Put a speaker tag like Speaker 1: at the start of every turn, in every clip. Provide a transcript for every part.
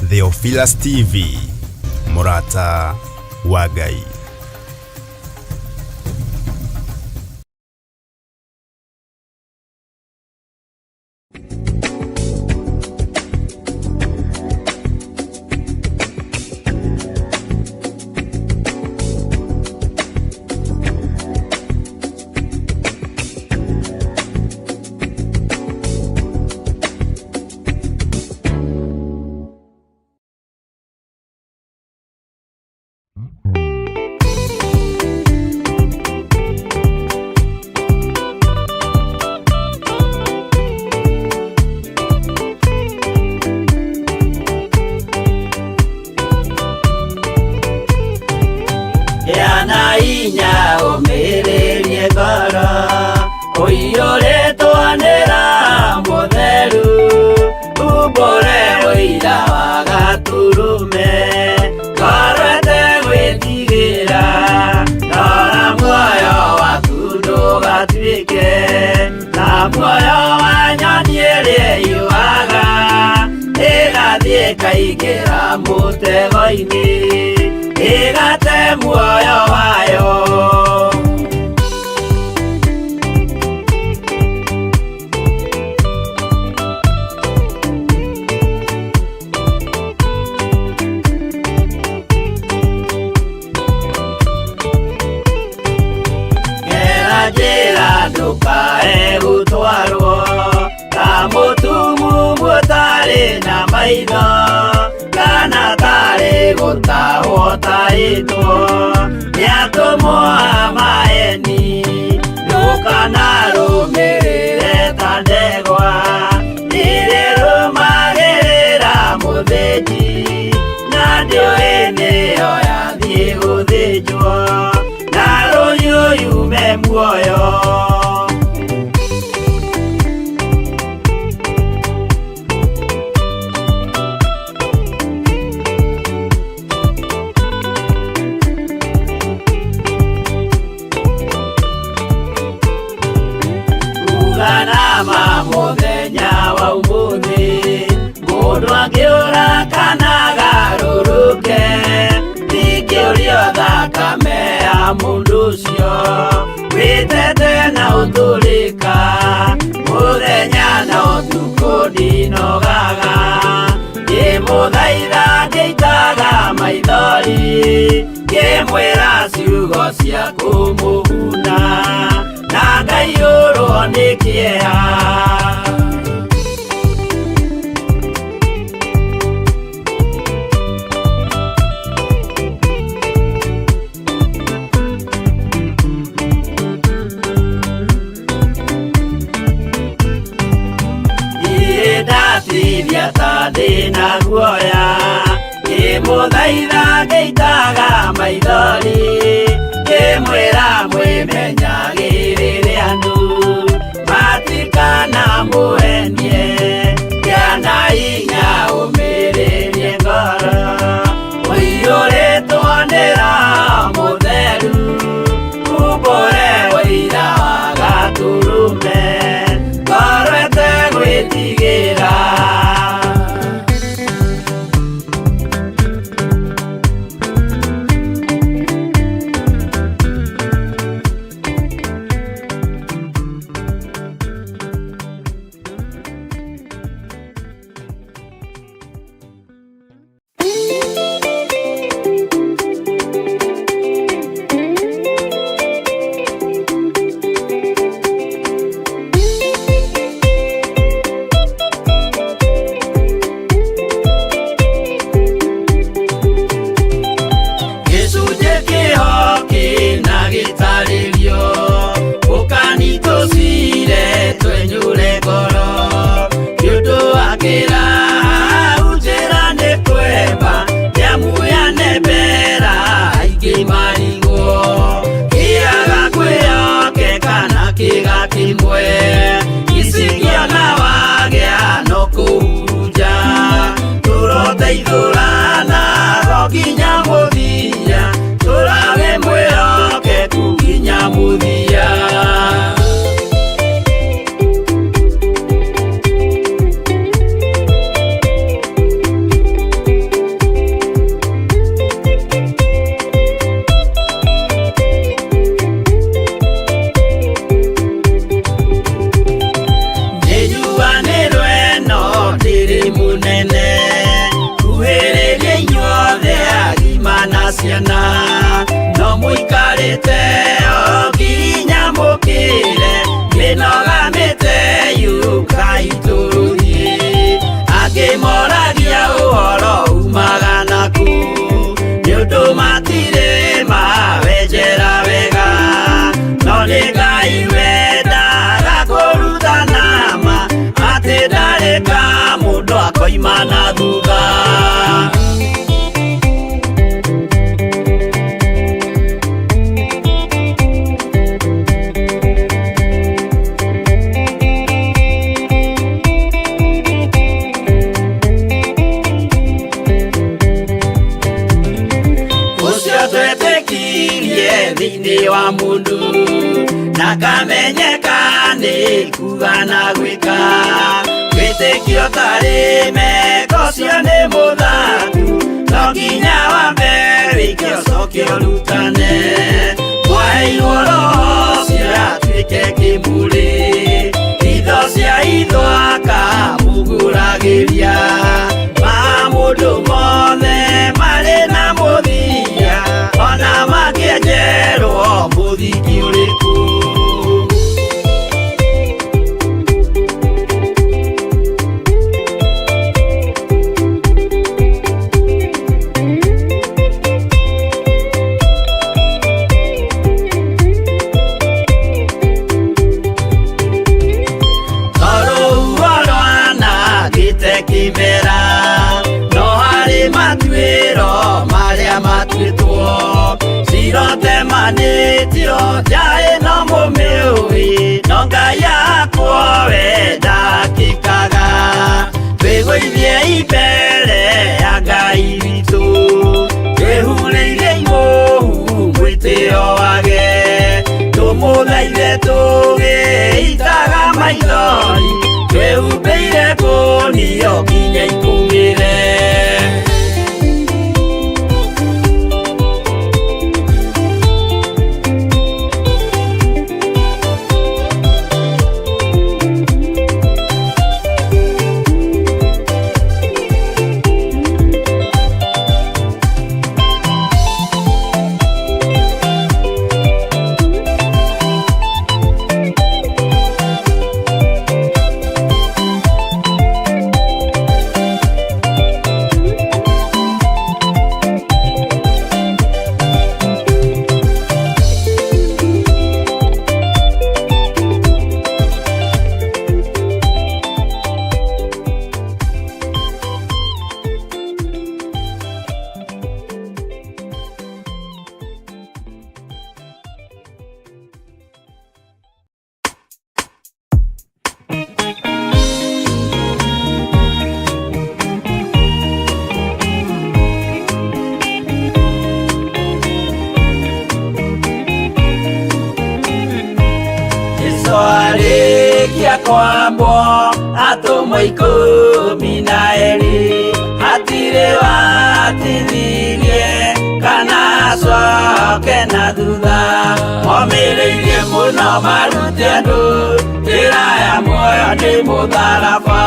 Speaker 1: Theophilus TV, mũrata wa Ngai.
Speaker 2: Gĩa na hinya ũmĩrĩrie ngoro ũiyũrĩtwo nĩ Roho Mũtheru, umbũre ũira wa Gatũrũme, ngoro ĩtegwĩtigĩra, rora muoyo waku ndũgatuĩke ta muoyo wa nyoni ĩrĩa ĩyũaga, ĩgathiĩ ĩkaingĩra mũtego-inĩ, ĩgate muoyo wayo. Gera njĩra ndũkae gũtwarwo ta mũtumumu ũtarĩ na maitho, kana tarĩ gũtahwo tahĩtwo nĩ atũmwo a maeni, ndũkanarũmĩrĩre ta ndegwa ĩrĩrũmagĩrĩra mũthĩnji, na ndĩũĩ nĩyo yathiĩ gũthĩnjwo, na rũhiũ yume muoyo. Uga na ma mũthenya wa ũmũthĩ, mũndũ angĩũra kana agarũrũke, ndingĩũrio thakame ya mũndũ ũcio wĩtete na ũtũrĩka, mũthenya na ũtukũ ndinogaga, ngĩmũthaitha ngĩitaga maithori, ngĩmwĩra ciugo cia kũmũguna, na ngaiyũrwo nĩ kĩeha. Niĩ ndatithia ta ndĩna guoya, ngĩmũthaitha ngĩitaga maithori, ngĩmwĩra mwĩmenyagĩrĩre andũ matikanamũhenie, gĩa na hinya ũmĩrĩrie ngoro, ũiyũrĩtwo nĩ Roho Mũtheru, umbũre ũira wa Gatũrũme, ngoro ĩtegwĩtigĩra. Gĩcunjĩ kĩho kĩna gĩtarĩrio, ũkani tũcire twenyũre ngoro, nĩ ũndũ wa kĩraha njĩra nĩ kwemba, nĩamu yanembera aingĩ marigwo, kĩaga kwĩyokeka na kĩga kĩmwe, icingĩona wagĩa no kũhurunja, tũroteithũrana ro nginya mũthia, tũrage mwĩhokeku nginya mũthia. Tũkoima na thutha. Ũcio twetĩkirie thĩinĩ wa mũndũ na kamenyeka nĩ kuga na gwĩka wĩtĩkio tarĩ meko ũcio nĩ mũthaku no nginya wambe wĩke ũcoke ũrutane mwaheirwo roho ũcio atuĩke kĩmũrĩ itho cia itho akamũgũragĩria ma mũndũ mothe marĩ na mũthia ona makĩenjerwo mũthingi ũrĩkũ. Tondũ rwanangĩte kĩmera no harĩ matuĩro marĩa matuĩtwo cirotemanĩtio nja ĩno mũmĩũĩ no Ngai akwo we ndakĩkaga twĩgũithie mbere ya Ngai witũ twĩhurĩire imũhu mwĩtĩo wage tũmũthaithe tũgĩitaga maithori twĩhumbĩire kũnio nginya ikũmĩre. Jesu arĩkia kwambwo atũmwo 12 hatirĩ watithirie kana acoke na thutha momĩrĩirie mũno marute andũ njĩra ya muoyo nĩ mũtharaba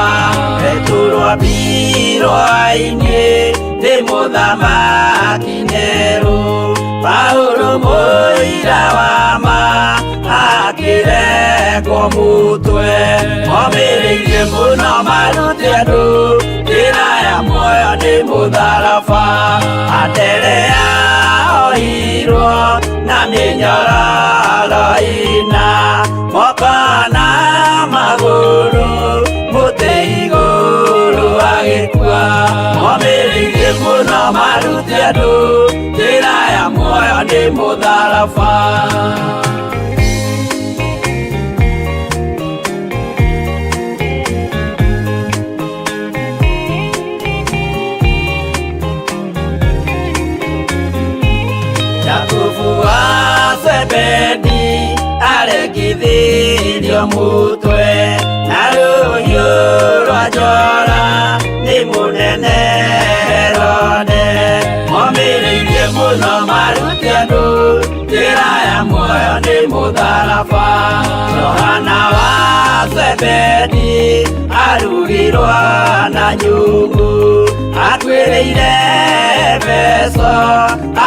Speaker 2: Petero ambirwo ainĩ nĩ mũthamaki Nero Paulo mũira wa ma akĩrekwo mũtwe momĩrĩirie mũno marute andũ njĩra ya muoyo nĩ mũtharaba Anderea oirwo na mĩnyororo ĩna moko na magũrũ mũtĩ igũrũ agĩkua momĩrĩirie mũno marute andũ njĩra ya muoyo nĩ mũtharaba. Jakubu wa Zebedi arekithirio mutwe na rũhiũ rwa njora nĩ mũnene Herode momĩrĩirie mũno marute andũ njĩra ya muoyo nĩ mũtharaba Johana wa Zebedi arugirwo na nyũngũ akuĩrĩire Efeso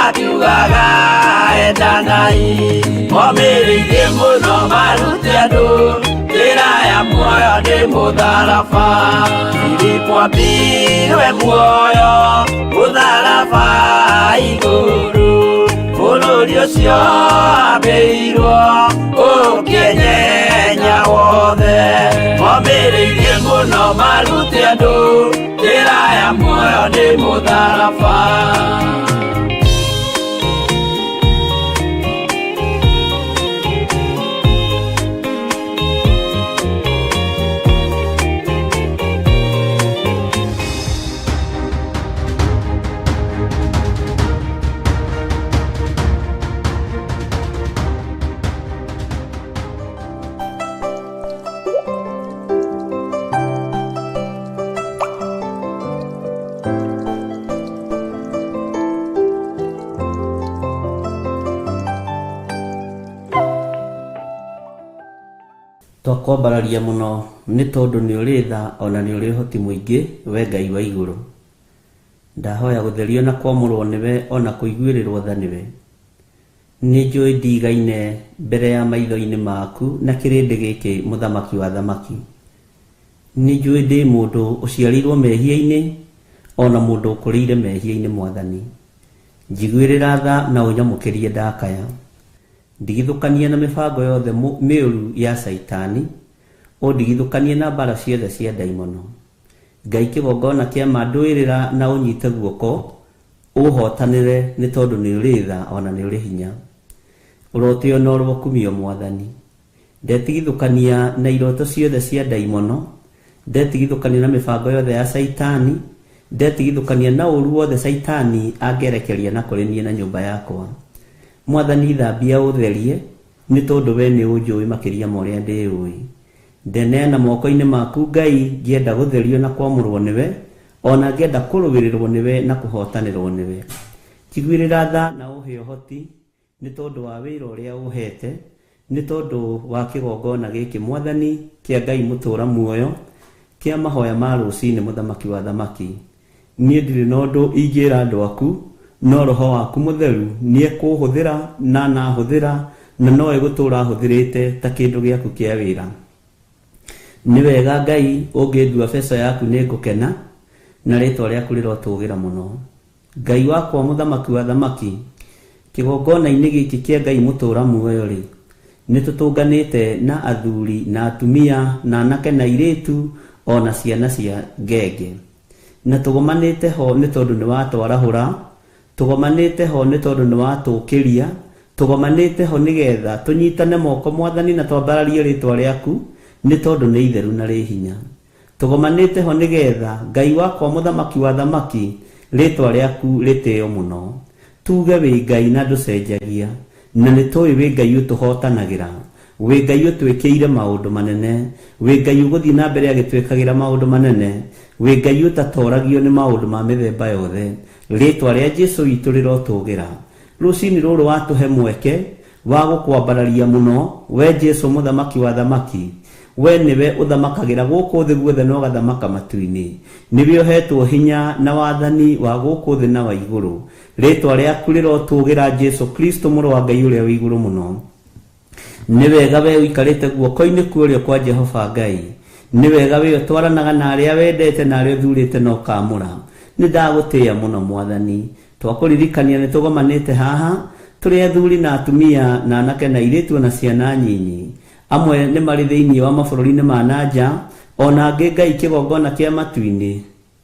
Speaker 2: akiugaga endanai momĩrĩirie mũno marute andũ njĩra ya muoyo nĩ mũtharaba Filipo ambirwe muoyo mũtharaba igũrũ bũrũri ũcio ambĩirwo ũkĩenyenya wothe momĩrĩirie mũno marute andũ njĩra Nĩ mũtharaba.
Speaker 3: Twakwambararia mũno nĩ tondũ nĩ ũrĩ tha ona nĩ ũrĩ ũhoti mũingĩ we Ngai wa igũrũ. Ndahoya gũtherio na kwamũrwo nĩwe ona kũiguĩrĩrwo tha nĩwe. Nĩ njũĩ ndigaine mbere ya maitho-inĩ maku na kĩrĩndĩ gĩkĩ mũthamaki wa thamaki. Nĩ njũĩ ndĩ mũndũ ũciarĩirwo mehia-inĩ ona mũndũ ũkũrĩire mehia-inĩ mwathani. Njiguĩrĩra tha na ũnyamũkĩrie ndakaya. Ndigithũkania na mĩbango yothe mĩũru ya Caitani, ũndigithũkanie na mbara ciothe cia ndaimono. Ngai kĩgongona kĩa ma ndũĩrĩra na ũnyite guoko, ũhotanĩre nĩ tondũ nĩ ũrĩ tha ona nĩ ũrĩ hinya. Ũrotĩo na ũrokumio mwathani. Ndetigithũkania na iroto ciothe cia ndaimono, ndetigithũkania na mĩbango yothe ya Caitani, ndetigithũkania na ũru wothe Caitani angĩerekeria na kũrĩ niĩ na nyũmba yakwa. Mwathani thambia ũtherie nĩ tondũ we nĩ ũnjũĩ makĩria ma ũrĩa ndĩũĩ. Ndeneana moko-inĩ maku Ngai ngĩenda gũtherio na kwamũrwo nĩwe, ona ngĩenda kũrũĩrĩrwo nĩwe na kũhotanĩrwo nĩwe. Njiguĩrĩra tha na ũhe ũhoti nĩ tondũ wa wĩra ũrĩa ũhete, nĩ tondũ wa kĩgongona gĩkĩ mwathani kĩa Ngai mũtũũra muoyo, kĩa mahoya ma rũcinĩ mũthamaki wa thamaki. Niĩ ndirĩ na ũndũ ingĩra andũ aku, no roho waku mũtheru nĩekũhũthĩra na nahũthĩra na no egũtũũra ahũthĩrĩte ta kĩndũ gĩaku kĩa wĩra. Nĩ wega Ngai ũngĩndua beca yaku nĩ ngũkena na rĩtwa rĩaku rĩrotũgĩra mũno. Ngai wakwa mũthamaki wa thamaki, kĩgongona-inĩ gĩkĩ kĩa Ngai mũtũũra muoyo rĩ, nĩ tũtũnganĩte na athuri na atumia na anake na airĩtu ona ciana cia ngenge. Na tũgomanĩte ho nĩ tondũ nĩ watwarahũra, tũgomanĩte ho nĩ tondũ nĩ watũũkĩria, tũgomanĩte ho nĩgetha tũnyitane moko mwathani na twambararie rĩtwa rĩaku nĩ tondũ nĩ itheru na rĩ hinya. Tũgomanĩte ho nĩgetha Ngai wakwa mũthamaki wa thamaki rĩtwa rĩaku rĩtĩo mũno. Tuge wĩ Ngai na ndũcenjagia, na nĩ tũĩ wĩ Ngai ũtũhotanagĩra, wĩ Ngai ũtwĩkĩire maũndũ manene, wĩ Ngai ũgũthiĩ na mbere agĩtwĩkagĩra maũndũ manene, wĩ Ngai ũtatoragio nĩ maũndũ ma mĩthemba yothe. Rĩtwa rĩa Jesũ witũ rĩrotũgĩra. Rũcinĩ rũrũ watũhe mweke wa gũkwambararia mũno we Jesũ mũthamaki wa thamaki. We nĩwe ũthamakagĩra gũkũ thĩ guothe na ũgathamaka matu-inĩ. Nĩwe ũhetwo hinya na wathani wa gũkũ thĩ na wa igũrũ. Rĩtwa rĩaku rĩrotũgĩra Jesũ Kristo mũrũ wa Ngai ũrĩa wĩ igũrũ mũno. Nĩ wega we ũikarĩte guoko-inĩ kwa ũrĩo kwa Jehova Ngai. Nĩ wega we ũtwaranaga na arĩa wendete na arĩa ũthurĩte na ũkaamũra. Nĩ ndagũtĩĩa mũno mwathani. Twakũririkania nĩ tũgomanĩte haha tũrĩ athuri na atumia na anake na airĩtu na ciana nyinyi. Amwe nĩ marĩ thĩinĩ wa mabũrũri-inĩ ma nanja, ona angĩ Ngai kĩgongona kĩa matu-inĩ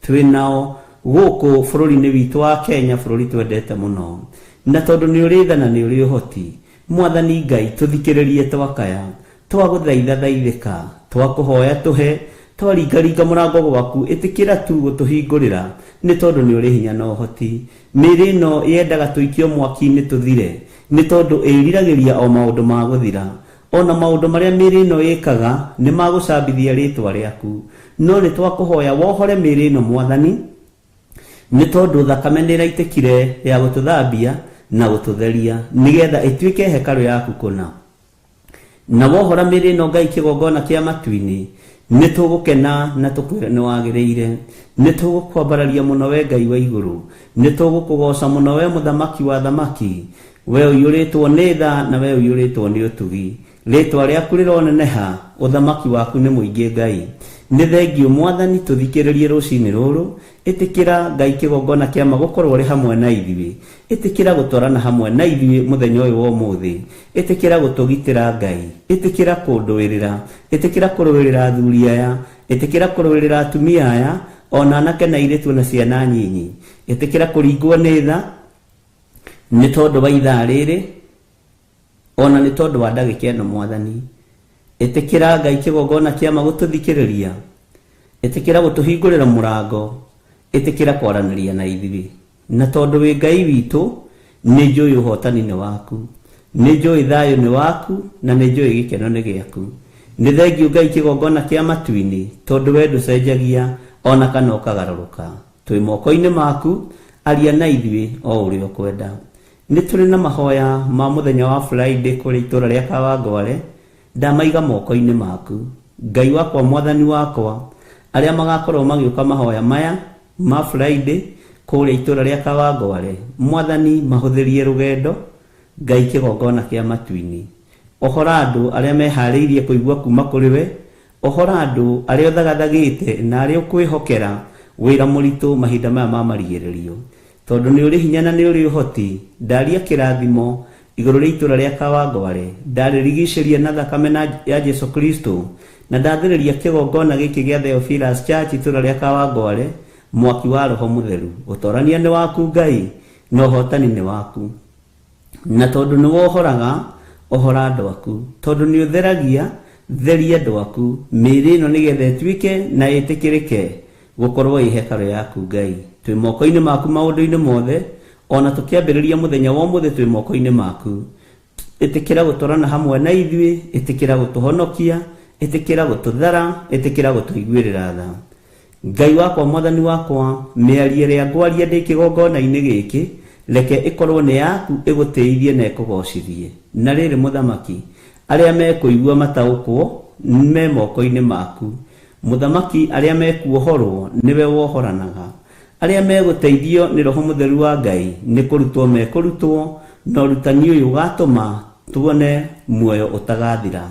Speaker 3: twĩ nao gũkũ bũrũri-inĩ witũ wa Kenya, bũrũri twendete mũno. Na tondũ nĩ ũrĩ tha na nĩ ũrĩ ũhoti, mwathani Ngai tũthikĩrĩrie twakaya, twagũthaitha thaithĩka, twakũhoya tũhe, twaringaringa mũrango gwaku ĩtĩkĩra tu gũtũhingũrĩra nĩ tondũ nĩ ũrĩ hinya na ũhoti. Mĩĩrĩ ĩno yendaga tũikio mwaki-inĩ tũthire nĩ tondũ ĩriragĩria o maũndũ ma gũthira. Ona maũndũ marĩa mĩĩrĩ ĩno ĩkaga nĩ magũcambithia rĩtwa rĩaku. No nĩ twakũhoya wohore mĩĩrĩ ĩno mwathani, nĩ tondũ thakame nĩ ĩraitĩkire ya gũtũthambia na gũtũtheria nĩgetha ĩtuĩke hekarũ yaku kũna. Na wohora mĩĩrĩ ĩno Ngai kĩgongona kĩa matu-inĩ, nĩ tũgũkena na tũkwĩre nĩ wagĩrĩire. Nĩ tũgũkwambararia mũno we Ngai wa igũrũ, nĩ tũgũkũgoca mũno we mũthamaki wa thamaki, we ũiyũrĩtwo nĩ tha na we ũiyũrĩtwo nĩ ũtugi. Rĩtwa rĩaku rĩroneneha, ũthamaki waku nĩ mũingĩ Ngai. Nĩ thengio mwathani tũthikĩrĩrie rũcinĩ rũrũ, ĩtĩkĩra Ngai kĩgongona kĩa ma gũkorwo ũrĩ hamwe na ithuĩ, ĩtĩkĩra gũtwarana hamwe na ithuĩ mũthenya ũyũ wa ũmũthĩ, ĩtĩkĩra gũtũgitĩra Ngai, ĩtĩkĩra kũndũĩrĩra, ĩtĩkĩra kũrũĩrĩra athuri aya, ĩtĩkĩra kũrũĩrĩra atumia aya, ona anake na airĩtu na ciana nyinyi. Ĩtĩkĩra kũringwo nĩ tha nĩ tondũ wa ithaa rĩrĩ, ona nĩ tondũ wa ndagĩka ĩno Mwathani. Ĩtĩkĩra Ngai kĩgongona kĩama gũtũthikĩrĩria, ĩtĩkĩra gũtũhingũrĩra mũrango, ĩtĩkĩra kwaranĩria na ithuĩ. Na tondũ wĩ Ngai witũ, nĩ njũĩ ũhotani nĩ waku, nĩ njũĩ thayũ nĩ waku, na nĩ njũĩ gĩkeno nĩ gĩaku. Nĩ thengiũ Ngai kĩgongona kĩa matu-inĩ, tondũ we ndũcenjagia ona kana ũkagarũrũka. Twĩ moko-inĩ maku, aria na ithuĩ o ũrĩa ũkwenda. Nĩ tũrĩ na mahoya ma mũthenya wa Friday kũrĩ itũra rĩa Kawangware, ndamaiga moko-inĩ maku. Ngai wakwa, Mwathani wakwa, arĩa magakorwo magĩũka mahoya maya ma Friday kũrĩa itũra rĩa Kawangware, Mwathani mahũthĩrie rũgendo. Ngai kĩgongona kĩa matu-inĩ, ohora andũ arĩa meharĩirie kũigua kuma kũrĩ we, ohora andũ arĩa ũthagathagĩte na arĩa ũkwĩhokera wĩra mũritũ mahinda maya ma marigĩrĩrio. Tondũ nĩ ũrĩ hinya na nĩ ũrĩ ũhoti, ndaria kĩrathimo igũrũ rĩa itũra rĩa Kawangware, ndarĩrigicĩria na thakame ya Jesu Kristo, na ndathĩrĩria kĩgongona gĩkĩ gĩa Theophilus Church itũra rĩa Kawangware mwaki wa Roho Mũtheru. Ũtorania nĩ waku Ngai, na ũhotani nĩ waku. Na tondũ nĩ wohoraga, ohora andũ aku. Tondũ nĩ ũtheragia, theria andũ aku. Mĩĩrĩ ĩno nĩgetha ĩtuĩke na ĩtĩkĩrĩke gũkorwo ĩ hekarũ yaku Ngai. Twĩ moko-inĩ maku maũndũ-inĩ mothe, ona tũkĩambĩrĩria mũthenya wa ũmũthĩ twĩ moko-inĩ maku. Ĩtĩkĩra gũtwarana hamwe na ithuĩ, ĩtĩkĩra gũtũhonokia, ĩtĩkĩra gũtũthara, ĩtĩkĩra gũtũiguĩrĩra tha. Ngai wakwa, Mwathani wakwa, mĩario ĩrĩa ngwaria ndĩ kĩgongona-inĩ gĩkĩ, reke ĩkorwo nĩ yaku, ĩgũtĩithie na ĩkũgocithie. Na rĩrĩ Mũthamaki, arĩa mekũigua mataũkwo me moko-inĩ maku. Mũthamaki, arĩa mekuohorwo nĩwe wohoranaga. Arĩa megũteithio nĩ Roho Mũtheru wa Ngai nĩ kũrutwo mekũrutwo, na ũrutani ũyũ ũgatũma tuone muoyo ũtagathira.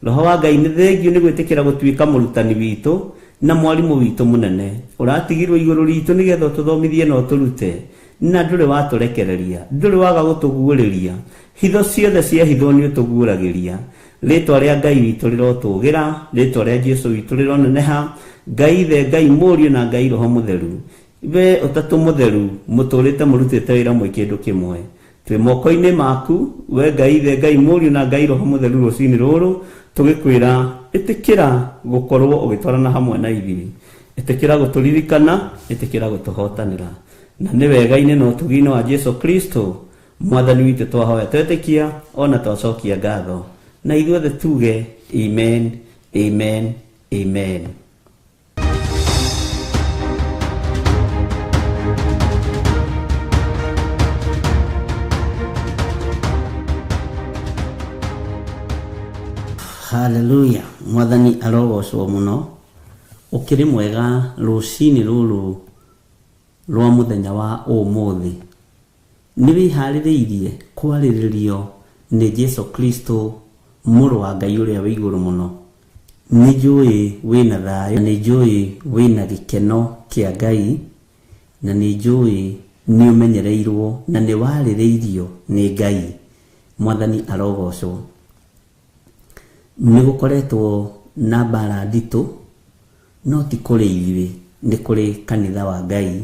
Speaker 3: Roho wa Ngai nĩ thengiũ nĩ gwĩtĩkĩra gũtuĩka mũrutani witũ na mwarimũ witũ mũnene. Ũratigirwo igũrũ ritũ nĩgetha ũtũthomithie na ũtũrute, na ndũrĩ watũrekereria, ndũrĩ waga gũtũguũrĩria. Hitho ciothe cia hitho nĩ ũtũguũragĩria. Rĩtwa rĩa Ngai witũ rĩrotũgĩra, rĩtwa rĩa Jesu witũ rĩroneneha. Ngai Ithe, Ngai Mũriũ na Ngai Roho Mũtheru, we ũtatũ mũtheru mũtũrĩte mũrutĩte wĩra mwĩ kĩndũ kĩmwe. Twĩ moko-inĩ maku, we Ngai Ithe, Ngai Mũriũ na Ngai Roho Mũtheru, rũcinĩ rũrũ tũgĩkwĩra ĩtĩkĩra gũkorwo ũgĩtwarana hamwe na ithuĩ, ĩtĩkĩra gũtũririkana, ĩtĩkĩra gũtũhotanĩra. Na nĩ wega-inĩ na ũtugi-inĩ wa Jesu Kristo Mwathani witũ twahoya twetĩkia ona twacokia ngatho, na ithuothe tuge amen, amen, amen. Haleluya. Mwathani arogocwo mũno. Ũkĩrĩ mwega rũcinĩ rũrũ rwa mũthenya wa ũmũthĩ. Nĩ wĩharĩrĩirie kwarĩrĩrio nĩ Jesu Kristo mũrũ wa Ngai ũrĩa wĩ igũrũ mũno. Nĩ njũĩ wĩna thayũ, nĩ njũĩ wĩna gĩkeno kĩa Ngai, na nĩ njũĩ nĩ ũmenyereirwo na nĩ warĩrĩirio nĩ Ngai. Mwathani arogocwo. Nĩ gũkoretwo na mbara nditũ, no ti kũrĩ ithuĩ, nĩ kũrĩ kanitha wa Ngai.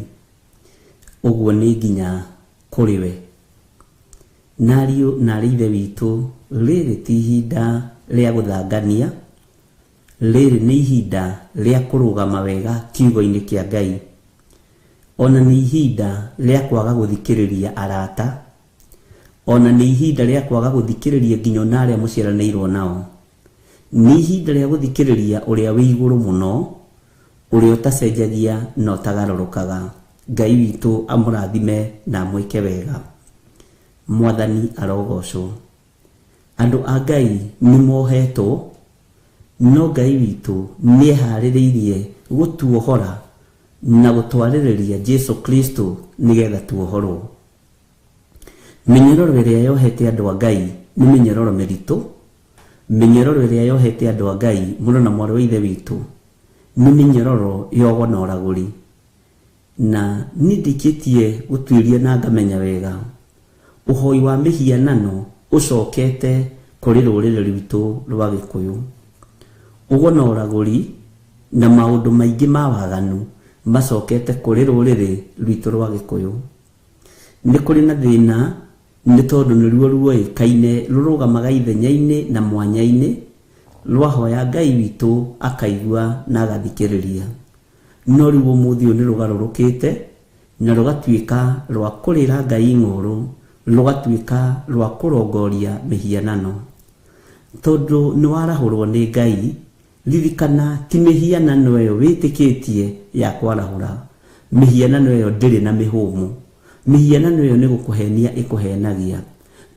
Speaker 3: Ũguo nĩ nginya kũrĩ we. Na ariũ na arĩ ithe witũ, rĩrĩ ti ihinda rĩa gũthangania, rĩrĩ nĩ ihinda rĩa kũrũgama wega kiugo-inĩ kĩa Ngai. Ona nĩ ihinda rĩa kwaga gũthikĩrĩria arata, ona nĩ ihinda rĩa kwaga gũthikĩrĩria nginya ona arĩa mũciaranĩirwo nao. Nĩ ihinda rĩa gũthikĩrĩria ũrĩa wĩ igũrũ mũno, ũrĩa ũtacenjagia na ũtagarũrũkaga. Ngai witũ amũrathime na amwĩke wega. Mwathani arogocwo. Andũ a Ngai nĩ mohetwo, no Ngai witũ nĩ eharĩrĩirie gũtuohora na gũtwarĩrĩria Jesu Kristo nĩgetha tuohorwo. Mĩnyororo ĩrĩa yohete andũ a Ngai nĩ mĩnyororo mĩritũ. Mĩnyororo ĩrĩa yohete andũ a Ngai, mũrũ na mwarĩ wa ithe witũ, nĩ mĩnyororo yogo na ũragũri. Na niĩ ndĩkĩtie gũtuĩria na ngamenya wega ũhoi wa mĩhianano ũcokete kũrĩ rũrĩrĩ rwitũ rwa Gĩkũyũ. Ũgo na ũragũri na maũndũ maingĩ ma waganu Macokete kũrĩ rũrĩrĩ rwitũ rwa Gĩkũyũ. Nĩ kũrĩ na thĩna nĩ tondũ nĩruo ruoĩkaine rũrũgamaga ithenya-inĩ na mwanya-inĩ, rwahoya Ngai witũ akaigua na agathikĩrĩria. No rĩu ũmũthĩ ũyũ nĩ rũgarũrũkĩte na rũgatuĩka rwa kũrĩra Ngai ng'ũrũ, rũgatuĩka rwa kũrongoria mĩhianano. Tondũ nĩ warahũrwo nĩ Ngai, ririkana ti mĩhianano ĩyo wĩtĩkĩtie ya kwarahũra. Mĩhianano ĩyo ndĩrĩ na mĩhũmũ. Mĩhianano ĩyo nĩ gũkũhenia ĩkũhenagia.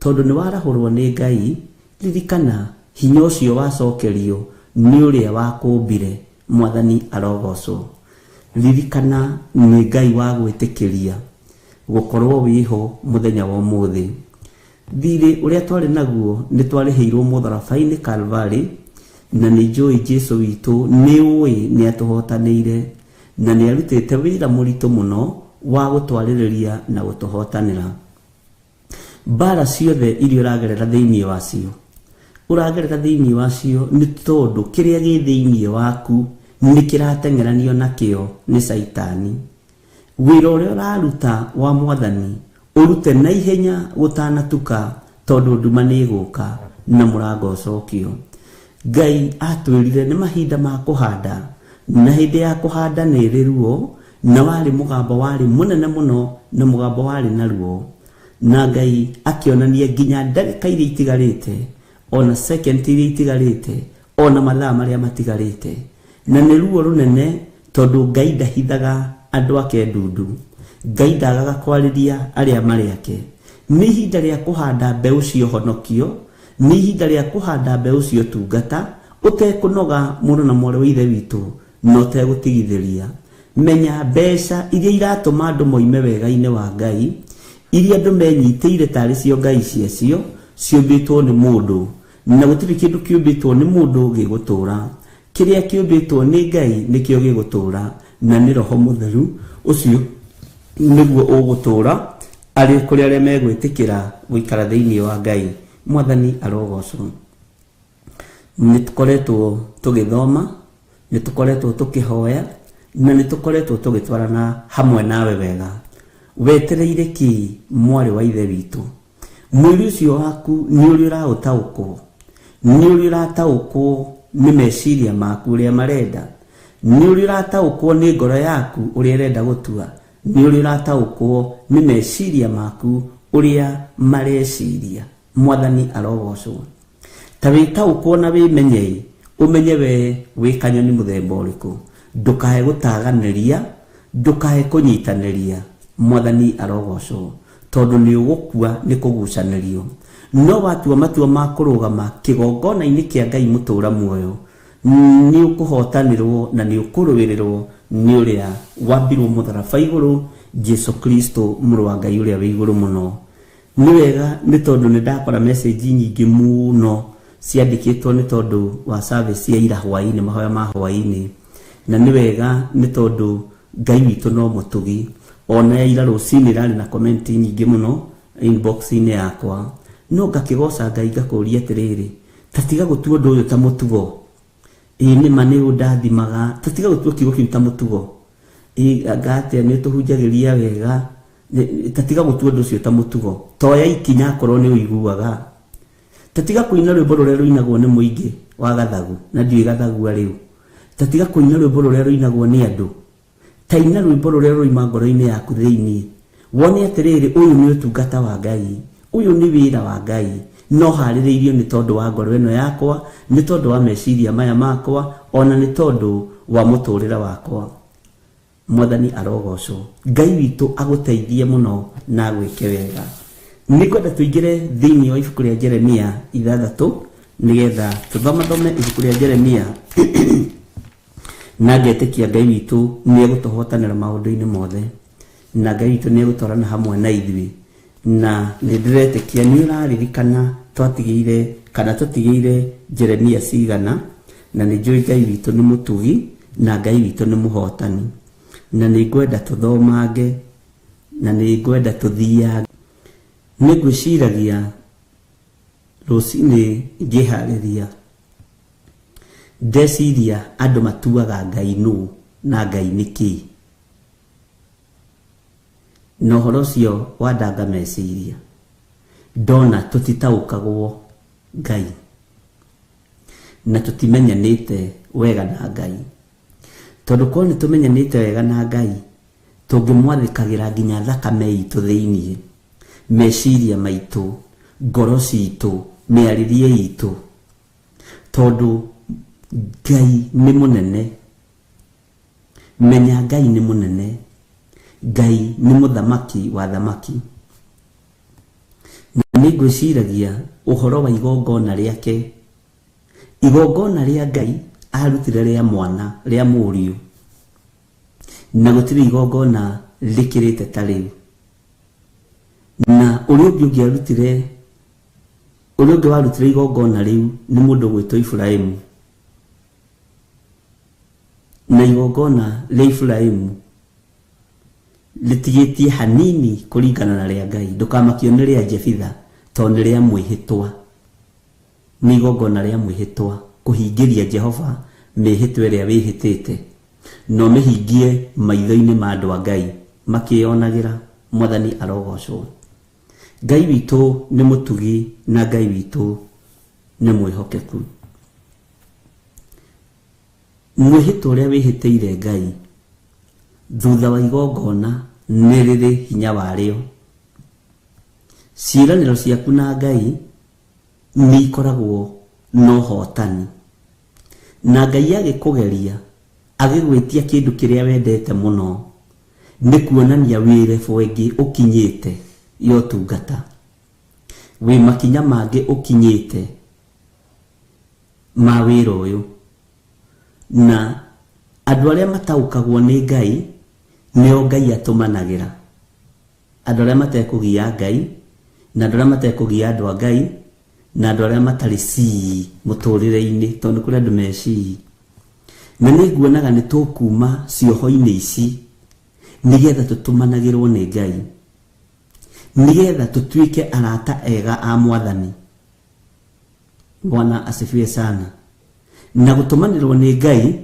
Speaker 3: Tondũ nĩ warahũrwo nĩ Ngai, ririkana hinya ũcio wacokerio nĩ ũrĩa wakũmbire. Mwathani arogocwo. Ririkana nĩ Ngai wa gwĩtĩkĩria gũkorwo wĩho mũthenya wa ũmũthĩ. Thirĩ ũrĩa twarĩ naguo nĩ twarĩhĩirwo mũtharaba-inĩ Calvary, na nĩ njũĩ Jesu witũ nĩ ũĩ nĩ atũhotanĩire na nĩ arutĩte wĩra mũritũ mũno wa gũtwarĩrĩria na gũtũhotanĩra. Mbara ciothe iria ũragerera thĩinĩ wacio, ũragerera thĩinĩ wacio nĩ tondũ kĩrĩa gĩ thĩinĩ waku nĩ kĩrateng'eranio nakĩo nĩ Caitani. Wĩra ũrĩa ũraruta wa Mwathani ũrute na ihenya gũtanatuka, tondũ nduma nĩ ĩgũka na mũrango ũcokio. Ngai atwĩrire nĩ mahinda ma kũhanda, na hĩndĩ ya kũhanda nĩ ĩrĩ ruo, na warĩ mũgambo warĩ mũnene mũno na mũgambo warĩ na ruo. Na Ngai akĩonania nginya ndagĩka iria itigarĩte, ona second iria itigarĩte, ona mathaa marĩa matigarĩte. Na nĩ ruo rũnene tondũ Ngai ndahithaga andũ ake ndundu. Ngai ndagaga kwarĩria arĩa marĩ ake. Nĩ ihinda rĩa kũhanda mbeũ cia ũhonokio, nĩ ihinda rĩa kũhanda mbeũ cia ũtungata, ũtekũnoga mũrũ na mwarĩ wa ithe witũ, na ũtegũtigithĩria. Menya mbeca iria iratũma andũ moime wega-inĩ wa Ngai, iria andũ menyitĩire tarĩ cio ngai ciacio, ciũmbĩtwo nĩ mũndũ, na gũtirĩ kĩndũ kĩũmbĩtwo nĩ mũndũ gĩgũtũũra. Kĩrĩa kĩũmbĩtwo nĩ Ngai nĩkĩo gĩgũtũũra, na nĩ Roho Mũtheru ũcio nĩguo ũgũtũũra arĩ kũrĩ arĩa megwĩtĩkĩra gũikara thĩinĩ wa Ngai. Mwathani arogocwo. Nĩ tũkoretwo tũgĩthoma, nĩ tũkoretwo tũkĩhoya, na nĩ tũkoretwo tũgĩtwarana hamwe nawe wega. Wetereire kĩ mwarĩ wa ithe witũ? Mwĩrĩ ũcio waku nĩ ũrĩ ũraũtaũkwo, nĩ ũrĩ ũrataũkwo nĩ meciria maku ũrĩa marenda, nĩ ũrĩ ũrataũkwo nĩ ngoro yaku ũrĩa ĩrenda gũtua, nĩ ũrĩ ũrataũkwo nĩ meciria maku ũrĩa mareciria. Mwathani arogocwo. Ta wĩtaũkwo na wĩmenye, ũmenye we wĩ kanyoni mũthemba ũrĩkũ. Ndũkae gũtaganĩria, ndũkae kũnyitanĩria. Mwathani arogocwo, tondũ nĩ ũgũkua nĩ kũgucanĩrio. No watua matua ma kũrũgama kĩgongona-inĩ kĩa Ngai mũtũũra muoyo, nĩ ũkũhotanĩrwo na nĩ ũkũrũĩrĩrwo nĩ ũrĩa wambirwo mũtharaba igũrũ, Jesu Kristo mũrũ wa Ngai ũrĩa wĩ igũrũ mũno. Nĩ wega nĩ tondũ nĩ ndakora message nyingĩ mũno ciandĩkĩtwo nĩ tondũ wa service ya ira hwaĩ-inĩ, mahoya ma hwaĩ-inĩ. Na nĩ wega nĩ tondũ Ngai witũ no mũtugi. Ona ya ira rũcinĩ ĩrarĩ na comment nyingĩ mũno inbox-inĩ yakwa. No ngakĩgoca Ngai ngakũria atĩrĩrĩ, ta tiga gũtua ũndũ ũyũ ta mũtugo. Ĩĩ nĩ ma nĩ ũndathimaga, ta tiga gũtua kiugo kĩu ta mũtugo. Ĩĩ anga atĩa nĩ ũtũhunjagĩria wega, ta tiga gũtua ũndũ ũcio ta mũtugo. Toya ikinya akorwo nĩ ũiguaga. Ta tiga kũina rwĩmbo rũrĩa rũinagwo nĩ mũingĩ wa gathagu, na ndiũĩ gathagua rĩu. Ta tiga kũina rwĩmbo rũrĩa rũinagwo nĩ andũ. Ta ina rwĩmbo rũrĩa rũroima ngoro-inĩ yaku thĩinĩ. Wone atĩrĩrĩ, ũyũ nĩ ũtungata wa Ngai, ũyũ nĩ wĩra wa Ngai, no harĩrĩirio nĩ tondũ wa ngoro ĩno yakwa, nĩ tondũ wa meciria maya makwa, ona nĩ tondũ wa mũtũrĩre wakwa. Mwathani arogocwo. Ngai witũ agũteithie mũno na agwĩke wega. Nĩngwenda tũingĩre thĩinĩ wa ibuku rĩa Jeremia 6 nĩgetha tũthomathome ibuku rĩa Jeremia na ngetĩkia Ngai witũ nĩ egũtũhotanĩra maũndũ-inĩ mothe, na Ngai witũ nĩ egũtwarana hamwe na ithuĩ. Na nĩ ndĩretĩkia nĩ ũraririkana twatigĩire kana tũtigĩire Jeremia cigana, na nĩ njũĩ Ngai witũ nĩ mũtugi na Ngai witũ nĩ mũhotani. Na nĩ ngwenda tũthomange, na nĩ ngwenda tũthiange. Nĩ ngwĩciragia rũcinĩ ngĩharĩria, ndeciria andũ matuaga Ngai nũ na Ngai nĩ kĩĩ. Na ũhoro ũcio wandanga meciria ndona tũtitaũkagwo Ngai na tũtimenyanĩte wega na Ngai, tondũ korwo nĩ tũmenyanĩte wega na Ngai tũngĩmwathĩkagĩra nginya thakame itũ thĩiniĩ, meciria maitũ, ngoro citũ, mĩarĩrie itũ, tondũ Ngai nĩ mũnene. Menya Ngai nĩ mũnene, Ngai nĩ mũthamaki wa thamaki. Na nĩ ngwĩciragia ũhoro wa igongona rĩake, igongona rĩa Ngai arutire rĩa mwana, rĩa mũriũ, na gũtirĩ igongona rĩkĩrĩte ta rĩu. Na ũrĩa ũngĩ ũngĩarutire, ũrĩa ũngĩ warutire igongona rĩu nĩ mũndũ ũgwĩtwo Iburahĩmu. Na igongona rĩa Iburahĩmu rĩtigĩtie hanini kũringana na rĩa Ngai. Ndũkamakio nĩ rĩa Jefitha tondũ nĩ rĩa mwĩhĩtwa, nĩ igongona rĩa mwĩhĩtwa kũhingĩria Jehova mĩhĩtwa ĩrĩa wĩhĩtĩte, na ũmĩhingie maitho-inĩ ma andũ a Ngai makĩyonagĩra. Mwathani arogocwo. Ngai witũ nĩ mũtugi na Ngai witũ nĩ mwĩhokeku. Mwĩhĩtwa ũrĩa wĩhĩtĩire Ngai thutha wa igongona nĩ rĩrĩ hinya warĩo. Ciĩranĩro ciaku na Ngai nĩ ikoragwo na ũhotani, na Ngai agĩkũgeria agĩgwĩtia kĩndũ kĩrĩa wendete mũno nĩ kuonania wĩ level ĩngĩ ũkinyĩte ya ũtungata, wĩ makinya mangĩ ũkinyĩte ma wĩra ũyũ. Na andũ arĩa mataũkagwo nĩ Ngai nĩo Ngai atũmanagĩra. Andũ arĩa matekũgia Ngai, na andũ arĩa matekũgia andũ a Ngai, na andũ arĩa matarĩ cii mũtũrĩre-inĩ, tondũ nĩ kũrĩ andũ me cii. Na nĩ nguonaga nĩ tũkuma cioho-inĩ ici nĩgetha tũtũmanagĩrwo nĩ Ngai, nĩgetha tũtuĩke arata ega a Mwathani. Bwana asifiwe sana. Na gũtũmanĩrwo nĩ Ngai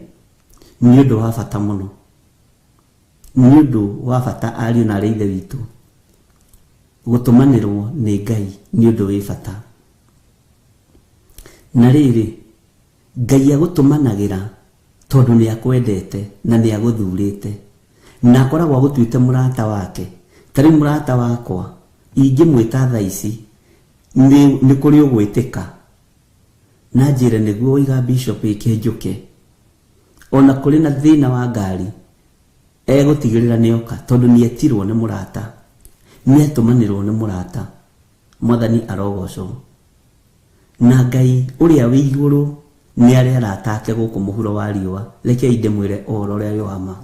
Speaker 3: nĩ ũndũ wa bata mũno, nĩ ũndũ wa bata ariũ na arĩ ithe witũ. Gũtũmanĩrwo nĩ Ngai nĩ ũndũ wĩ bata. Na rĩrĩ, Ngai agũtũmanagĩra tondũ nĩ akwendete na nĩ agũthurĩte, na akoragwo agũtuĩte mũrata wake. Ta rĩu mũrata wakwa ingĩmwĩta thaa ici nĩ kũrĩ ũgwĩtĩka na njĩre nĩguo waiga bishop ĩke njũke, ona kũrĩ na thĩna wa ngari egũtigĩrĩra nĩoka, tondũ nĩetirwo nĩ mũrata, nĩatũmanĩrwo nĩ mũrata. Mwathani arogocwo. Na Ngai ũrĩa wĩ igũrũ nĩ arĩ arata ake gũkũ mũhuro wa riũa. Rekei ndĩmwĩre ũhoro ũrĩa wĩ wa ma.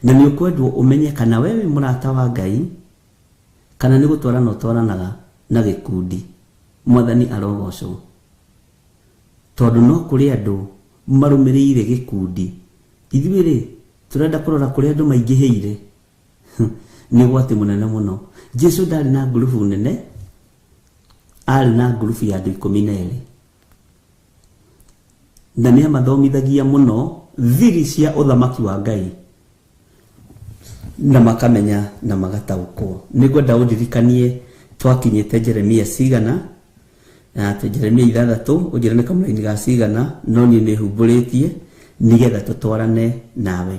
Speaker 3: Na nĩ ũkwendwo ũmenye kana we wĩ mũrata wa Ngai kana nĩ gũtwarana ũtwaranaga na gĩkundi. Mwathani arogocwo. Tondũ no kũrĩ andũ marũmĩrĩire gĩkundi. Ithuĩ rĩ, tũrenda kũrora kũrĩa andũ maingĩhĩire. Nĩ ũgwati mũnene mũno. Jesu ndarĩ na ngurubu nene, arĩ na ngurubu ya andũ 12. Na nĩ amathomithagia mũno thiri cia ũthamaki wa Ngai, na makamenya na magataũkwo. Nĩngwenda ũndirikanie twakinyĩte Jeremia cigana, na Jeremia 6, ũnjĩre nĩ kamũraini ga cigana, no niĩ nĩ humbũrĩtie nĩgetha tũtwarane nawe.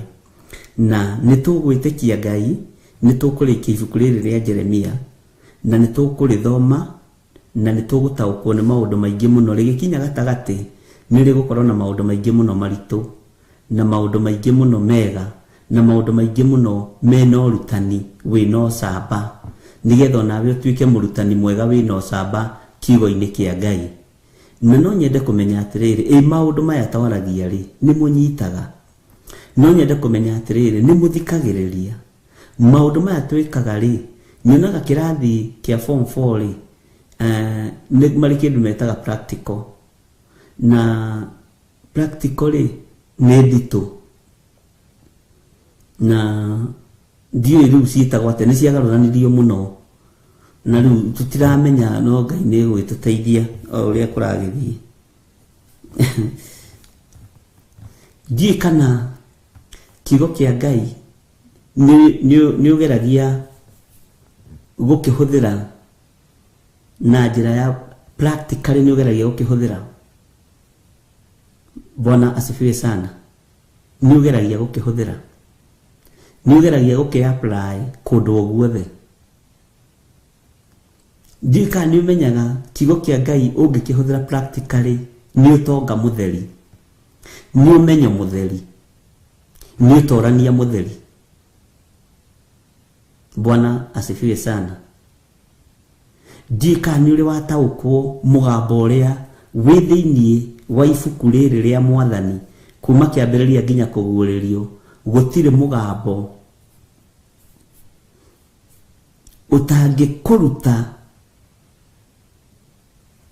Speaker 3: Na nĩ tũgwĩtĩkia Ngai, nĩ tũkũrĩkia ibuku rĩrĩ rĩa Jeremia, na nĩ tũkũrĩthoma, na nĩ tũgũtaũkwo nĩ maũndũ maingĩ mũno. Rĩgĩkinya gatagatĩ nĩ rĩgũkorwo na maũndũ maingĩ mũno maritũ, na maũndũ maingĩ mũno mega, na maũndũ maingĩ mũno mena ũrutani wĩna ũcamba, nĩgetha onawe ũtuĩke mũrutani mwega wĩna ũcamba kiugo-inĩ kĩa Ngai. Na no nyende kũmenya atĩrĩrĩ, ĩ maũndũ maya twaragia rĩ, nĩ mũnyitaga? No nyende kũmenya atĩrĩrĩ, nĩ mũthikagĩrĩria? Maũndũ maya twĩkaga rĩ, nyonaga kĩrathi kĩa form 4 rĩ, nĩ marĩ kĩndũ metaga practical. Na practical rĩ, nĩ nditũ. Na ndiũĩ rĩu ciĩtagwo atĩa, nĩ ciagarũranirio mũno. Na rĩu tũtiramenya, no Ngai nĩ egũgĩtũteithia o ũrĩa kũragĩthiĩ. Ndiũĩ kana kiugo kĩa Ngai nĩ ũgeragia gũkĩhũthĩra na njĩra ya practically, nĩ ũgeragia gũkĩhũthĩra. Bwana asifiwe sana. Nĩ ũgeragia gũkĩhũthĩra, nĩ ũgeragia gũkĩ-apply kũndũ o guothe. Ndiũĩ kana nĩ ũmenyaga kiugo kĩa Ngai ũngĩkĩhũthĩra practically nĩ ũtonga mũtheri, nĩ ũmenyo mũtheri, nĩ ũtorania mũtheri. Bwana asifiwe sana. Ndiũĩ kana nĩ ũrĩ wataũkwo mũgambo ũrĩa wĩ thĩiniĩ wa ibuku rĩrĩ rĩa Mwathani kuma kĩambĩrĩria nginya kũguũrĩrio. Gũtirĩ mũgambo ũtangĩkũruta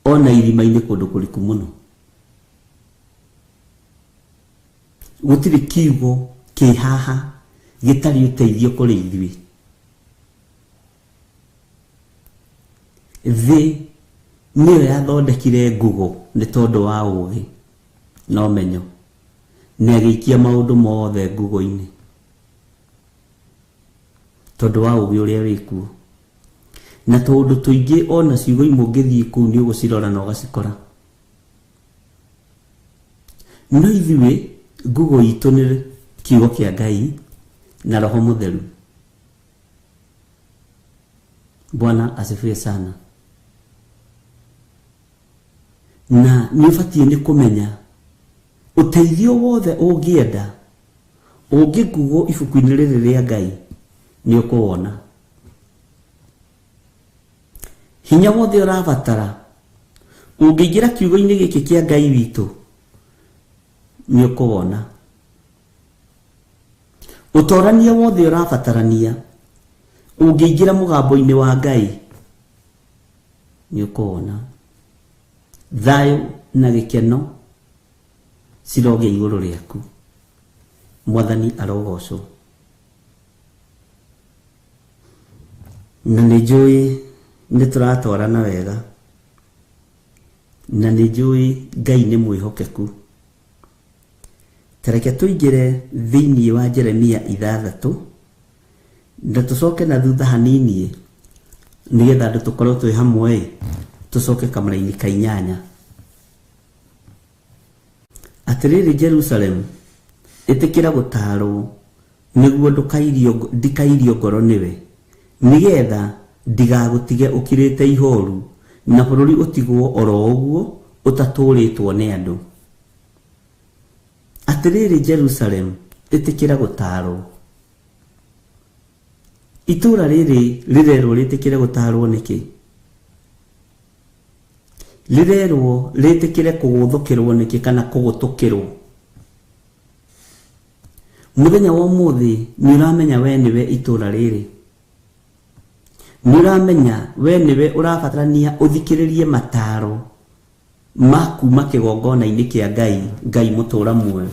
Speaker 3: ona irima-inĩ kũndũ kũriku mũno. Gũtirĩ kiugo kĩ haha gĩtarĩ ũteithio kũrĩ ithuĩ. Thĩ nĩyo yathondekire Google nĩ tondũ wa ũgĩ na ũmenyo, na ĩgĩikia maũndũ mothe Google-inĩ tondũ wa ũgĩ ũrĩa wĩkuo. Na tũũndũ tũingĩ ona ciugo imwe ũngĩthiĩ kũu nĩ ũgũcirora na ũgacikora. No ithuĩ Google itũ nĩ kiugo kĩa Ngai na Roho Mũtheru. Bwana asifiwe sana. Na nĩ ũbatiĩ nĩ kũmenya ũteithio wothe ũngĩenda ũngĩgugwo ibuku-inĩ rĩrĩ rĩa Ngai nĩ ũkũwona. Hinya wothe ũrabatara ũngĩingĩra kiugo-inĩ gĩkĩ kĩa Ngai witũ nĩ ũkũwona. Ũtorania wothe ũrabatarania ũngĩingĩra mũgambo-inĩ wa Ngai nĩ ũkũwona. Thayũ na gĩkeno cirogĩa igũrũ rĩaku. Mwathani arogocwo. Na nĩ njũĩ nĩ tũratwarana wega, na nĩ njũĩ Ngai nĩ mwĩhokeku. Ta reke tũingĩre thĩiniĩ wa Jeremia 6 na tũcoke na thutha hanini nĩgetha andũ tũkorwo twĩ hamwe, tũcoke kamũraini ka 8. Atĩrĩrĩ Jerusalemu, ĩtĩkĩra gũtaarwo nĩguo ndikairio ngoro nĩwe, nĩgetha ndigagũtige ũkirĩte ihoru na bũrũri ũtigwo oro ũguo ũtatũũrĩtwo nĩ andũ. Atĩrĩrĩ Jerusalemu, ĩtĩkĩra gũtaarwo. Itũũra rĩrĩ rĩrerwo rĩtĩkĩre gũtaarwo nĩkĩ? Rĩrerwo rĩtĩkĩre kũgũthũkĩrwo nĩkĩ kana kũgũtũkĩrwo? Mũthenya wa ũmũthĩ nĩ ũramenya we nĩwe itũũra rĩrĩ. Nĩ ũramenya we nĩwe ũrabatarania ũthikĩrĩrie mataro ma kuma kĩgongona-inĩ kĩa Ngai, Ngai mũtũũra muoyo.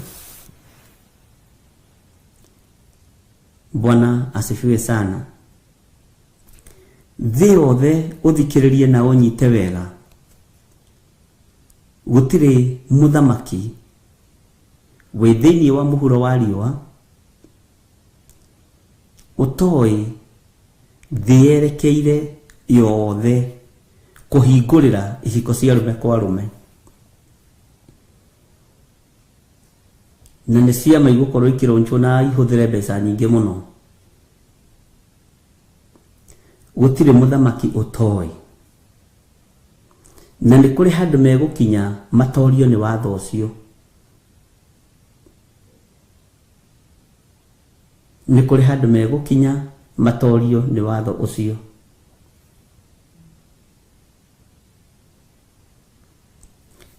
Speaker 3: Bwana asifiwe sana. Thĩ yothe ũthikĩrĩrie na ũnyite wega. Gũtirĩ mũthamaki wĩ thĩiniĩ wa mũhuro wa riũa ũtoĩ thĩ yerekeire yothe kũhingũrĩra ihiko cia arũme kwa arũme. Na nĩ ciama igũkorwo ikĩronchwo na ihũthĩre mbeca nyingĩ mũno. Gũtirĩ mũthamaki ũtoĩ. Na nĩ kũrĩ handũ megũkinya matorio nĩ watho ũcio. Nĩ kũrĩ handũ megũkinya matorio nĩ watho ũcio.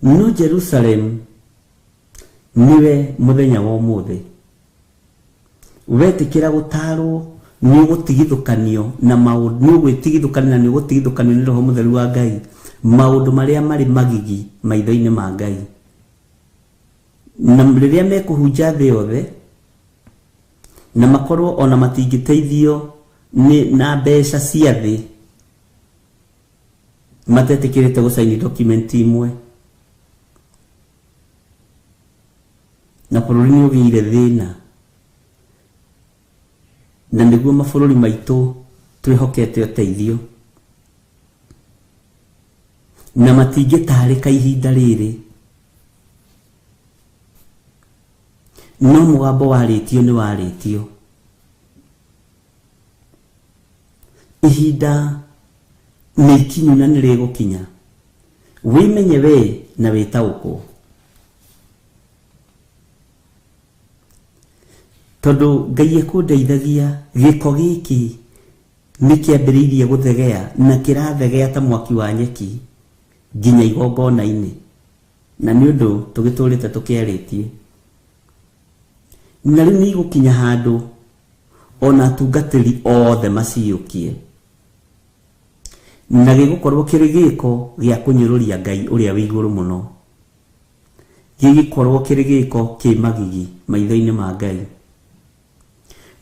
Speaker 3: No Jerusalem niwe mũthenya wa ũmũthĩ wetĩkĩra gũtarwo nĩ ũgũtigithũkanio na maũndũ, nĩ ũgwĩtigithũkanio na nĩ ũgũtigithũkanio nĩ Roho Mũtheru wa Ngai maũndũ marĩa marĩ magigi maitho-inĩ ma Ngai. Na rĩrĩa mekũhunja thĩ yothe na makorwo ona matingĩteithio nĩ na mbeca cia thĩ matetĩkĩrĩte gũcaini document imwe, na bũrũri nĩ ũgĩire thĩna, na nĩguo mabũrũri maitũ Twĩhokete ũteithio. Na matingĩtarĩka ihinda rĩrĩ. No mũgambo warĩtio nĩ warĩtio. Ihinda nĩ ikinyu na nĩ rĩgũkinya. Wĩmenye we na wĩtaũkwo. Tondũ Ngai ekũndeithagia gĩko gĩkĩ nĩ kĩambĩrĩirie gũthegea na kĩrathegea ta mwaki wa nyeki nginya igongona-inĩ. Na nĩ ũndũ tũgĩtũrĩte tũkĩarĩtie. Na rĩu nĩ igũkinya handũ ona atungatĩri othe maciyũkie. Na gĩgũkorwo kĩrĩ gĩko gĩa kũnyũrũria Ngai ũrĩa wĩ igũrũ mũno. Gĩgĩkorwo kĩrĩ gĩko kĩ magigi maitho-inĩ ma Ngai.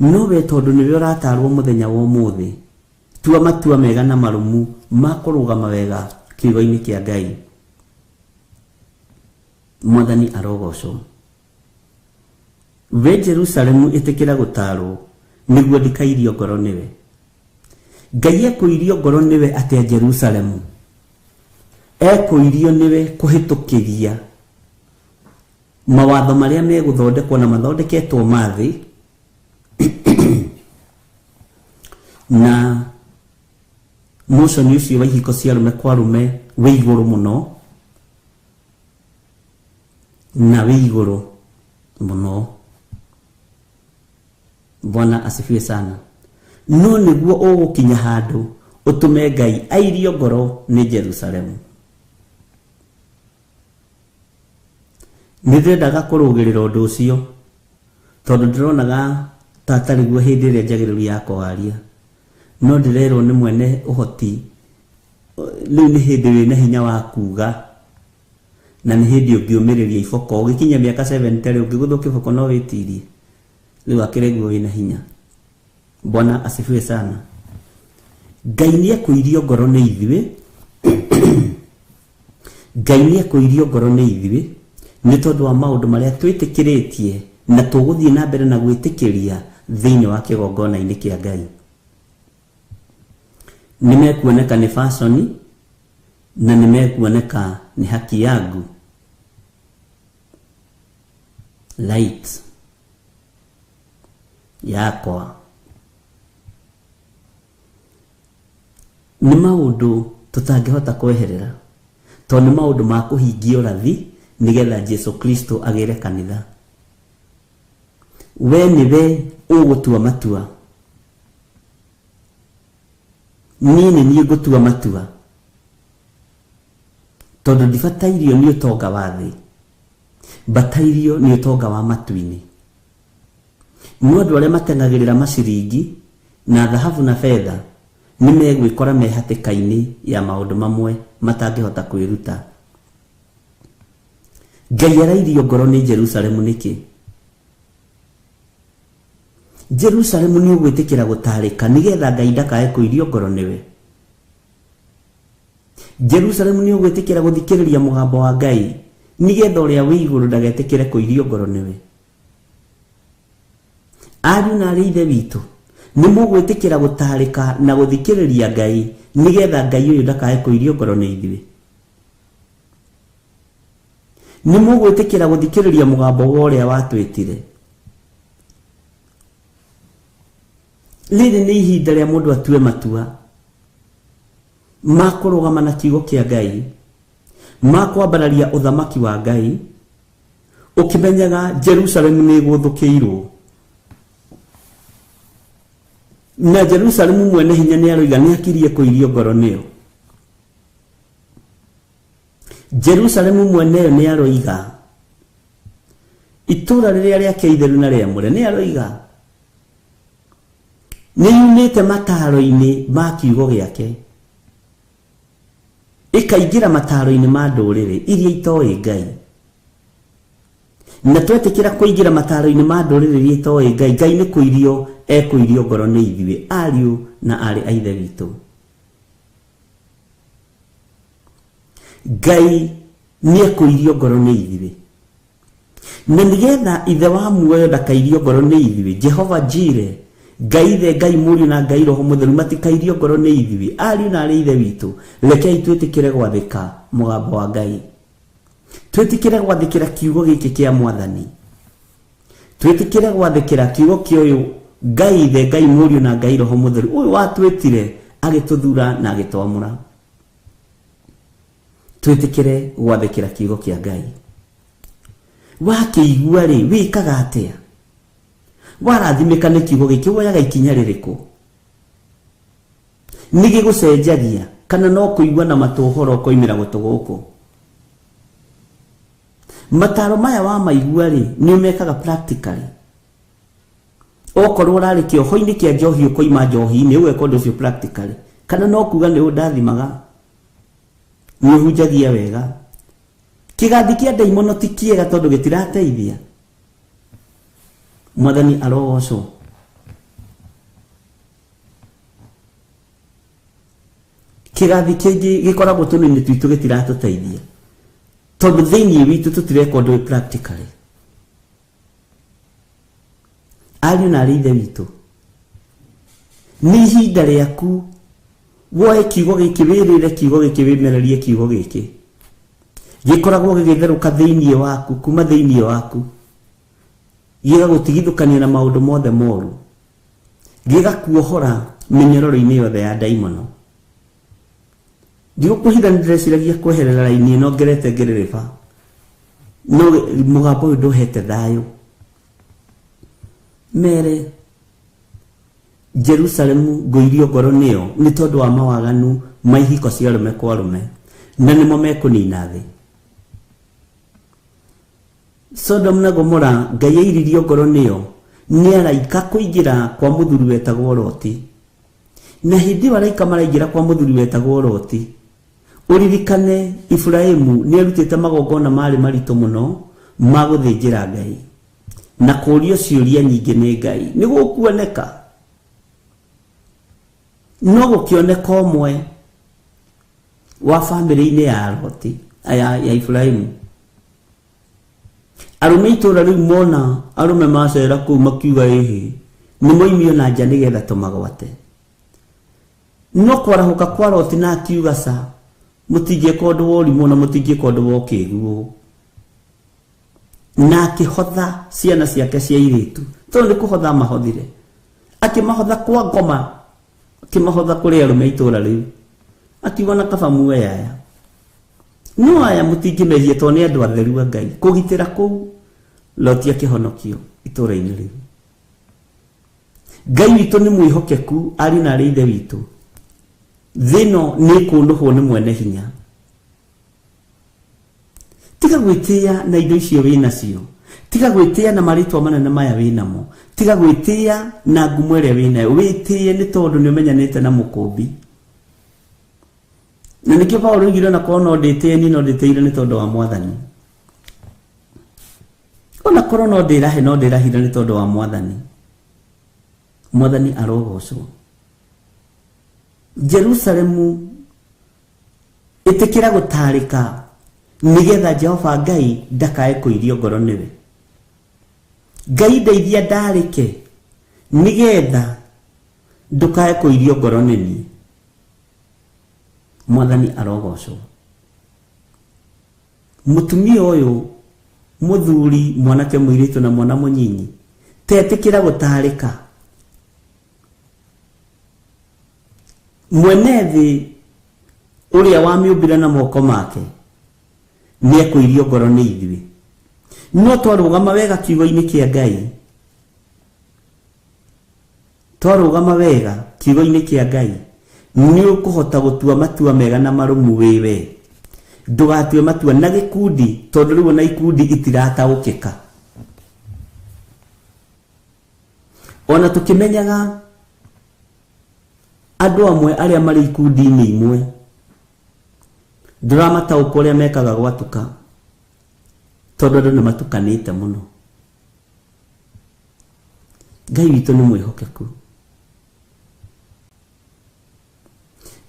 Speaker 3: No we tondũ nĩwe ũratarwo mũthenya wa ũmũthĩ, tua matua mega na marũmu ma kũrũgama wega kiugo-inĩ kĩa Ngai. Mwathani arogocwo. We Jerusalemu ĩtĩkĩra gũtarwo nĩguo ndikairio ngoro nĩwe. Ngai ekũirio ngoro nĩwe atĩa Jerusalemu? Ekũirio nĩwe kũhĩtũkĩria mawatho marĩa megũthondekwo na mathondeketwo ma thĩ na motion ũcio wa ihiko cia arũme kwa arũme wĩ igũrũ mũno na wĩ igũrũ mũno. Bwana asifiwe sana. No nĩguo ũgũkinya handũ ũtũme Ngai airio ngoro nĩ Jerusalemu. Nĩ ndĩrendaga kũrũgĩrĩra ũndũ ũcio tondũ ndĩronaga ta atarĩ guo hĩndĩ ĩrĩa njagĩrĩru ya kwaria. No ndĩrerwo nĩ mwene ũhoti rĩu nĩ hĩndĩ wĩna hinya wa kuga na nĩ hĩndĩ ũngĩũmĩrĩria iboko ũgĩkinya mĩaka 70 rĩ ũngĩgũthwo kĩboko no wĩtirie. Rĩu akĩrĩ guo wĩna hinya. Bwana asifiwe sana. Ngai nĩ ekũirio ngoro nĩ ithuĩ. Ngai nĩ ekũirio ngoro nĩ ithuĩ nĩ tondũ wa maũndũ marĩa twĩtĩkĩrĩtie na tũgũthiĩ na mbere na gwĩtĩkĩria thĩinĩ wa kĩgongona-inĩ kĩa Ngai. Nĩ mekuoneka nĩ fashion na nĩ mekuoneka nĩ haki yangu. Light yakwa. Nĩ maũndũ tũtangĩhota kweherera tondũ nĩ maũndũ ma kũhingia ũrathi nĩgetha Jesu Kristo agĩre kanitha. We nĩwe ũgũtua matua. Niĩ nĩ niĩ ngũtua matua tondũ ndibatairio nĩ ũtonga wa thĩ, mbatairio nĩ ũtonga wa matu-inĩ. No andũ arĩa mateng'agĩrĩra maciringi na thahabu na betha nĩ megwĩkora me hatĩka-inĩ ya maũndũ mamwe matangĩhota kwĩruta. Ngai arairio ngoro nĩ Jerusalemu nĩkĩ? Jerusalemu nĩ ũgwĩtĩkĩra gũtarĩka nĩgetha Ngai ndakae kũirio ngoro nĩwe. Jerusalemu nĩ ũgwĩtĩkĩra gũthikĩrĩria mũgambo wa Ngai nĩgetha ũrĩa wĩ igũrũ ndagetĩkĩre kũirio ngoro nĩwe. Ariũ na arĩ ithe witũ nĩ mũgwĩtĩkĩra gũtarĩka na gũthikĩrĩria Ngai nĩgetha Ngai ũyũ ndakae kũirio ngoro nĩ ithuĩ. Nĩ mũgwĩtĩkĩra gũthikĩrĩria mũgambo wa ũrĩa watwĩtire. Rĩrĩ nĩ ihinda rĩa mũndũ atue matua ma kũrũgama na kiugo kĩa Ngai, ma kwambararia ũthamaki wa Ngai, ũkĩmenyaga Jerusalemu nĩ ĩgũthũkĩirwo. Na Jerusalemu mwene hinya nĩ aroiga nĩ akirie kũirio ngoro nĩyo. Jerusalemu mweneyo nĩ aroiga itũra rĩrĩa rĩake itheru na rĩamũre nĩ aroiga nĩ yumĩte mataro-inĩ ma kiugo gĩake ĩkaingĩra mataro-inĩ ma ndũrĩrĩ iria itoĩ Ngai. Na twetĩkĩra kũingĩra mataro-inĩ ma ndũrĩrĩ iria itoĩ Ngai, Ngai nĩ kũirio ekũirio ngoro nĩ ithuĩ ariũ na aarĩ a Ithe witũ. Ngai nĩ ekũirio ngoro nĩ ithuĩ. Na nĩgetha ithe wa muoyo ndakairio ngoro nĩ ithuĩ, Jehova Jire Ngai Ithe, Ngai Mũriũ na Ngai Roho Mũtheru matikairio ngoro nĩ ithuĩ ariũ na arĩ ithe witũ. Rekei twĩtĩkĩre gwathĩka mũgambo wa Ngai, twĩtĩkĩre gwathĩkĩra kiugo gĩkĩ kĩa Mwathani, twĩtĩkĩre gwathĩkĩra kiugo kĩa ũyũ Ngai Ithe, Ngai Mũriũ na Ngai Roho Mũtheru, ũyũ watwĩtire agĩtũthura na agĩtwamũra. Twĩtĩkĩre gwathĩkĩra kiugo kĩa Ngai. Wakĩigua rĩ, wĩkaga atĩa? Warathimĩka nĩ kiugo gĩkĩ, woyaga ikinya rĩrĩkũ? Nĩ gĩgũcenjagia kana no kũigua na matũ ũhoro ũkoimĩra gũtũ gũkũ? Mataro maya wamaigua rĩ, nĩ ũmekaga practically? Okorwo ũrarĩ kĩoho-inĩ kĩa njohi ũkoima njohi-inĩ, ũgeka ũndũ ũcio practically? Kana no kuga nĩ ũndathimaga, nĩ ũhunjagia wega? Kĩgathi kĩa ndaimono ti kĩega tondũ gĩtirateithia. Mwathani arogocwo. Kĩgathi kĩngĩ gĩkoragwo tũnini twitũ gĩtiratũteithia tondũ thĩinĩ witũ tũtireka ũndũ practically. Ariũ na arĩ ithe witũ, nĩ ihinda rĩaku woe kiugo gĩkĩ, wĩrĩre kiugo gĩkĩ, wĩmererie kiugo gĩkĩ. Gĩkoragwo gĩgĩtherũka thĩinĩ waku, kuma thĩinĩ waku, gĩgagũtigithũkania na maũndũ mothe moru, gĩgakuohora mĩnyororo-inĩ yothe ya ndaimono. Ndigũkũhitha, nĩndĩreciragia kweherera raini ĩno ngerete ngĩrĩrĩba, no mũgambo ũyũ ndũhete thayũ. Mere Jerusalemu ngũirio ngoro nĩyo nĩ tondũ wa mawaganu ma ihiko cia arũme kwa arũme, na nĩmo mekũnina thĩ. Sodom na Gomora Ngai airirio ngoro nĩyo nĩ araika kũingĩra kwa mũthuri wetagwo Loti. Na hĩndĩ ĩyo araika maraingĩra kwa mũthuri wetagwo Loti, ũririkane Iburahĩmu nĩ arutĩte magongona marĩ maritũ mũno ma gũthĩnjĩra Ngai na kũũrio ciũria nyingĩ nĩ Ngai nĩ gũkuoneka. No gũkĩoneka ũmwe wa bamĩrĩ-inĩ ya Loti, ya Iburahĩmu. Arũme itũũra rĩu mona arũme macera kũu makiuga ĩhĩ, nĩ moimio na nja nĩgetha tũmagwate. No kwarahũka kwa Loti na akiuga ca, mũtingĩka ũndũ wa ũrimũ na mũtingĩka ũndũ wa ũkĩgu. Na akĩhotha ciana ciake cia airĩtu, tondũ nĩ kũhotha mahothire. Akĩmahotha kwa ngoma, akĩmahotha kũrĩ arũme itũũra rĩu. Akiuga na kaba muoe aya. No aya mũtingĩmehia tondũ nĩ andũ atheru a Ngai. Kũgitĩra kũu Loti akĩhonokio itũũra-inĩ rĩu. Ngai witũ nĩ mwĩhokeku, ariũ na arĩ ithe witũ. Thĩ ĩno nĩ ĩkũnũhwo nĩ mwene hinya. Tiga gwĩtĩĩa na indo icio wĩnacio, tiga gwĩtĩĩa na marĩtwa manene maya wĩnamo, tiga gwĩtĩĩa na ngumo ĩrĩa wĩnayo. Wĩtĩĩe nĩ tondũ nĩ ũmenyanĩte na mũkũmbi. Na nĩkĩo Paulo oigire ona korwo no ndĩtĩĩe niĩ no ndĩtĩĩire nĩ tondũ wa Mwathani. Ona korwo no ndĩrahe no ndĩrahire nĩ tondũ wa Mwathani. Mwathani arogocwo. Jerusalemu ĩtĩkĩra gũtarĩka nĩgetha Jehova Ngai ndakae kũirio ngoro nĩwe. Ngai ndeithia ndarĩke nĩgetha ndũkae kũirio ngoro nĩ niĩ. Mwathani arogocwo. Mũtumia ũyũ, mũthuri, mwanake mũirĩtu na mwana mũnyinyi, tetĩkĩra gũtarĩka. Mwene thĩ ũrĩa wamĩũmbire na moko make nĩ ekũirio ngoro nĩ ithuĩ. No twarũgama wega kiugo-inĩ kĩa Ngai, twarũgama wega kiugo-inĩ kĩa Ngai, nĩ ũkũhota gũtua matua mega na marũmu wĩwe. Ndũgatue matua na gĩkundi, tondũ rĩu ona ikundi itirataũkĩka. Ona tũkĩmenyaga andũ amwe arĩa marĩ ikundi-inĩ imwe, ndũramataũka ũrĩa mekaga gwatuka, tondũ andũ nĩ matukanĩte mũno. Ngai witũ nĩ mwĩhokeku.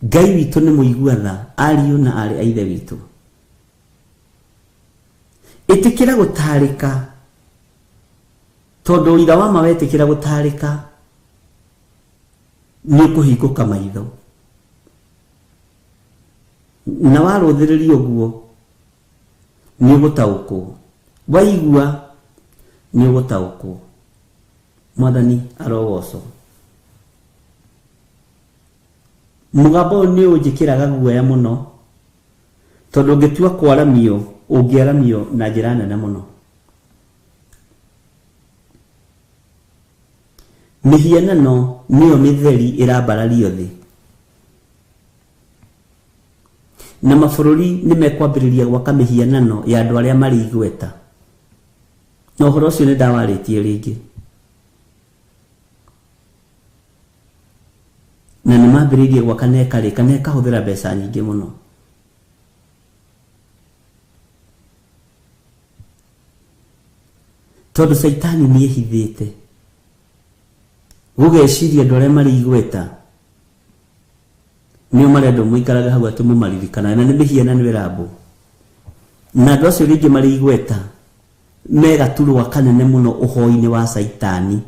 Speaker 3: Ngai witũ nĩ mũigua tha, ariũ na aarĩ a ithe witũ. Ĩtĩkĩra gũtarĩka, tondũ ũira wa ma wetĩkĩra gũtarĩka, Nĩ ũkũhingũka maitho. Na warũthĩrĩria ũguo nĩ ũgũtaũkwo. Waigua nĩ ũgũtaũkwo. Mwathani arogocwo. Mũgambo ũyũ nĩ ũnjĩkĩraga guoya mũno tondũ ũngĩtua kwaramio ũngĩaramio na njĩra nene mũno. Mĩhianano nĩyo mĩtheri ĩrambarario thĩ. Na mabũrũri nĩ mekwambĩrĩria gwaka mĩhianano ya andũ arĩa marĩ igweta. Na ũhoro ũcio nĩ ndawarĩtie rĩngĩ. Na nĩ mambĩrĩirie gwaka na ĩkarĩka na ĩkahũthĩra mbeca nyingĩ mũno. Tondũ Caitani nĩ ehithĩte. Gũgeciria andũ arĩa marĩ igweta nĩo marendwo mũikarage hau atĩ mũmaririkanaga na nĩ mĩhianano ĩrambwo. Na andũ acio rĩngĩ marĩ igweta me gaturwa kanene mũno ũhoi-inĩ wa Caitani.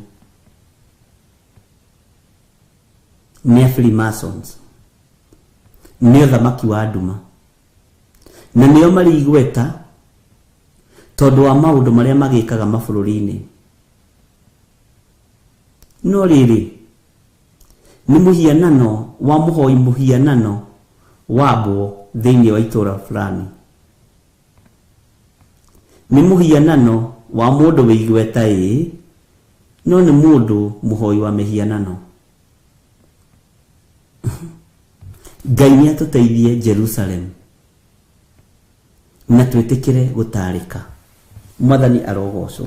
Speaker 3: Nĩ a Freemasons. Nĩ ũthamaki wa nduma. Na nĩo marĩ igweta tondũ wa maũndũ marĩa magĩkaga mabũrũri-inĩ. No rĩrĩ, nĩ mũhianano wa mũhoi mũhianano wambwo thĩinĩ wa itũũra fulani. Nĩ mũhianano wa mũndũ wĩ igweta ĩĩ, no nĩ mũndũ mũhoi wa mĩhianano. Ngai nĩ atũteithie Jerusalem na twĩtĩkĩre gũtarĩka. Mwathani arogocwo.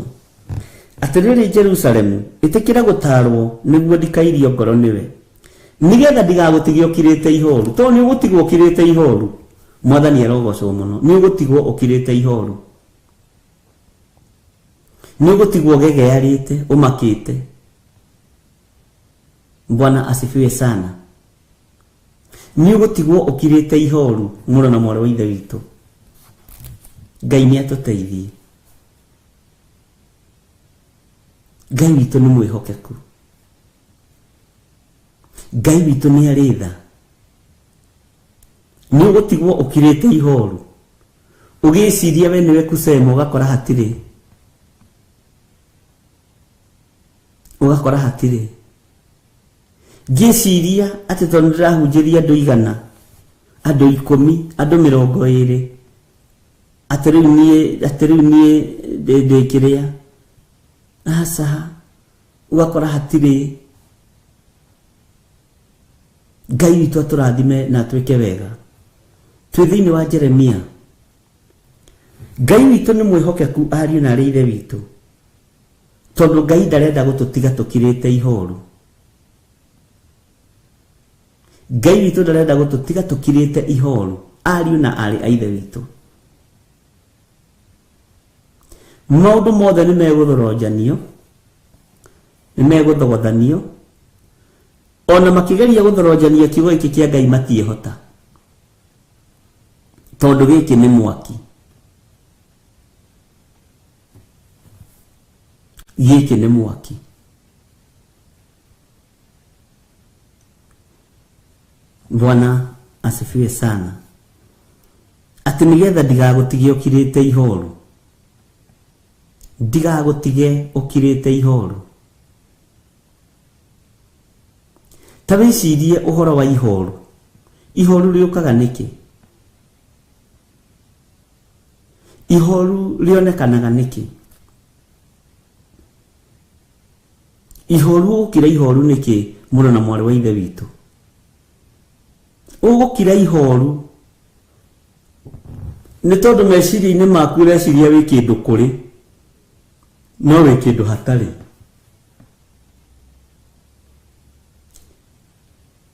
Speaker 3: Atĩrĩrĩ Jerusalemu, ĩtĩkĩra gũtarwo nĩguo ndikairio ngoro nĩwe, nĩgetha ndigagũtige ũkirĩte ihoru. Tondũ nĩ ũgũtigwo ũkirĩte ihoru. Mwathani arogocwo mũno. Nĩ ũgũtigwo ũkirĩte ihoru. Nĩ ũgũtigwo ũgegearĩte, ũmakĩte. Bwana asifiwe sana. Nĩ ũgũtigwo ũkirĩte ihoru, mũrũ na mwarĩ wa Ithe witũ. Ngai nĩ atũteithie. Ngai witũ nĩ mwĩhokeku. Ngai witũ nĩ arĩ tha. Nĩ ũgũtigwo ũkirĩte ihoru. Ũgĩciria we nĩwe kusema ũgakora hatirĩ. Ũgakora hatirĩ. Ngĩciria atĩ tondũ ndĩrahunjĩria andũ 100, andũ 10, andũ 20, atĩ rĩu niĩ ndĩ kĩrĩa. Aca, ũgakora hatirĩ. Ngai witũ atũrathime na atwĩke wega. Twĩ thĩinĩ wa Jeremia. Ngai witũ nĩ mwĩhokeku ariũ na arĩ ithe witũ. Tondũ Ngai ndarenda gũtũtiga tũkirĩte ihoru. Ngai witũ ndarenda gũtũtiga tũkirĩte ihoru ariũ na arĩ a ithe witũ. Maũndũ mothe nĩ megũthoronjanio, nĩ megũthogothanio, ona makĩgeria gũthoronjania kiugo gĩkĩ kĩa Ngai matiĩhota. Tondũ gĩkĩ nĩ mwaki. Gĩkĩ nĩ mwaki. Bwana asifiwe sana. Atĩ nĩgetha ndigagũtige ũkirĩte ihoru. Ndigagũtige ũkirĩte ihoru. Ta wĩcirie ũhoro wa ihoru. Ihoru rĩũkaga nĩkĩ? Ihoru rĩonekanaga nĩkĩ? Ihoru ũgũkira ihoru nĩkĩ mũrũ na mwarĩ wa ithe witũ? Ũgũkira ihoru nĩ tondũ meciria-inĩ maku ũreciria wĩ kĩndũ kũrĩ, no wĩ kĩndũ hatarĩ.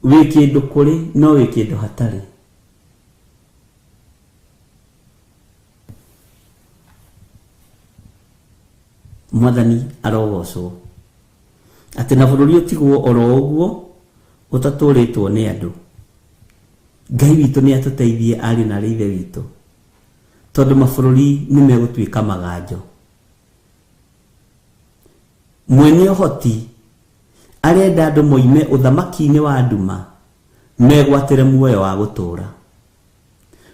Speaker 3: Wĩ kĩndũ kũrĩ, no wĩ kĩndũ hatarĩ. Mwathani arogocwo. Atĩ na bũrũri ũtigwo oro ũguo ũtatũrĩtwo nĩ andũ. Ngai witũ nĩ atũteithie ariũ na arĩ ithe witũ. Tondũ mabũrũri nĩ megũtuĩka maganjo. Mwene ũhoti Arenda andũ moime ũthamaki-inĩ wa nduma megwatĩre muoyo wa gũtũũra.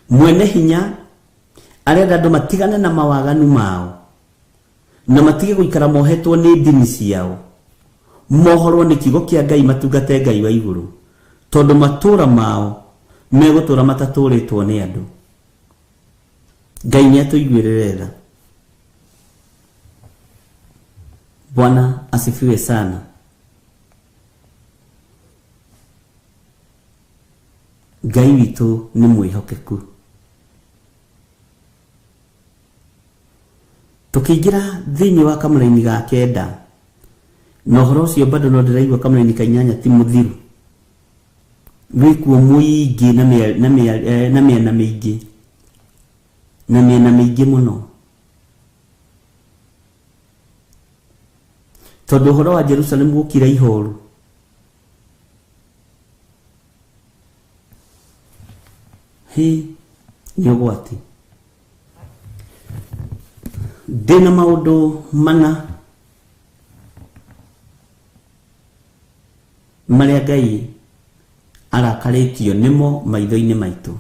Speaker 3: Mwene hinya arenda andũ matigane na mawaganu mao na matige gũikara mohetwo nĩ ndini ciao, mohorwo nĩ kiugo kĩa Ngai, matungate Ngai wa igũrũ, tondũ matũũra mao megũtũũra matatũũrĩtwo nĩ andũ. Ngai nĩ atũiguĩrĩre tha. Bwana asifiwe sana. Ngai witũ nĩ mwĩhokeku. Tũkĩingĩra thĩinĩ wa kamũraini ga kenda, na ũhoro ũcio bado no ndĩraigua kamũraini ka inyanya ti mũthiru, wĩkuo mũingĩ na mĩena mĩingĩ, na mĩena mĩingĩ mũno, tondũ ũhoro wa Jerusalemu gũkira ihoru. Hĩ, nĩ ũgwati. Ndĩna maũndũ mana marĩa Ngai arakarĩtio nĩmo maitho-inĩ maitũ.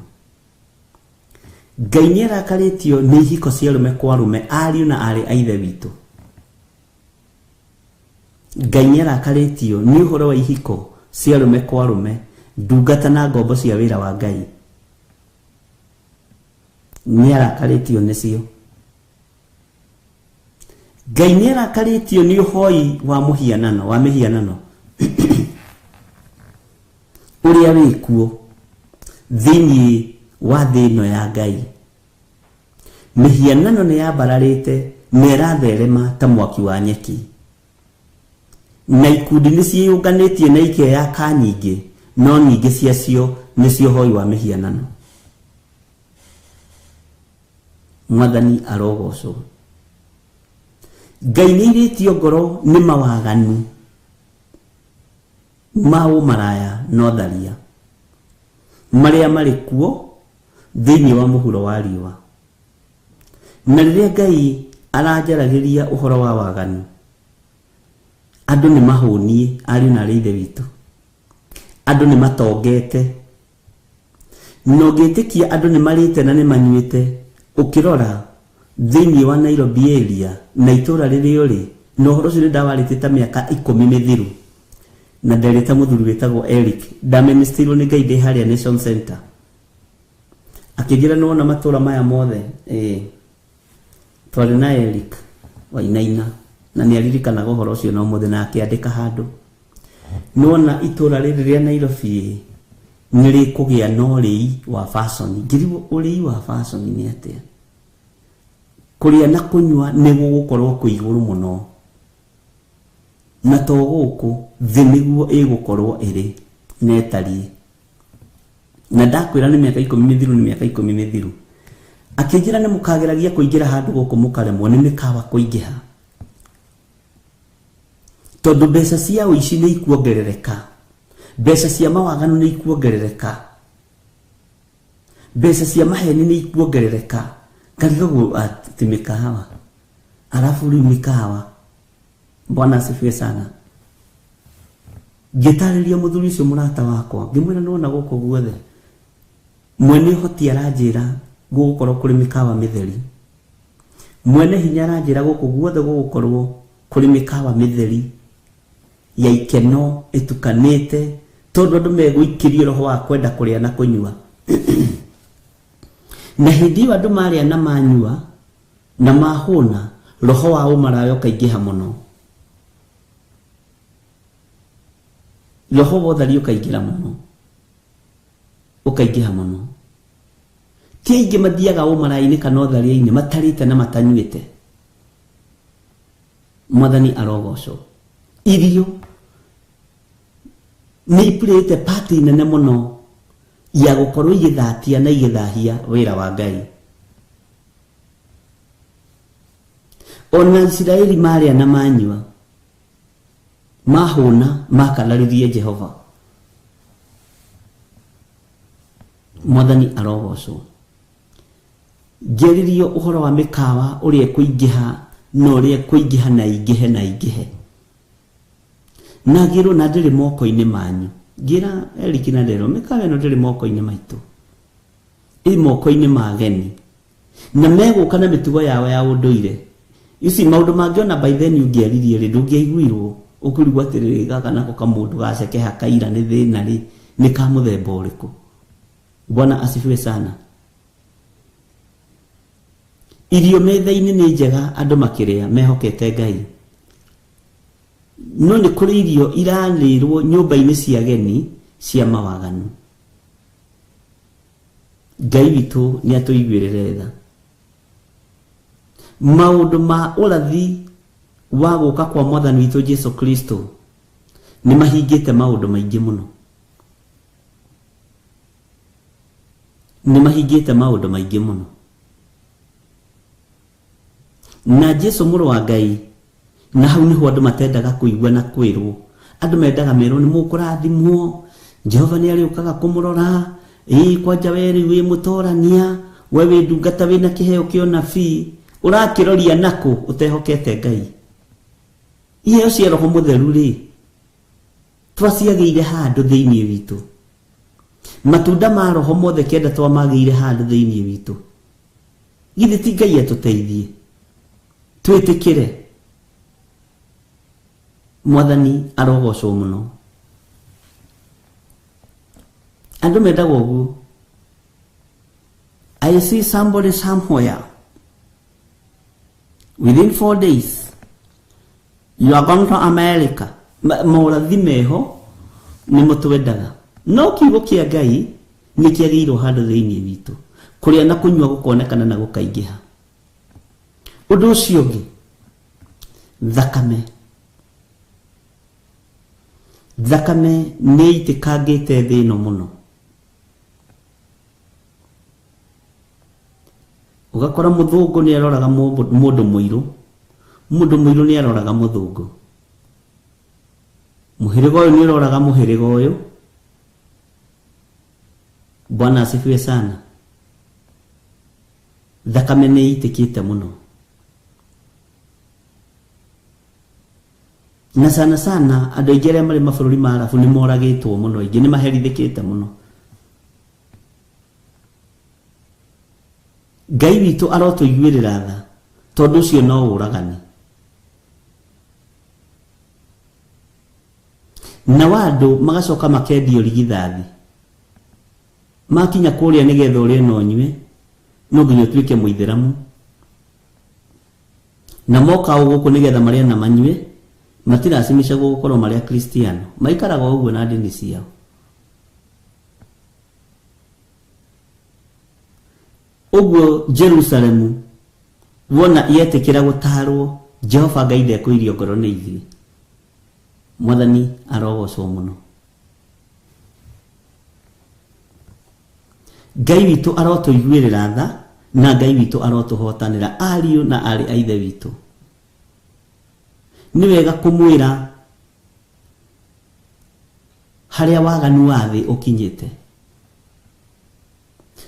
Speaker 3: Ngai nĩ arakarĩtio nĩ ihiko cia arũme kwa arũme, ariũ na aarĩ a ithe witũ. Ngai nĩ arakarĩtio nĩ ũhoro wa ihiko cia arũme kwa arũme, ndungata na ngombo cia wĩra wa Ngai. Nĩ arakarĩtio nĩcio. Ngai nĩ arakarĩtio nĩ ũhoi wa mũhianano, wa mĩhianano ũrĩa wĩkuo thĩinĩ wa thĩ ĩno ya Ngai. Mĩhianano nĩ yambararĩte na ĩratherema ta mwaki wa nyeki, na ikundi nĩ ciĩyũnganĩtie na ikeyaka nyingĩ, no nyingĩ ciacio nĩcio ũhoi wa mĩhianano. Mwathani arogocwo. Ngai nĩ airĩtio ngoro nĩ mawaganu ma ũmaraya na ũtharia marĩa marĩ kuo thĩinĩ wa mũhuro wa riũa. Na rĩrĩa Ngai aranjaragĩria ũhoro wa waganu, andũ nĩ mahũniĩ, ariũ na aarĩ a ithe witũ. Andũ nĩ matongete, na ũngĩtĩkia andũ nĩ marĩte na nĩ manyuĩte. Ũkĩrora thĩinĩ wa Nairobi area na itũũra rĩrĩa ũrĩ, na ũhoro ũcio nĩ ndawarĩtie ta mĩaka 10 mĩthiru, na nderĩte mũthuri wĩtagwo Eric, ndamenistirwo nĩ Ngai ndĩ harĩa Nation Center, akĩnjĩra nĩwona matũũra maya mothe. Twarĩ na Eric Wainaina na nĩ aririkanaga ũhoro ũcio na ũmũthĩ, na akĩandĩka handũ, nĩwona itũũra rĩrĩ rĩa Nairobi nĩ rĩkũgĩa na ũrĩi wa fashion. Ngĩrigwo ũrĩi wa fashion nĩ atĩa? Kũrĩa na kũnyua nĩ gũgũkorwo kwĩ igũrũ mũno, na to gũkũ thĩ nĩguo ĩgũkorwo ĩrĩ na ĩtariĩ. Na ndakwĩra nĩ mĩaka 10 mĩthiru, nĩ mĩaka 10 mĩthiru. Akĩnjĩra nĩ mũkageragia kũingĩra handũ gũkũ mũkaremwo nĩ mĩkawa kũingĩha, tondũ mbeca cia ũici nĩ ikuongerereka, mbeca cia mawaganu nĩ ikuongerereka, mbeca cia maheni nĩ ikuongerereka. Ngarigagwo atĩ mĩkawa, arabu rĩu mĩkawa. Bwana asifiwe sana. Ngĩtarĩria mũthuri ũcio mũrata wakwa, ngĩmwĩra nĩwona gũkũ guothe mwene ũhoti aranjĩra gũgũkorwo kũrĩ mĩkawa mĩtheri, mwene hinya aranjĩra gũkũ guothe gũgũkorwo kũrĩ mĩkawa mĩtheri ya ikeno ĩtukanĩte, tondũ andũ megũikĩrio roho wa kwenda kũrĩa na kũnyua. Na hĩndĩ ĩyo andũ marĩa na manyua na mahũna, roho wa ũmaraya ũkaingĩha mũno, roho wa ũtharia ũkaingĩra mũno, ũkaingĩha mũno. Ti aingĩ mathiaga ũmaraya-inĩ kana ũtharia-inĩ matarĩte na matanyuĩte. Mwathani arogocwo. Irio nĩ ipurĩte pati nene mũno ya gũkorwo igĩthatia na igĩthahia wĩra wa Ngai. Ona Isiraeli marĩa na manyua mahũna makanaririe Jehova. Mwathani arogocwo. Ngĩarĩrio ũhoro wa mĩkawa ũrĩa ĩkũingĩha na ũrĩa ĩkũingĩha na ĩingĩhe na ĩingĩhe. Na ngĩrwo na ndĩrĩ moko-inĩ manyu. Ngĩra Eric na Ndero mĩkawa ĩno ndĩrĩ moko-inĩ maitũ, ĩ moko-inĩ ma ageni, na megũka na mĩtugo yao ya ũndũire. Ici maũndũ mangĩ ona by then ũngĩaririe rĩ, ndũngĩaiguirwo, ũkũrigwo atĩrĩrĩ, gaka nako kamũndũ gacekeha kaira nĩ thĩna rĩ, nĩ ka mũthemba ũrĩkũ? Bwana asifiwe sana. Irio metha-inĩ nĩ njega, andũ makĩrĩa mehokete Ngai, no nĩ kũrĩ irio irarĩrwo nyũmba-inĩ cia ageni cia mawaganu. Ngai witũ nĩ atũiguĩrĩre tha. Maũndũ ma ũrathi wa gũka kwa Mwathani witũ Jesu Kristo nĩ mahingĩte maũndũ maingĩ mũno, nĩ mahingĩte maũndũ maingĩ mũno. Na Jesu mũrũ wa Ngai, na hau nĩho andũ matendaga kũigua na kwĩrwo. Andũ mendaga merwo nĩ mũkũrathimwo, Jehova nĩ arĩũkaga kũmũrora, ĩĩ kwanja we rĩu wĩ mũtorania, we wĩ ndungata wĩna kĩheo kĩa ũnabii, ũrakĩroria nakũ ũtehokete Ngai? Iheo cia Roho Mũtheru rĩ, twaciagĩire handũ thĩinĩ witũ. Matunda ma Roho mothe kenda twamagĩire handũ thĩinĩ witũ. Githĩ ti Ngai atũteithie twĩtĩkĩre? Mwathani arogocwo mũno. Andũ mendaga ũguo. I see somebody somewhere within 4 days you are going to America. Maũrathi meho nĩmo twendaga, no kiugo kĩa Ngai nĩ kĩagĩirwo handũ thĩinĩ witũ. Kũrĩa na kũnyua gũkonekana na gũkaingĩha. Ũndũ ũcio ũngĩ, thakame. Thakame nĩ ĩitĩkangĩte thĩ ĩno mũno. Ũgakora mũthũngũ nĩ aroraga mũndũ mũirũ, mũndũ mũirũ nĩ aroraga mũthũngũ, mũhĩrĩga ũyũ nĩ ũroraga mũhĩrĩga ũyũ. Bwana asifiwe sana. Thakame nĩ ĩitĩkĩte mũno, na sana sana andũ aingĩ arĩa marĩ mabũrũri ma Arabu nĩ moragĩtwo mũno, aingĩ nĩ maherithĩkĩte mũno. Ngai witũ arotũiguĩrĩra tha, tondũ ũcio no ũragani. Na andũ magacoka makendio rigithathi, makinya kũrĩa nĩgetha ũrĩe na ũnyue no nginya ũtuĩke mũithĩramu, na moka o gũkũ nĩgetha marĩe na manyue matiracimicagwo gũkorwo marĩ akristiano, maikaraga o ũguo na ndini ciao. Ũguo Jerusalemu wona yetĩkĩra gũtarwo, Jehova Ngai ndekũirio ngoro nĩ ithuĩ. Mwathani arogocwo mũno. Ngai witũ arotũiguĩrĩra tha, na Ngai witũ arotũhotanĩra, ariũ na aarĩ a Ithe witũ. Nĩ wega kũmwĩra harĩa waganu wa thĩ ũkinyĩte,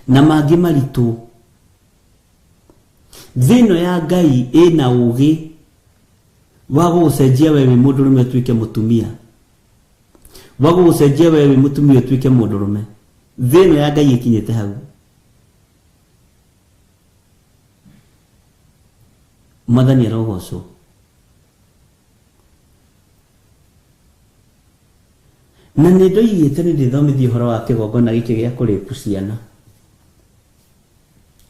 Speaker 3: na mangĩ maritũ. Thĩ ĩno ya Ngai ĩna ũgĩ wa gũgũcenjia we wĩ mũndũrũme ũtuĩke mũtumia, wa gũgũcenjia we wĩ mũtumia ũtuĩke mũndũrũme. Thĩ ĩno ya Ngai ĩkinyĩte hau. Mwathani arogocwo. Na nĩ ndoigĩte nĩ ndĩthomithie ũhoro wa kĩgongona gĩkĩ gĩa kũrĩpu ciana,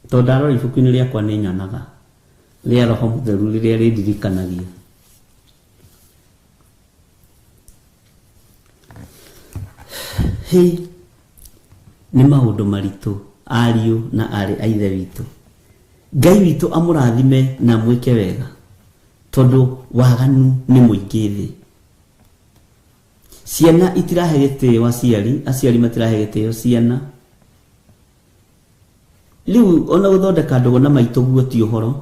Speaker 3: tondũ ndarora ibuku-inĩ rĩakwa nĩ nyonaga rĩa Roho Mũtheru rĩrĩa rĩndirikanagia. Hĩ, nĩ maũndũ maritũ, ariũ na aarĩ a Ithe witũ. Ngai witũ amũrathime na amwĩke wega, tondũ waganu nĩ mũingĩ thĩ. Ciana itirahe gĩtĩo aciari, aciari matirahe gĩtĩo ciana. Rĩu ona gũthondeka ndũgũ na maitũguo ti ũhoro,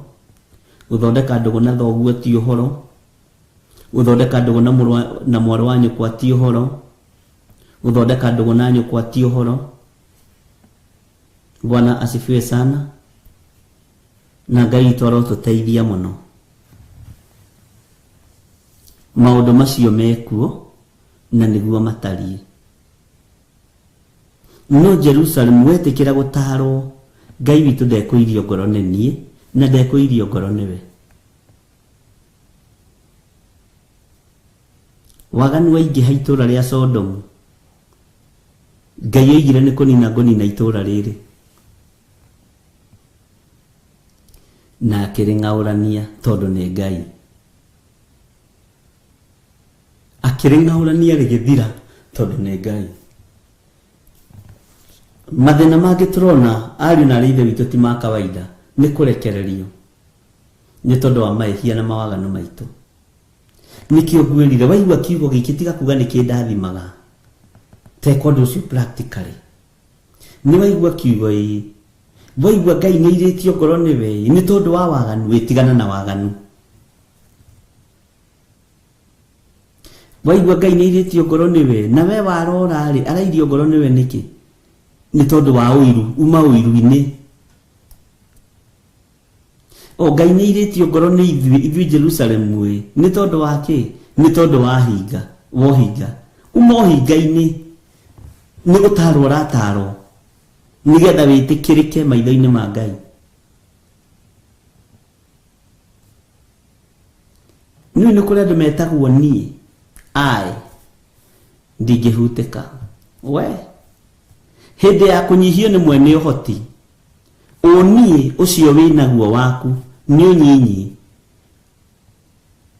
Speaker 3: gũthondeka ndũgũ na thoguo ti ũhoro, gũthondeka ndũgũ na mũrũ na mwarĩ wa nyũkwa ti ũhoro, gũthondeka ndũgũ na nyũkwa ti ũhoro. Bwana asifiwe sana. Na Ngai witũ arotũteithia mũno. Maũndũ macio mekuo. Na nĩguo matariĩ. No Jerusalem wetĩkĩra gũtaarwo, Ngai witũ ndekũirio ngoro nĩ niĩ na ndekũirio ngoro nĩwe. Waganu waingĩha itũũra rĩa Sodomu, Ngai oigire nĩ kũnina ngũnina itũũra rĩrĩ. Na akĩrĩng'aũrania tondũ nĩ Ngai. Akĩrĩng'aũrania rĩgĩthira tondũ nĩ Ngai. Mathĩna mangĩ tũrona ariũ na arĩ ithe witũ ti ma kawaida, nĩ kũrekererio nĩ tondũ wa mahĩtia na mawaganu maitũ. Nĩkĩo ngwĩrire waigua kiugo gĩkĩ tiga kuga nĩ kĩndathimaga, teka ũndũ ũcio practically. Nĩ waigua kiugo ĩĩ, waigua Ngai nĩ airĩtio ngoro nĩwe ĩĩ, nĩ tondũ wa waganu, wĩtigana na waganu. Waigua Ngai nĩ airĩtio ngoro nĩwe, na we warora rĩ, arairio ngoro nĩwe nĩkĩ? Nĩ tondũ wa ũiru, uma ũiru-inĩ. O Ngai nĩ airĩtio ngoro nĩ ithuĩ, ithuĩ Jerusalemu ĩ, nĩ tondũ wa kĩ? Nĩ tondũ wa hinga, wa ũhinga. Uma ũhinga-inĩ, nĩ gũtarwo ũratarwo, nĩgetha wĩtĩkĩrĩke maitho-inĩ ma Ngai. Nĩũĩ nĩ kũrĩ andũ metagwo niĩ, I, ndingĩhutĩka. We, hĩndĩ ya kũnyihio nĩ mwene ũhoti, ũniĩ ũcio wĩnaguo waku nĩ ũnyinyi,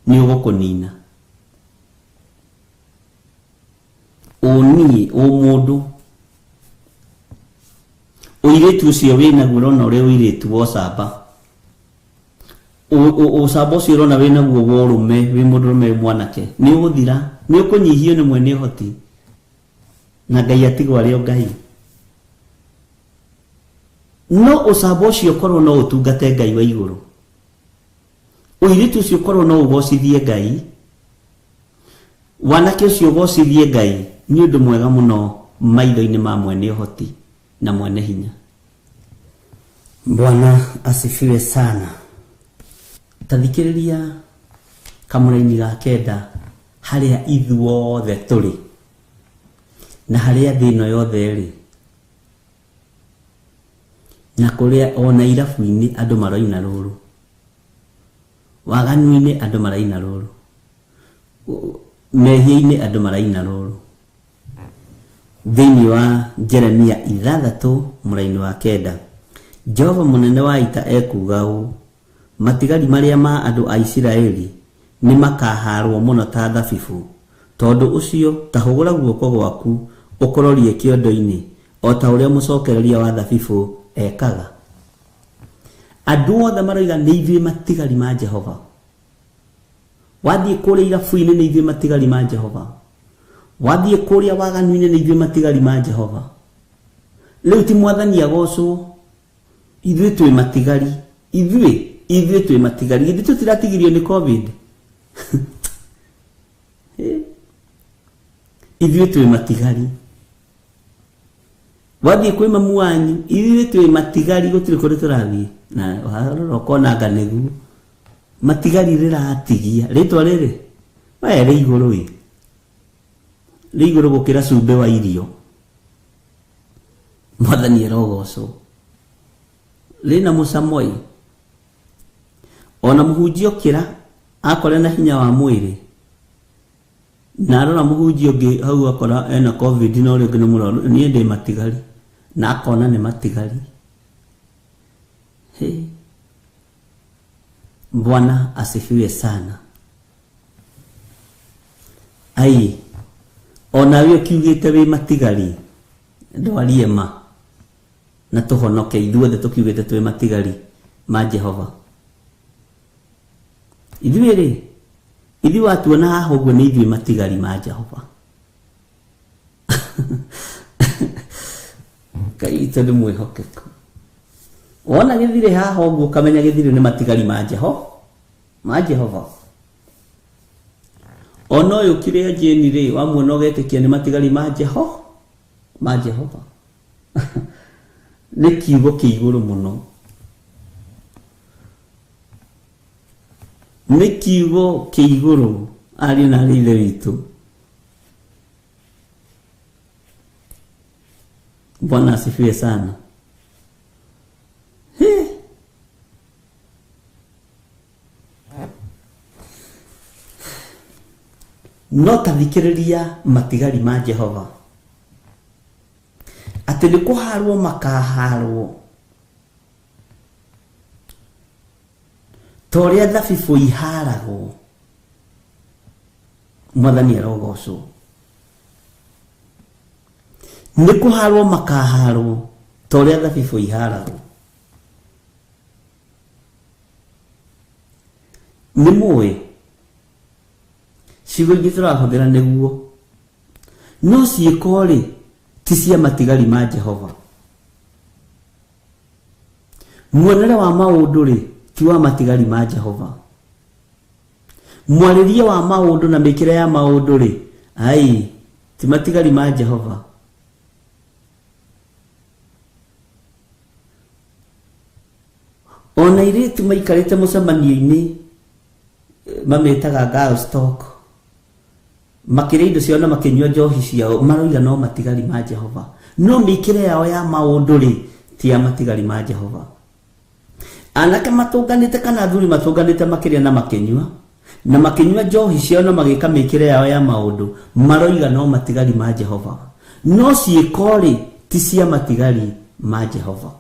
Speaker 3: nĩ ũgũkũnina. Ũniĩ, ũmũndũ, ũirĩtu ũcio wĩnaguo ũrona ũrĩ ũirĩtu wa ũcamba. Ũcamba ũcio ũrona wĩnaguo wa ũrũme, wĩ mũndũrũme wĩ mwanake, nĩ ũgũthira, nĩ ũkũnyihio nĩ mwene ũhoti. Na Ngai atigwo arĩ o Ngai. No ũcamba ũcio ũkorwo no ũtungate Ngai wa igũrũ. Ũirĩtu ũcio ũkorwo no ũgocithie Ngai. Wanake ũcio ũgocithie Ngai nĩ ũndũ mwega mũno maitho-inĩ ma mwene ũhoti na mwene hinya. Bwana asifiwe sana. Ta thikĩrĩria kamũraini ga kenda harĩa ithuothe tũrĩ na harĩa thĩ ĩno yothe ĩrĩ na kũrĩa ona irabu-inĩ andũ maroina rũrũ, waganu-inĩ andũ maraina rũrũ, mehia-inĩ andũ maraina rũrũ. Thĩinĩ wa Jeremia 6 mũraini wa 9, Jehova mũnene wa ita ekuuga ũũ, matigari marĩa ma andũ a Isiraeli nĩ makahaarwo mũno ta thabibũ. Tondũ ũcio ta hũgũra guoko gwaku ũkũrorie kĩondo-inĩ o ta ũrĩa mũcokereria wa thabibũ ekaga. Andũ othe maroiga nĩ ithuĩ matigari ma Jehova. Wathiĩ kũrĩa irabu-inĩ nĩ ithuĩ matigari ma Jehova. Wathiĩ kũrĩa waganu-inĩ nĩ ithuĩ matigari ma Jehova. Rĩu ti mwathani agocwo, ithuĩ twĩ matigari, ithuĩ twĩ matigari. Githĩ tũtiratigirio nĩ COVID? Ithuĩ twĩ matigari. Wathiĩ kwĩ mamu wanyu, ithuĩ twĩ matigari, gũtirĩ kũndũ tũrathiĩ. Na warora ũkona anga nĩguo. Matigari rĩratigia. Rĩtwa rĩrĩ, we rĩ igũrũ ĩ. Rĩ igũrũ gũkĩra cumbĩ wa irio. Mwathani arogocwo. Rĩna mũcamo ĩ. Ona mũhunjia okĩra, akore na hinya wa mwĩrĩ. Na arora mũhunjia ũngĩ hau akora ena COVID na ũrĩa ũngĩ nĩ mũrwaru, niĩ ndĩ matigari. Na akona nĩ matigari. Hey. Bwana asifiwe sana. Ai, onawe ũkiugĩte wĩ matigari, ndwarie ma na tũhonoke ithuothe tũkiugĩte twĩ matigari ma Jehova. Ithuĩ rĩ, ithuĩ watuona haha ũguo nĩ ithuĩ matigari ma Jehova. Ngai witũ nĩ mwĩhokeku. Wona gĩthirĩ haha ũguo ũkamenya gĩthirĩ nĩ matigari ma Jehova. Ma Jehova. Ona ũyũ kĩrĩa Jane rĩ, wamuona ũgetĩkia nĩ matigari ma Jehova. Ma Jehova. Nĩ kiugo kĩ igũrũ mũno. Nĩ kiugo kĩ igũrũ ariũ na arĩ ithe witũ. Bwana asifiwe sana. No tathikĩrĩria matigari ma Jehova atĩ nĩ kũharwo makaharwo ta ũrĩa thabibũ iharagwo. Mwathani arogocwo. Nĩ kũharwo makaharwo ta ũrĩa thabibũ iharagwo. Nĩ mũĩ ciugo ingĩ tũrahũthĩra nĩguo, no ciĩko rĩ ti cia matigari ma Jehova. Muonere wa maũndũ rĩ ti wa matigari ma Jehova. Mwarĩrie wa maũndũ na mĩkĩre ya maũndũ rĩ, ai, ti matigari ma Jehova. Ona airĩtu maikarĩte mũcemanio-inĩ mamĩtaga girls talk, makĩrĩa indo ciao na makĩnyua njohi ciao, maroiga no matigari ma Jehova. No mĩkĩre yao ya maũndũ rĩ ti ya matigari ma Jehova. Anake matũnganĩte kana athuri matũnganĩte makĩrĩa na makĩnyua, na makĩnyua njohi ciao na magĩka mĩkĩre yao ya maũndũ, maroiga no matigari ma Jehova. No ciĩko rĩ ti cia matigari ma Jehova.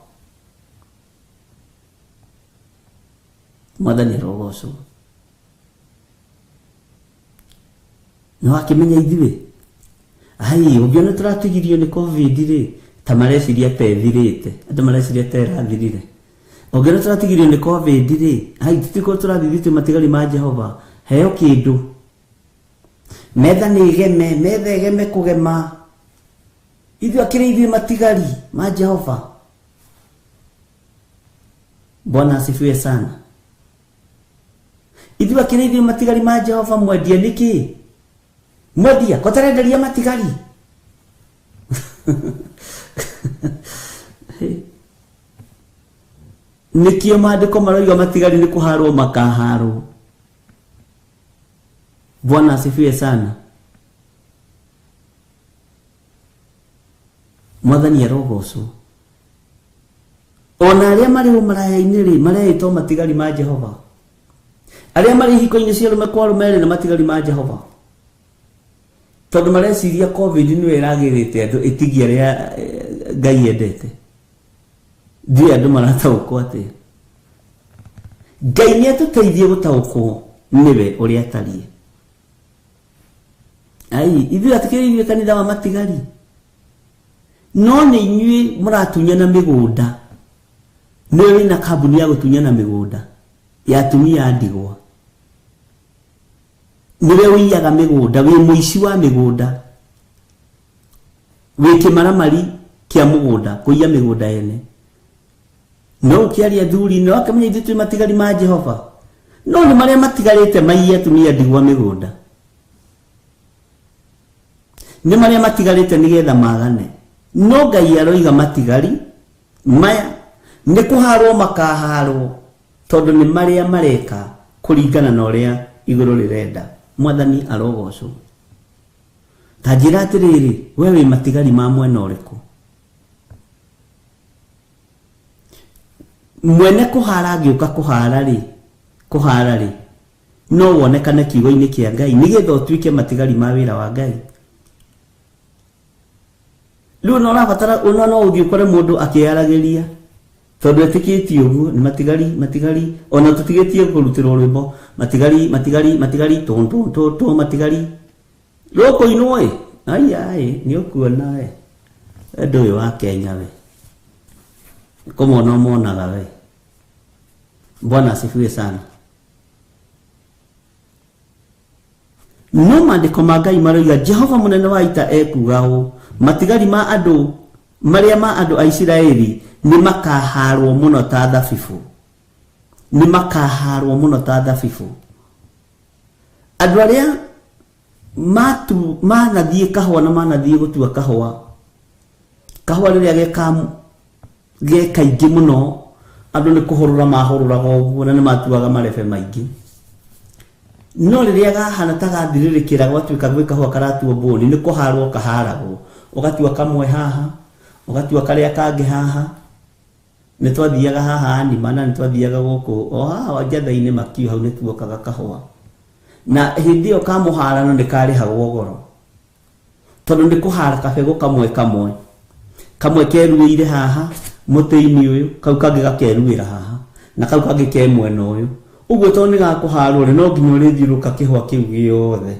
Speaker 3: Mwathani arogocwo. No akĩmenya ithuĩ, ai, ũngĩona tũratigirio nĩ COVID rĩ, ta mareciria ta ĩthirĩte, andũ mareciria ta ĩrathirire. Ũngĩona tũratigirio nĩ COVID rĩ, ai, tũtikorwo tũrathiĩ twĩ matigari ma Jehova, heo kĩndũ. Metha nĩ ĩgeme, metha ĩgeme kũgema. Ithuĩ akĩrĩ ithuĩ matigari ma Jehova. Bwana asifiwe sana. Ithuĩ akĩrĩ ithuĩ matigari ma Jehova, mwendia nĩkĩ? Mwendia, kotarenderia matigari. Nĩkĩo maandĩko maroiga matigari nĩ kũharwo makaharwo. Bwana asifiwe sana. Mwathani arogocwo. Ona arĩa marĩ ũmaraya-inĩ rĩ, mareĩtwo matigari ma Jehova. Arĩa marĩ ihiko-inĩ cia arũme kwa arũme rĩ, nĩ matigari ma Jehova. Tondũ mareciria COVID nĩyo ĩragĩrĩte andũ ĩtigie arĩa Ngai endete. Ndiũĩ andũ marataũkwo atĩa. Ngai nĩ atũteithie gũtaũkwo nĩwe ũrĩa atariĩ. Ai, ithuĩ atikĩrĩ ithuĩ kanitha wa matigari. No nĩ inyuĩ mũratunyana mĩgũnda. Nĩwe wĩna kambuni ya gũtunyana mĩgũnda ya atumia a ndigwa. Nĩwe ũiyaga mĩgũnda, wĩ mũici wa mĩgũnda, wĩ kĩmaramari kĩa mũgũnda, kũiya mĩgũnda ene. No ũkĩaria athuri, no akamenya ithuĩ twĩ matigari ma Jehova. No nĩ marĩa matigarĩte maiye atumia ndigwa mĩgũnda. Nĩ marĩa matigarĩte nĩgetha magane. No Ngai aroiga matigari maya nĩ kũharwo makaharwo, tondũ nĩ marĩa mareka kũringana na ũrĩa igũrũ rĩrenda. Mwathani arogocwo. Ta njĩra atĩrĩrĩ, we wĩ matigari ma mwena ũrĩkũ? Mwene kũhara angĩũka kũhara rĩ, no wonekane kiugo-inĩ kĩa Ngai nĩgetha ũtuĩke matigari ma wĩra wa Ngai. Rĩu no ũrabatara, ona no ũthiĩ ũkore mũndũ akĩyaragĩria tondũ etĩkĩtie ũguo, nĩ matigari, matigari, ona tũtigĩtie kũrutĩrwo rwĩmbo, matigari, matigari, matigari, tũ, tũ, tũ, tũ, matigari. Rũkũinwo ĩ, ai, ai, nĩ ũkuona we. Ũndũ ũyũ wa Kenya we. Kũmona ũmonaga we. Bwana asifiwe sana. No maandĩko ma Ngai maroiga Jehova mũnene wa ita ekuga ũũ, matigari ma andũ marĩa ma andũ a Isiraeli nĩ makaharwo mũno ta thabibũ. Nĩ makaharwo mũno ta thabibũ. Andũ arĩa manathiĩ kahũa na manathiĩ gũtua kahũa, kahũa rĩrĩa ge kaingĩ mũno, andũ nĩ kũhũrũra mahũrũraga ũguo na nĩ matuaga marebe maingĩ. No rĩrĩa gahana ta gathirĩrĩkĩra gwatuĩka gwĩ kahũa karatuo mbũni, nĩ kũharwo kaharagwo. Ũgatua kamwe haha, Ũgatua karĩa kangĩ haha. Nĩ twathiaga haha nima na nĩ twathiaga gũkũ o haha njatha-inĩ makiu hau nĩ tuokaga kahũa. Na hĩndĩ ĩyo ka mũharano nĩ karĩhagwo goro. Tondũ nĩ kũhara kabegũ kamwe kamwe. Kamwe keruĩire haha mũtĩ-inĩ ũyũ, kau kangĩ gakeruĩra haha, na kau kangĩ ke mwena ũyũ. Ũguo tondũ nĩ gakũharwo rĩ, no nginya ũrĩthiũrũrũka kĩhũa kĩu gĩothe.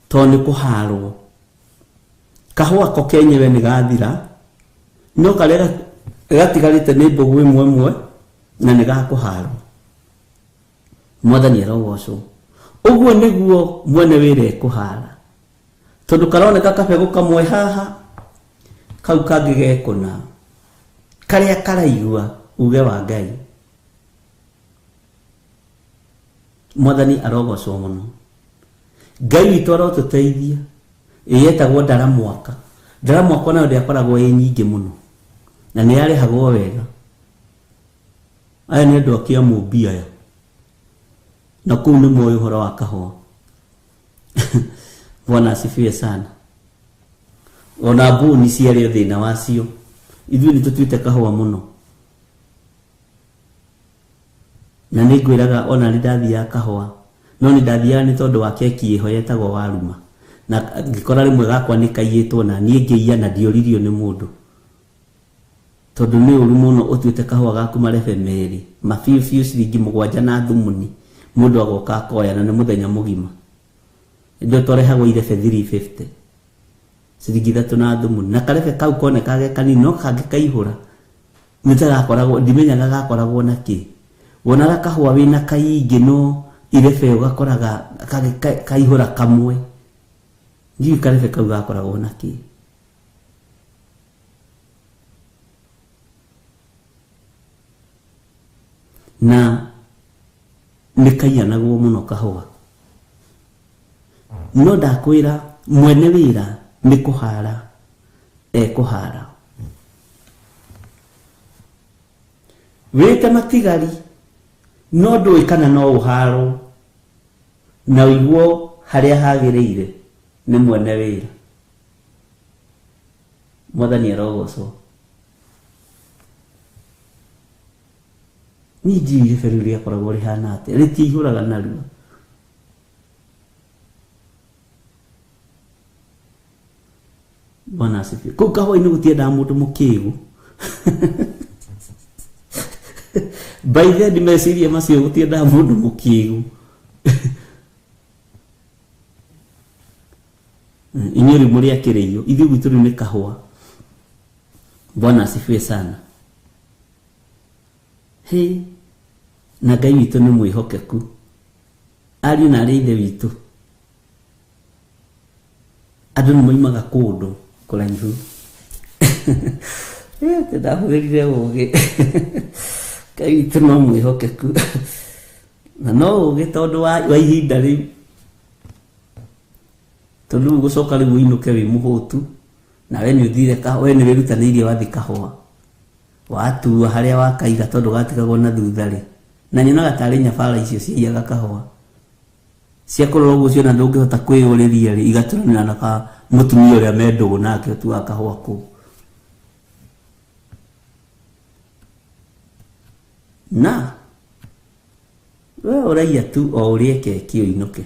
Speaker 3: Tondũ nĩ kũharwo. Kahũa ko kenyewe nĩ gathira, no karĩa gatigarĩte nĩ mbũgũ ĩmwe ĩmwe na nĩ gakũharwo. Mwathani arogocwo. Ũguo nĩguo mwene wĩra ekũhara. Tondũ karoneka kabegũ kamwe haha, kau kangĩ gekũna. Karĩa karaigua uge wa Ngai. Mwathani arogocwo mũno. Ngai witũ arotũteithia. Ĩyetagwo ndaramwaka. Ndaramwaka nayo ndĩakoragwo ĩ nyingĩ mũno. Na nĩ yarĩhagwo wega. Aya nĩ andũ a Kĩamũmbi aya. Na kũu nĩ moĩ ũhoro wa kahũa. Bwana asifiwe sana. Ona mbuni ciarĩ o thĩna wacio. Ithuĩ nĩ tũtuĩte kahũa mũno. Na nĩ ngwĩraga ona nĩ ndathiaga kahũa. No nĩ ndathiaga nĩ tondũ wa keki ĩho yetagwo waruma. Na ngĩkora rĩmwe gakwa nĩ kaiyĩtwo na niĩ ngĩiya na ndioririo nĩ mũndũ. Tondũ nĩ ũru mũno ũtuĩte kahũa gaku marebe merĩ. Mabiũ biũ ciringi 7 na thumuni. Mũndũ agoka akoya na nĩ mũthenya mũgima. Ndio twarehagwo irebe 350. Ciringi 3 na thumuni. Na karebe kau konekaga kanini no kangĩ kaihũra. Nĩ ta gakoragwo, ndimenyaga gakoragwo na kĩ. Wonaga kahũa wĩna kaingĩ no irebe ũgakoraga kaihũra kamwe. Ndiũĩ karebe kau gakoragwo na kĩ. Na nĩ kaiyanagwo mũno kahũa. No ndakwĩra mwene wĩra nĩ kũhara ekũhara. Wĩte matigari no ndũĩ kana no ũharwo na ũiguo harĩa hagĩrĩire nĩ mwene wĩra. Mwathani arogocwo. Niĩ ndiũĩ irebe rĩu rĩakoragwo rĩhana atĩa, rĩtiihũraga narua. Bwana asifiwe. Kũu kahũa-inĩ gũtiendaga mũndũ mũkĩgu. By then meciria macio gũtiendaga mũndũ mũkĩgu. Inyuĩ rĩu mũrĩ akĩrĩio, ithuĩ gwitũ rĩu nĩ kahũa. Bwana asifiwe sana. Hĩ, na Ngai witũ nĩ mwĩhokeku. Ariũ na arĩ ithe witũ. Andũ nĩ moimaga kũndũ kũraihu. Ndahũthĩrire ũgĩ. Ngai witũ no mwĩhokeku. Na no ũgĩ tondũ wa ihinda rĩu. Tondũ rĩu ũgũcoka rĩu ũinũke wĩ mũhũtu, na we nĩ ũthire we nĩ wĩrutanĩirie wathiĩ kahũa. Watua harĩa wakaiga tondũ gatigagwo na thutha rĩ. Na nyonaga tarĩ nyabara icio ciaiyaga kahũa. Ciakũrora ũguo ciona ndũngĩhota kwĩyũrĩria rĩ, igatũranĩra na ka mũtumia ũrĩa me ndũgũ nake ũtuaga kahũa kũu. Na we ũraiya tu o ũrĩe keki ũinũke.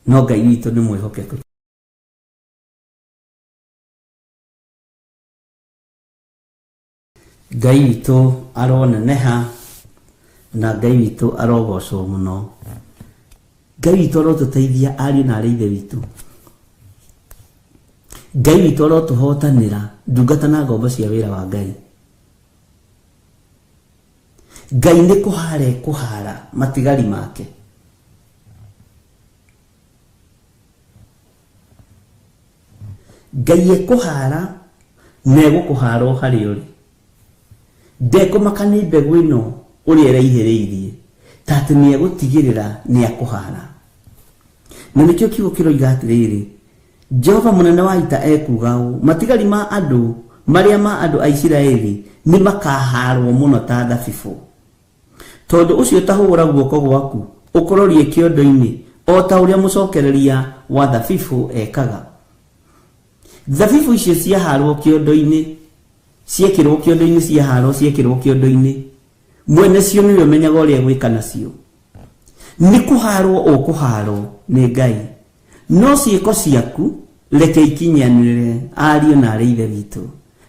Speaker 3: No Ngai witũ nĩ mwĩhokeku. Ngai witũ aroneneha na Ngai witũ arogocwo mũno. Ngai witũ arotũteithia ariũ na arĩ ithe witũ. Ngai witũ arotũhotanĩra ndungata na ngombo cia wĩra wa Ngai. Ngai nĩ kũhara ekũhara matigari make. Ngai ekũhara na egũkũhara o harĩa ũrĩ. Ndekũmaka nĩ mbegũ ĩno ũrĩa ĩraihĩrĩirie, ta atĩ nĩ egũtigĩrĩra nĩ akũhara. Na nĩkĩo kiugo kĩroiga atĩrĩrĩ, Jehova mũnene wa ita ekuuga ũũ, matigari ma andũ marĩa ma andũ a Isiraeli nĩ makaharwo mũno ta thabibũ. Tondũ ũcio ta hũra guoko gwaku ũkũrorie kĩondo-inĩ o ta ũrĩa mũcokereria wa thabibũ ekaga. Thabibũ icio ciaharwo kĩondo-inĩ, ciekĩrwo kĩondo-inĩ, ciaharwo ciekĩrwo kĩondo-inĩ, mwene cio nĩwe ũmenyaga ũrĩa gwĩka nacio. Nĩ kũharwo ũkũharwo nĩ Ngai, no ciĩko ciaku reke ikinyanĩre ariũ na arĩ ithe witũ,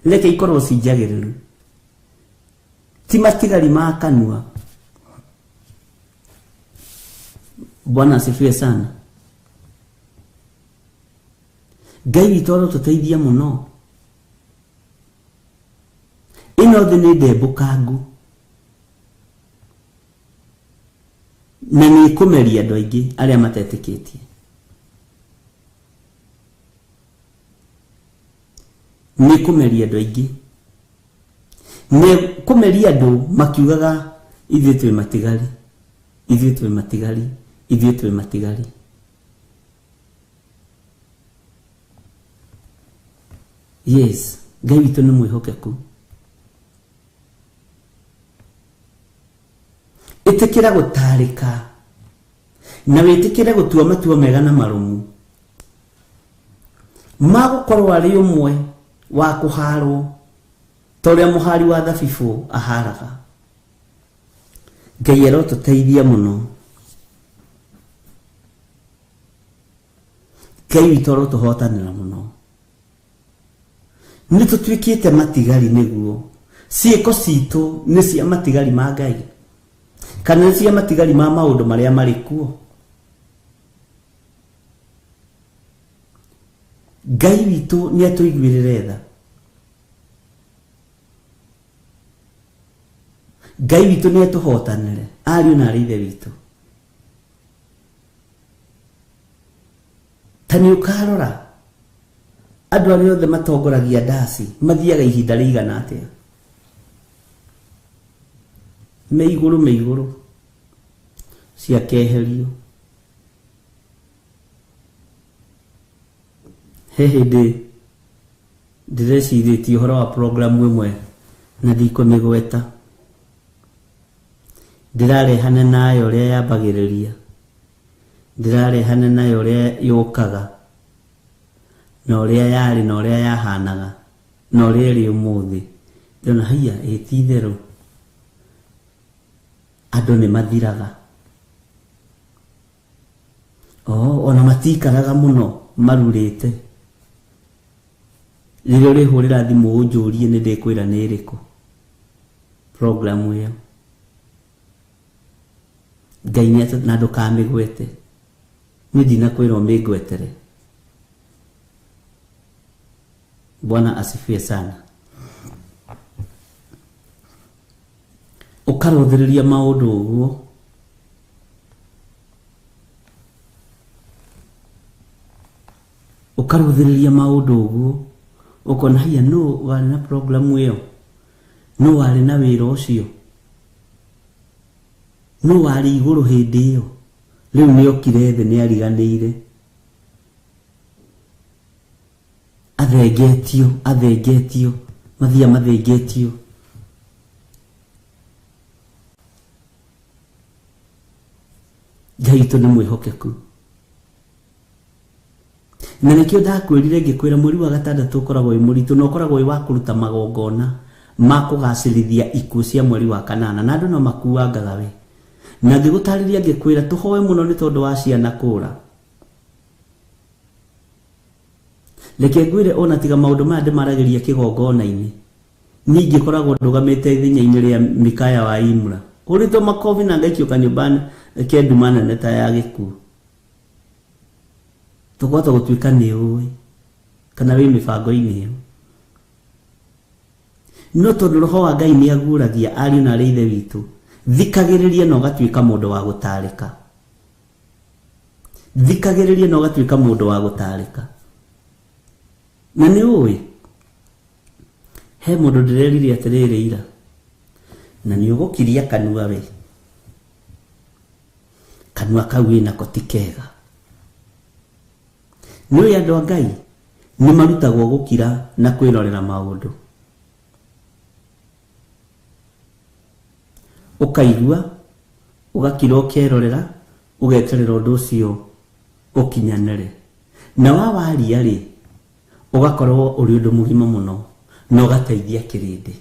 Speaker 3: reke ikorwo ci njagĩrĩru, ti matigari ma kanua. Bwana asifiwe sana. Ngai witũ arotũteithia mũno. Ĩno thĩ nĩ ndembũkangu na nĩ ĩkũmeria andũ aingĩ arĩa matetĩkĩtie. Nĩ ĩkũmeria andũ aingĩ, nĩ kũmeria andũ makiugaga ithuĩ twĩ matigari, ithuĩ twĩ matigari, ithuĩ twĩ matigari. Yes, Ngai witũ nĩ mwĩhokeku. Ĩtĩkĩra gũtarĩka na wĩtĩkĩre gũtua matua mega na marũmu ma gũkorwo arĩ ũmwe wa kũharwo ta ũrĩa mũhari wa thabibũ aharaga. Ngai arotũteithia mũno. Ngai witũ arotũhotanĩra mũno. Nĩ tũtuĩkĩte matigari nĩguo ciĩko citũ nĩ cia matigari ma Ngai kana nĩ cia matigari ma maũndũ marĩa marĩ kuo. Ngai witũ nĩ atũiguĩrĩre tha. Ngai witũ nĩ atũhotanĩre ariũ na arĩ ithe witũ. Ta nĩ ũkarora andũ arĩa othe matongoragia ndaci mathiaga ihinda rĩigana atĩa? Me igũrũ, me igũrũ ciakeherio. He hĩndĩ ndĩrecirĩtie ũhoro wa programu ĩmwe na ndikũmĩgweta, ndĩrarehana nayo ũrĩa yambagĩrĩria, ndĩrarehana nayo ũrĩa yũkaga, na ũrĩa yarĩ na ũrĩa yahanaga na ũrĩa ĩrĩ ũmũthĩ. Ndĩrona haiya, ĩ ti itherũ andũ nĩ mathiraga. Ona matikaraga mũno marurĩte. Rĩrĩa ũrĩhũrĩra thimũ ũnjũrie nĩ ndĩkwĩra nĩ ĩrĩkũ programu ĩyo. Ngai nĩ na ndũkamĩgwete, niĩ ndinakwĩra ũmĩngwetere. Bwana asifiwe sana. Ũkarũthĩrĩria maũndũ ũguo, ũkarũthĩrĩria maũndũ ũguo, ũkona haiya, nũ warĩ na programu ĩyo, nũ warĩ na wĩra ũcio, nũ warĩ igũrũ hĩndĩ ĩyo, rĩu nĩ okire thĩ, nĩ ariganĩire, athengetio, athengetio, mathia mathengetio. Ngai witũ nĩ mwĩhokeku. Na nĩkĩo ndakwĩrire ngĩkwĩra mweri wa gatandatũ ũkoragwo wĩ mũritũ na ũkoragwo wĩ wa kũruta magongona ma kũgacĩrithia ikuũ cia mweri wa kanana, na andũ no makuangaga we. Na ngĩgũtarĩria ngĩkwĩra tũhoe mũno nĩ tondũ wa ciana kũra. Reke ngwĩre ona tiga maũndũ maya ndĩmaragĩria kĩgongona-inĩ, niĩ ingĩkoragwo ndũgamĩte ithenya-inĩ rĩa Mikaya wa Imra, hũrĩtwo makobi na ngaikio kanyũmba ke nduma nene ta ya gĩkuũ. Tũkũhota gũtuĩka nĩ ũĩ kana wĩ mĩbango-inĩ ĩyo. No tondũ roho wa Ngai nĩ aguũragia ariũ na arĩ ithe witũ, thikagĩrĩria na ũgatuĩka mũndũ wa gũtarĩka. Thikagĩrĩria na ũgatuĩka mũndũ wa gũtarĩka. Na nĩ ũĩ he mũndũ ndĩrerire atĩrĩrĩ ira, na nĩ ũgũkiria kanua we, kanua kau wĩnako ti kega. Nĩ ũĩ andũ a Ngai nĩ marutagwo gũkira na kwĩrorera maũndũ. Ũkaigua, ũgakira ũkerorera, ũgeterera ũndũ ũcio ũkinyanĩre. Na wa waria rĩ, Ũgakorwo ũrĩ ũndũ mũgima mũno na ũgateithia kĩrĩndĩ.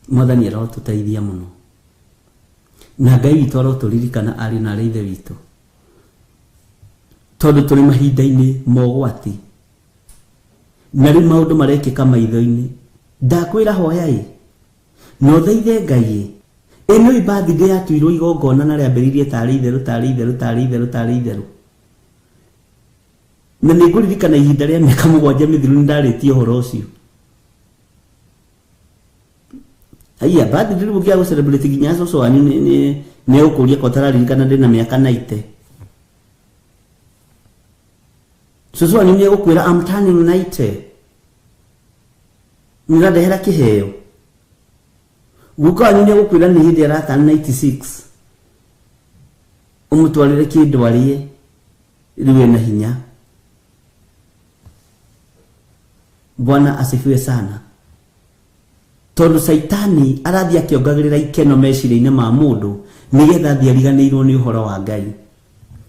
Speaker 3: Mwathani arotũteithia mũno na Ngai witũ arotũririkana arĩ na arĩ ithe witũ, tondũ tũrĩ mahinda-inĩ ma ũgwati na rĩu maũndũ marekĩka maitho-inĩ. Ndakwĩra hoyai na ũthaithe Ngai. Ĩno birthday yatuirwo igongona na rĩambĩrĩirie tarĩ itherũ tarĩ itherũ tarĩ itherũ tarĩ itherũ. Na nĩ ngũririkana ihinda rĩa mĩaka 7 mĩthiru nĩ ndarĩtie ũhoro ũcio. Haiya, birthday rĩu ũngĩaga gũ celebrate nginya cũcũ wanyu nĩ egũkũria ko ũtararirikana ndĩna mĩaka 90. Cũcũ wanyu nĩ egũkwĩra I'm turning 90. Nĩ ũrandehera kĩheo. Guka wanyu nĩ egũkwĩra nĩ hĩndĩ araturn 96. Ũmũtwarĩre kĩndũ arĩe rĩu ena hinya. Bwana asifiwe sana. Tondũ Caitani arathiĩ akĩongagĩrĩra ikeno meciria-inĩ ma mũndũ nĩgetha athiĩ ariganĩirwo nĩ ũhoro wa Ngai.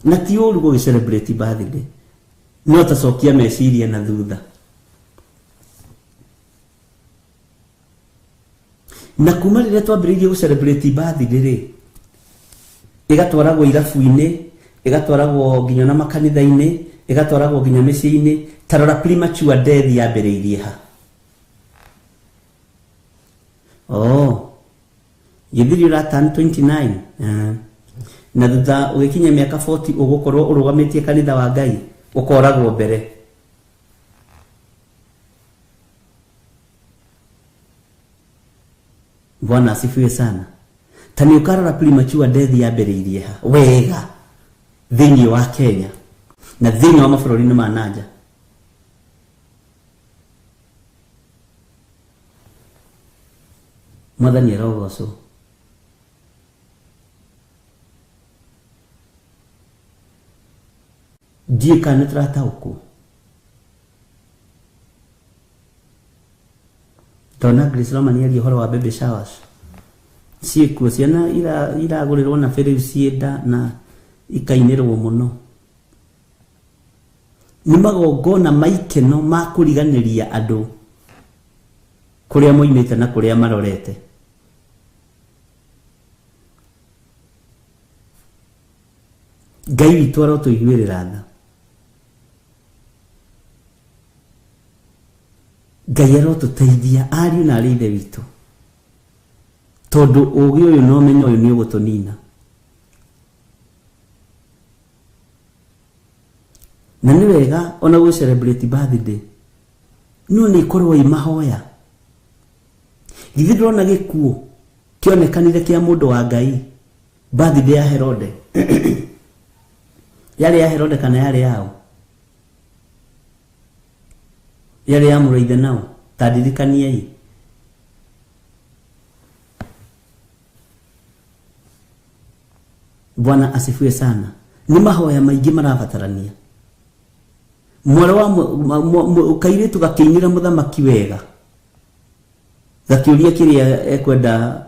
Speaker 3: Na ti ũru gũgĩ celebrate birthday, no tacokia meciria na thutha. Na kuma rĩrĩa twambĩrĩirie gũ celebrate birthday rĩ, ĩgatwaragwo irabu-inĩ, ĩgatwaragwo nginya na makanitha-inĩ, ĩgatwaragwo nginya mĩciĩ-inĩ. Ta rora premature death yambĩrĩirie ha? Oh, gĩthiri ũraturn 29. Na thutha ũgĩkinya mĩaka 40 ũgũkorwo ũrũgamĩtie kanitha wa Ngai, ũkoragwo mbere. Bwana asifiwe sana. Ta nĩ ũkarora premature death yambĩrĩirie ha wega thĩinĩ wa Kenya na thĩinĩ wa mabũrũri-inĩ ma nanja. Mwathani arogocwo. Ndiũĩ kana nĩ tũrataũkwo. Ndona Grace Roma nĩaria ũhoro wa baby showers. Ciĩkuo ciana iragũrĩrwo na rĩu ciĩ nda na ikainĩrwo mũno. Nĩ magongona ma ikeno ma kũriganĩria andũ kũrĩa moimĩte na kũrĩa marorete. Ngai witũ arotũiguĩrĩra tha. Ngai arotũteithia ariũ na arĩ ithe witũ, tondũ ũgĩ ũyũ na ũmenyo ũyũ nĩ ũgũtũnina. Na nĩ wega ona gũ celebrate birthday, no nĩ ĩkorwo ĩ mahoya. Githĩ ndũrona gĩkuũ kĩonekanire kĩa mũndũ wa Ngai birthday ya Herode? Yarĩ ya Herode kana yarĩ yao? Yarĩ ya mũrũ nao? Ta ndirikaniei. Bwana asifiwe sana. Nĩ mahoya maingĩ marabatarania. Mwarĩ wa kairĩtu gakĩinĩra mũthamaki wega, gakĩũria kĩrĩa ekwenda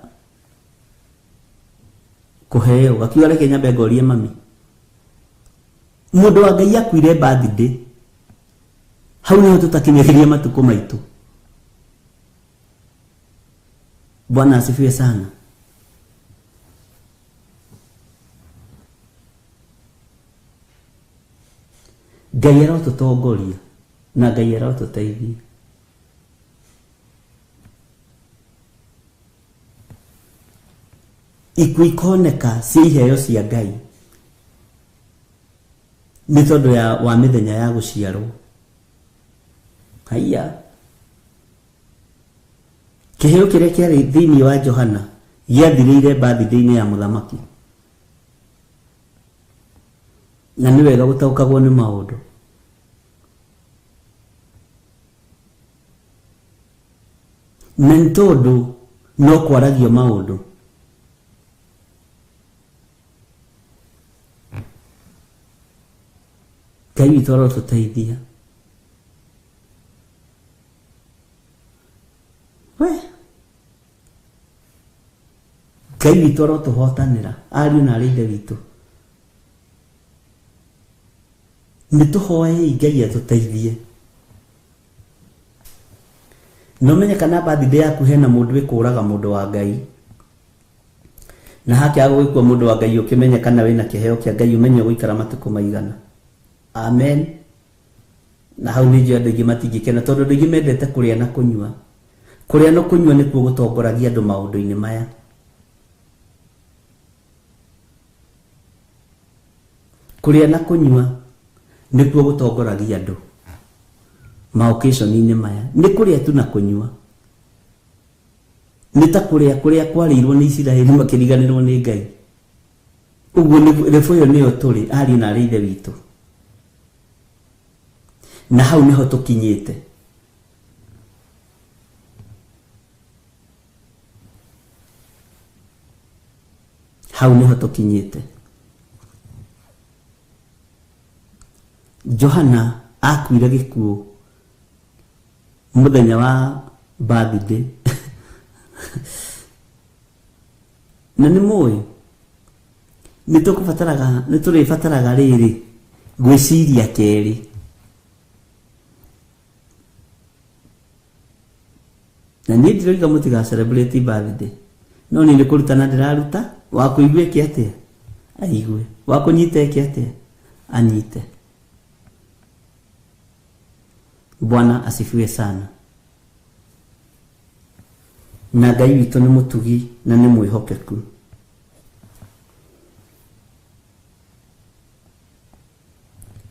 Speaker 3: kũheo, gakiuga reke nyambe ngorie mami. Mũndũ wa Ngai akuire birthday, hau niho tũtakinyagĩria matukũ maitũ. Bwana asifiwe sana. Ngai arotũtongoria na Ngai arotũteithia. Ikuũ ikoneka cia iheo cia Ngai nĩ tondũ wa mĩthenya ya gũciarwo. Haiya, kĩheo kĩrĩa kĩarĩ thĩinĩ wa Johana gĩathirĩire birthday-inĩ ya mũthamaki. Na nĩ wega gũtaũkagwo nĩ maũndũ. Na nĩ tondũ no kwaragio maũndũ. Ngai witũ arotũteithia. We Ngai witũ arotũhotanĩra ariũ na arĩ ithe witũ. Nĩ tũhoei Ngai atũteithie. No menye kana birthday yaku hena mũndũ wĩkũraga mũndũ wa Ngai. Na hake agũgĩkua mũndũ wa Ngai ũkĩmenye kana wĩna kĩheo kĩa Ngai ũmenye ũgũikara matukũ maigana. Amen. Na hau nĩ njũĩ andũ aingĩ matingĩkena tondũ andũ aingĩ mendete kũrĩa na kũnyua. Kũrĩa na kũnyua nĩkuo gũtongoragia andũ maũndũ-inĩ maya. Kũrĩa na kũnyua nĩkuo gũtongoragia andũ maoccasion-inĩ maya. Nĩ kũrĩa tu na kũnyua. Nĩ ta kũrĩa kũrĩa kwarĩirwo nĩ Isiraeli makĩriganĩrwo nĩ Ngai. Ũguo rebo ĩyo nĩyo tũrĩ ariũ na arĩ ithe witũ. Na hau nĩho tũkinyĩte. Hau nĩho tũkinyĩte. Johana akuire gĩkuũ mũthenya wa birthday. Na nĩ mũĩ nĩ tũkũbataraga nĩ tũrĩbataraga rĩrĩ gwĩciria kerĩ. Na niĩ ndiroiga mũtiga celebrate birthday, no niĩ nĩ kũrutana ndĩraruta wa kũigua ĩke atĩa aigue, wa kũnyita ĩke atĩa anyite. Bwana asifiwe sana. Na Ngai witũ nĩ mũtugi na nĩ mwĩhokeku.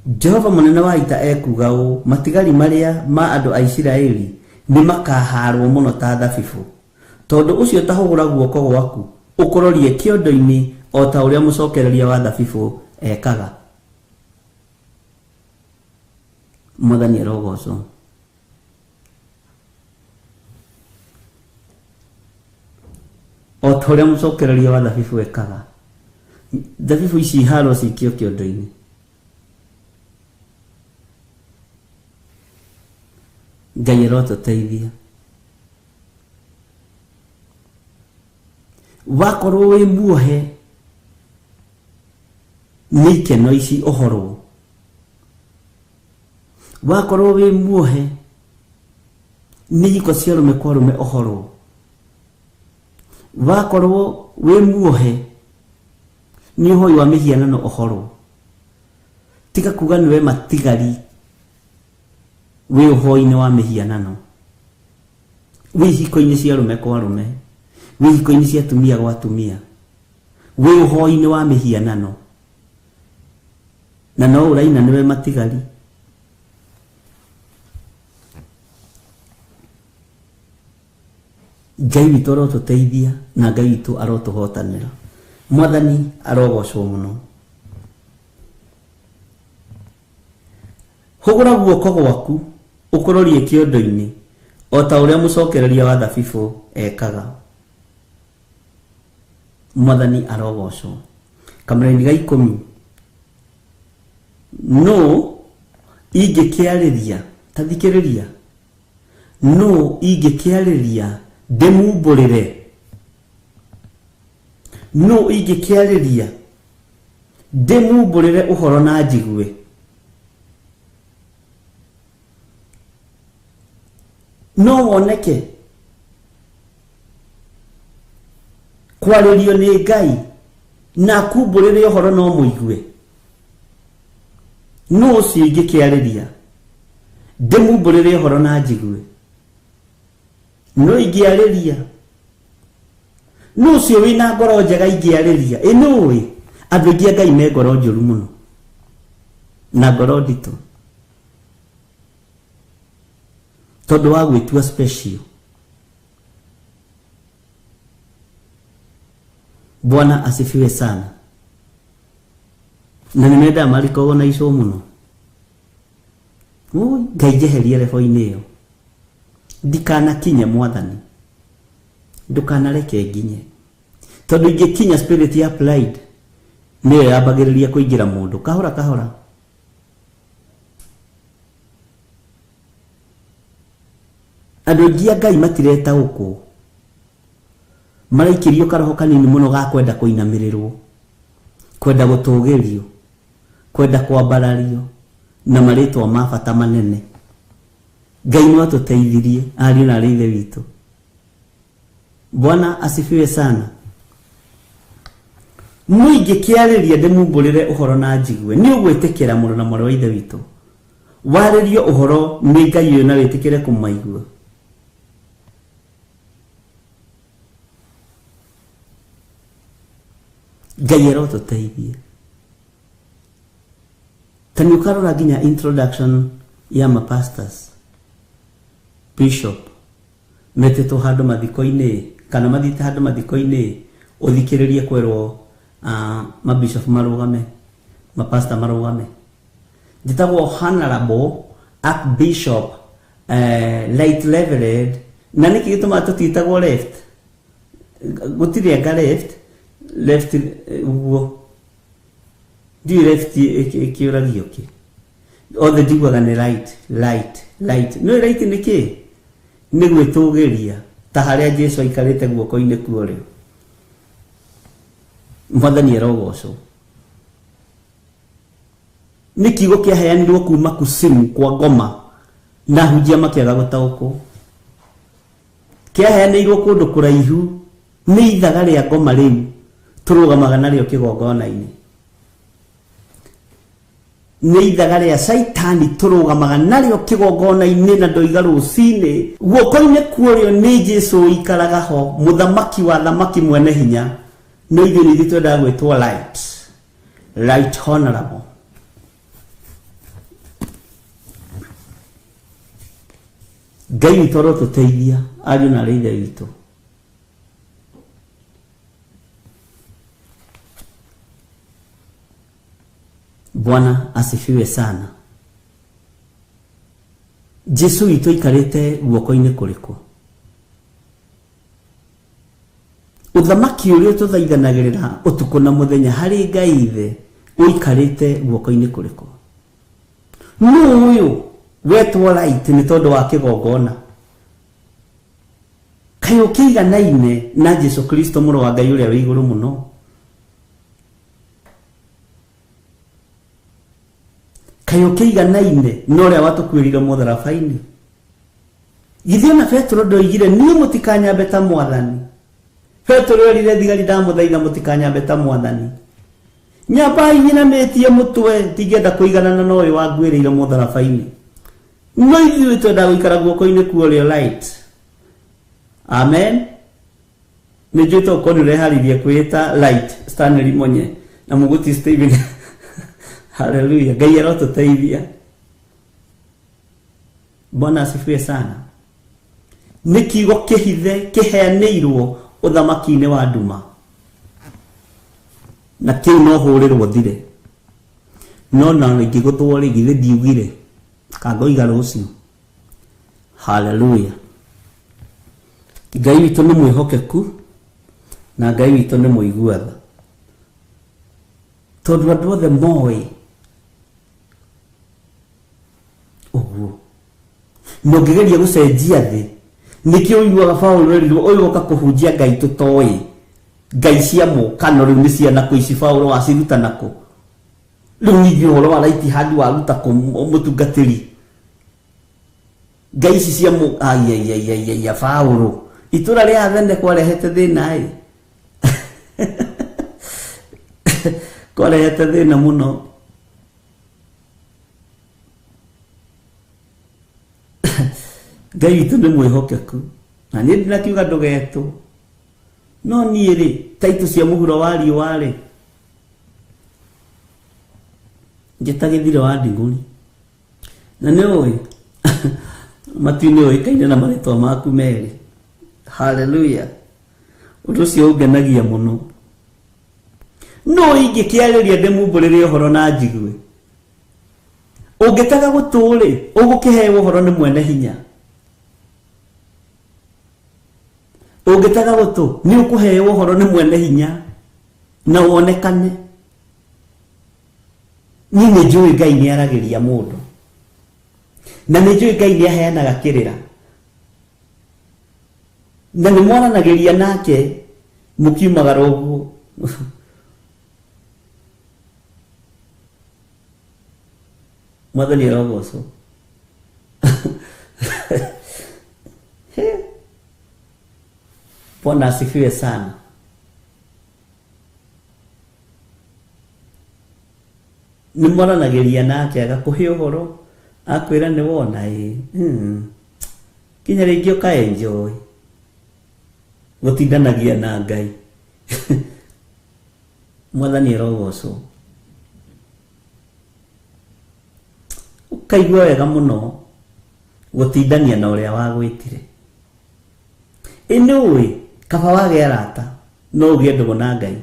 Speaker 3: Jehova mũnene wa ita ekuuga ũũ, matigari marĩa ma andũ a Isiraeli nĩ makahaarwo mũno ta thabibũ. Tondũ ũcio ta hũgũra guoko gwaku ũkũrorie kĩondo-inĩ o ta ũrĩa mũcokereria wa thabibũ ekaga. Mwathani arogocwo. O ta ũrĩa mũcokereria wa thabibũ ekaga. Thabibũ ici iharwo cikio kĩondo-inĩ. Ngai arotũteithia. Wakorwo wĩ muohe nĩ ikeno ici ũhorwo. Wakorwo wĩ muohe nĩ ihiko cia arũme kwa arũme ũhorwo. Wakorwo wĩ muohe nĩ ũhoi wa mĩhianano ũhorwo. Tiga kuga nĩwe matigari wĩ ũhoi-inĩ wa mĩhianano, wĩ ihiko-inĩ cia arũme kwa arũme, wĩ ihiko-inĩ cia atumia gwa atumia, wĩ ũhoi-inĩ wa mĩhianano, na no ũraina nĩwe matigari. Ngai witũ arotũteithia na Ngai witũ arotũhotanĩra. Mwathani arogocwo mũno. Hũgũra guoko gwaku ũkũrorie kĩondo-inĩ o ta ũrĩa mũcokereria wa thabibũ ekaga. Mwathani arogocwo. Kamũraini ga 10. No ingĩkĩarĩria, ta thikĩrĩria, no ingĩkĩarĩria ndĩmumbũrĩre, no ingĩkĩarĩria ndĩmumbũrĩre ũhoro na njigue. No woneke kwarĩrio nĩ Ngai na akumbũrĩre ũhoro no mũigue. No ũcio ingĩkĩarĩria ndĩmumbũrĩre ũhoro na njigue. No ingĩarĩria, no ũcio wĩna ngoro njega ingĩarĩria. Ĩ nũĩ andũ aingĩ a Ngai me ngoro njũru mũno na ngoro nditũ tondũ wa gwĩtua special. Bwana asifiwe sana. Na nĩ mendaga marikogwo na icũ mũno. Oi, Ngai njeherie rebo-inĩ ĩyo. Ndikanakinye Mwathani, ndũkanareke nginye, tondũ ingĩkinya spirit ya pride nĩyo yambagĩrĩria kũingĩra mũndũ kahora kahora. Andũ aingĩ a Ngai matiretaũkwo, maraikĩrio karoho kanini mũno ga kwenda kũinamĩrĩrwo, kwenda gũtũgĩrio, kwenda kwambarario, Na marĩtwa ma bata manene. Ngai no atũteithirie ariũ na arĩ ithe witũ. Bwana asifiwe sana. No ingĩkĩarĩria ndĩmumbũrĩre ũhoro na njigue, nĩ ũgwĩtĩkĩra mũrũ na mwarĩ wa ithe witũ. Warĩrio ũhoro nĩ Ngai ũyũ na wĩtĩkĩre kũmaigua. Ngai arotũteithie. Ta nĩ ũkarora nginya introduction ya mapastors, bishop, metĩtwo handũ mathiko-inĩ kana mathiĩte handũ mathiko-inĩ, ũthikĩrĩrie kwĩrwo mabishop marũgame, mapastor marũgame. Njĩtagwo Honorable Archbishop Light Reverend, na nĩkĩ gĩtũmaga tũtiĩtagwo left? Gũtirĩ anga left, left ũguo. Ndiũĩ left ĩkĩũragio kĩ. Othe njiguaga nĩ right, right, right. Nĩũĩ right nĩ kĩ? Nĩ gwĩtũgĩria ta harĩa Jesu aikarĩte guoko-inĩ kwa ũrĩo. Mwathani arogocwo. Nĩ kiugo kĩaheanirwo kuma kusimu kwa ngoma na hunjia makĩaga gũtaũkwo. Kĩaheanĩirwo kũndũ kũraihu nĩ ithaga rĩa ngoma rĩu tũrũgamaga narĩo kĩgongona-inĩ. Nĩ ithaga rĩa Caitani tũrũgamaga narĩo kĩgongona-inĩ na ndoiga rũcinĩ. Guoko-inĩ kwa ũrĩo nĩ Jesu ũikaraga ho, mũthamaki wa thamaki mwene hinya. No ithuĩ nĩ ithuĩ twendaga gwĩtwo light, right honorable. Ngai witũ arotũteithia ariũ na arĩ ithe witũ. Bwana asifiwe sana. Jesu witũ aikarĩte guoko-inĩ kũrĩkũ? Ũthamaki ũrĩa tũthaithanagĩrĩra ũtukũ na mũthenya harĩ Ngai ithe ũikarĩte guoko-inĩ kũrĩkũ? Nũ ũyũ wetwo right nĩ tondũ wa kĩgongona? Kaĩ ũkĩiganaine na Jesu Kristo mũrũ wa Ngai ũrĩa wĩ igũrũ mũno? Kaĩ ũkĩiganaine na ũrĩa watũkuĩrire mũtharaba-inĩ? Githĩ ona Petero ndoigire niĩ mũtikanyambe ta mwathani? Petero erire thigari ndamũthaitha mũtikanyambe ta mwathani. Nyambai nyinamĩtie mũtwe, ndingĩenda kũiganana na ũyũ wanguĩrĩire mũtharaba-inĩ. No ithuĩ twendaga gũikara guoko-inĩ kwa ũrĩo right. Amen. Nĩ njũĩ to ũkorwo nĩ ũreharĩirie kwĩĩta light Stanley Monye na Mũgũti Stephen. Hallelujah. Ngai arotũteithia. Bwana asifiwe sana. Nĩ kiugo kĩhithe kĩheanĩirwo ũthamaki-inĩ wa nduma. Na kĩu no hũrĩrwo thire. No na ingĩgũthwo rĩ, githĩ ndiugire kangoiga rũciũ. Hallelujah. Ngai witũ nĩ mwĩhokeku na Ngai witũ nĩ mũigua tha. Tondũ andũ othe moĩ ũguo. Na ũngĩgeria gũcenjia thĩ, nĩkĩo ũiguaga Paũlũ erirwo ũyũ oka kũhunjia Ngai tũtoĩ. Ngai cia mũkano rĩu nĩ ciana kũ ici Paũlũ waciruta nakũ? Rĩu ningĩ ũhoro wa right hand waruta kũ mũtungatĩri? Ngai ici cia mũ-, ai, ai, ai, ai, ai, ai, Paũlũ. Itũra rĩa Athene kwarehete thĩna ĩ. Kwarehete thĩna mũno. Ngai witũ nĩ mwĩhokeku. Na niĩ ndinakiuga ndũgetwo. No niĩ rĩ, taitũ cia mũhuro wa riũa rĩ, njĩtagĩthire wa ndigũri. Na nĩ ũĩ, matu-inĩ ũĩkaine na marĩtwa maku merĩ. Hallelujah. Ũndũ ũcio ũngenagia mũno. No ingĩkĩarĩria ndĩmumbũrĩre ũhoro na njigue. Ũngĩtega gũtũ rĩ, ũgũkĩheo ũhoro nĩ mwene hinya. Ũngĩtega gũtũ, nĩ ũkũheo ũhoro nĩ mwene hinya na wonekane. Niĩ nĩ njũĩ Ngai nĩ aragĩria mũndũ. Na nĩ njũĩ Ngai nĩ aheanaga kĩrĩra. Na nĩ mwaranagĩria nake mũkiumagara ũguo. Mwathani arogocwo. Bwana asifiwe sana. Nĩ mwaranagĩria nake agakũhe ũhoro, akwĩra nĩ wona ĩ, kinya rĩngĩ ũka enjoy gũtindanagia na Ngai. Mwathani arogocwo. Ũkaigua wega mũno gũtindania na ũrĩa wagwĩtire. Ĩ nĩ ũĩ kaba wagĩa arata no ũgĩe ndũgũ na Ngai.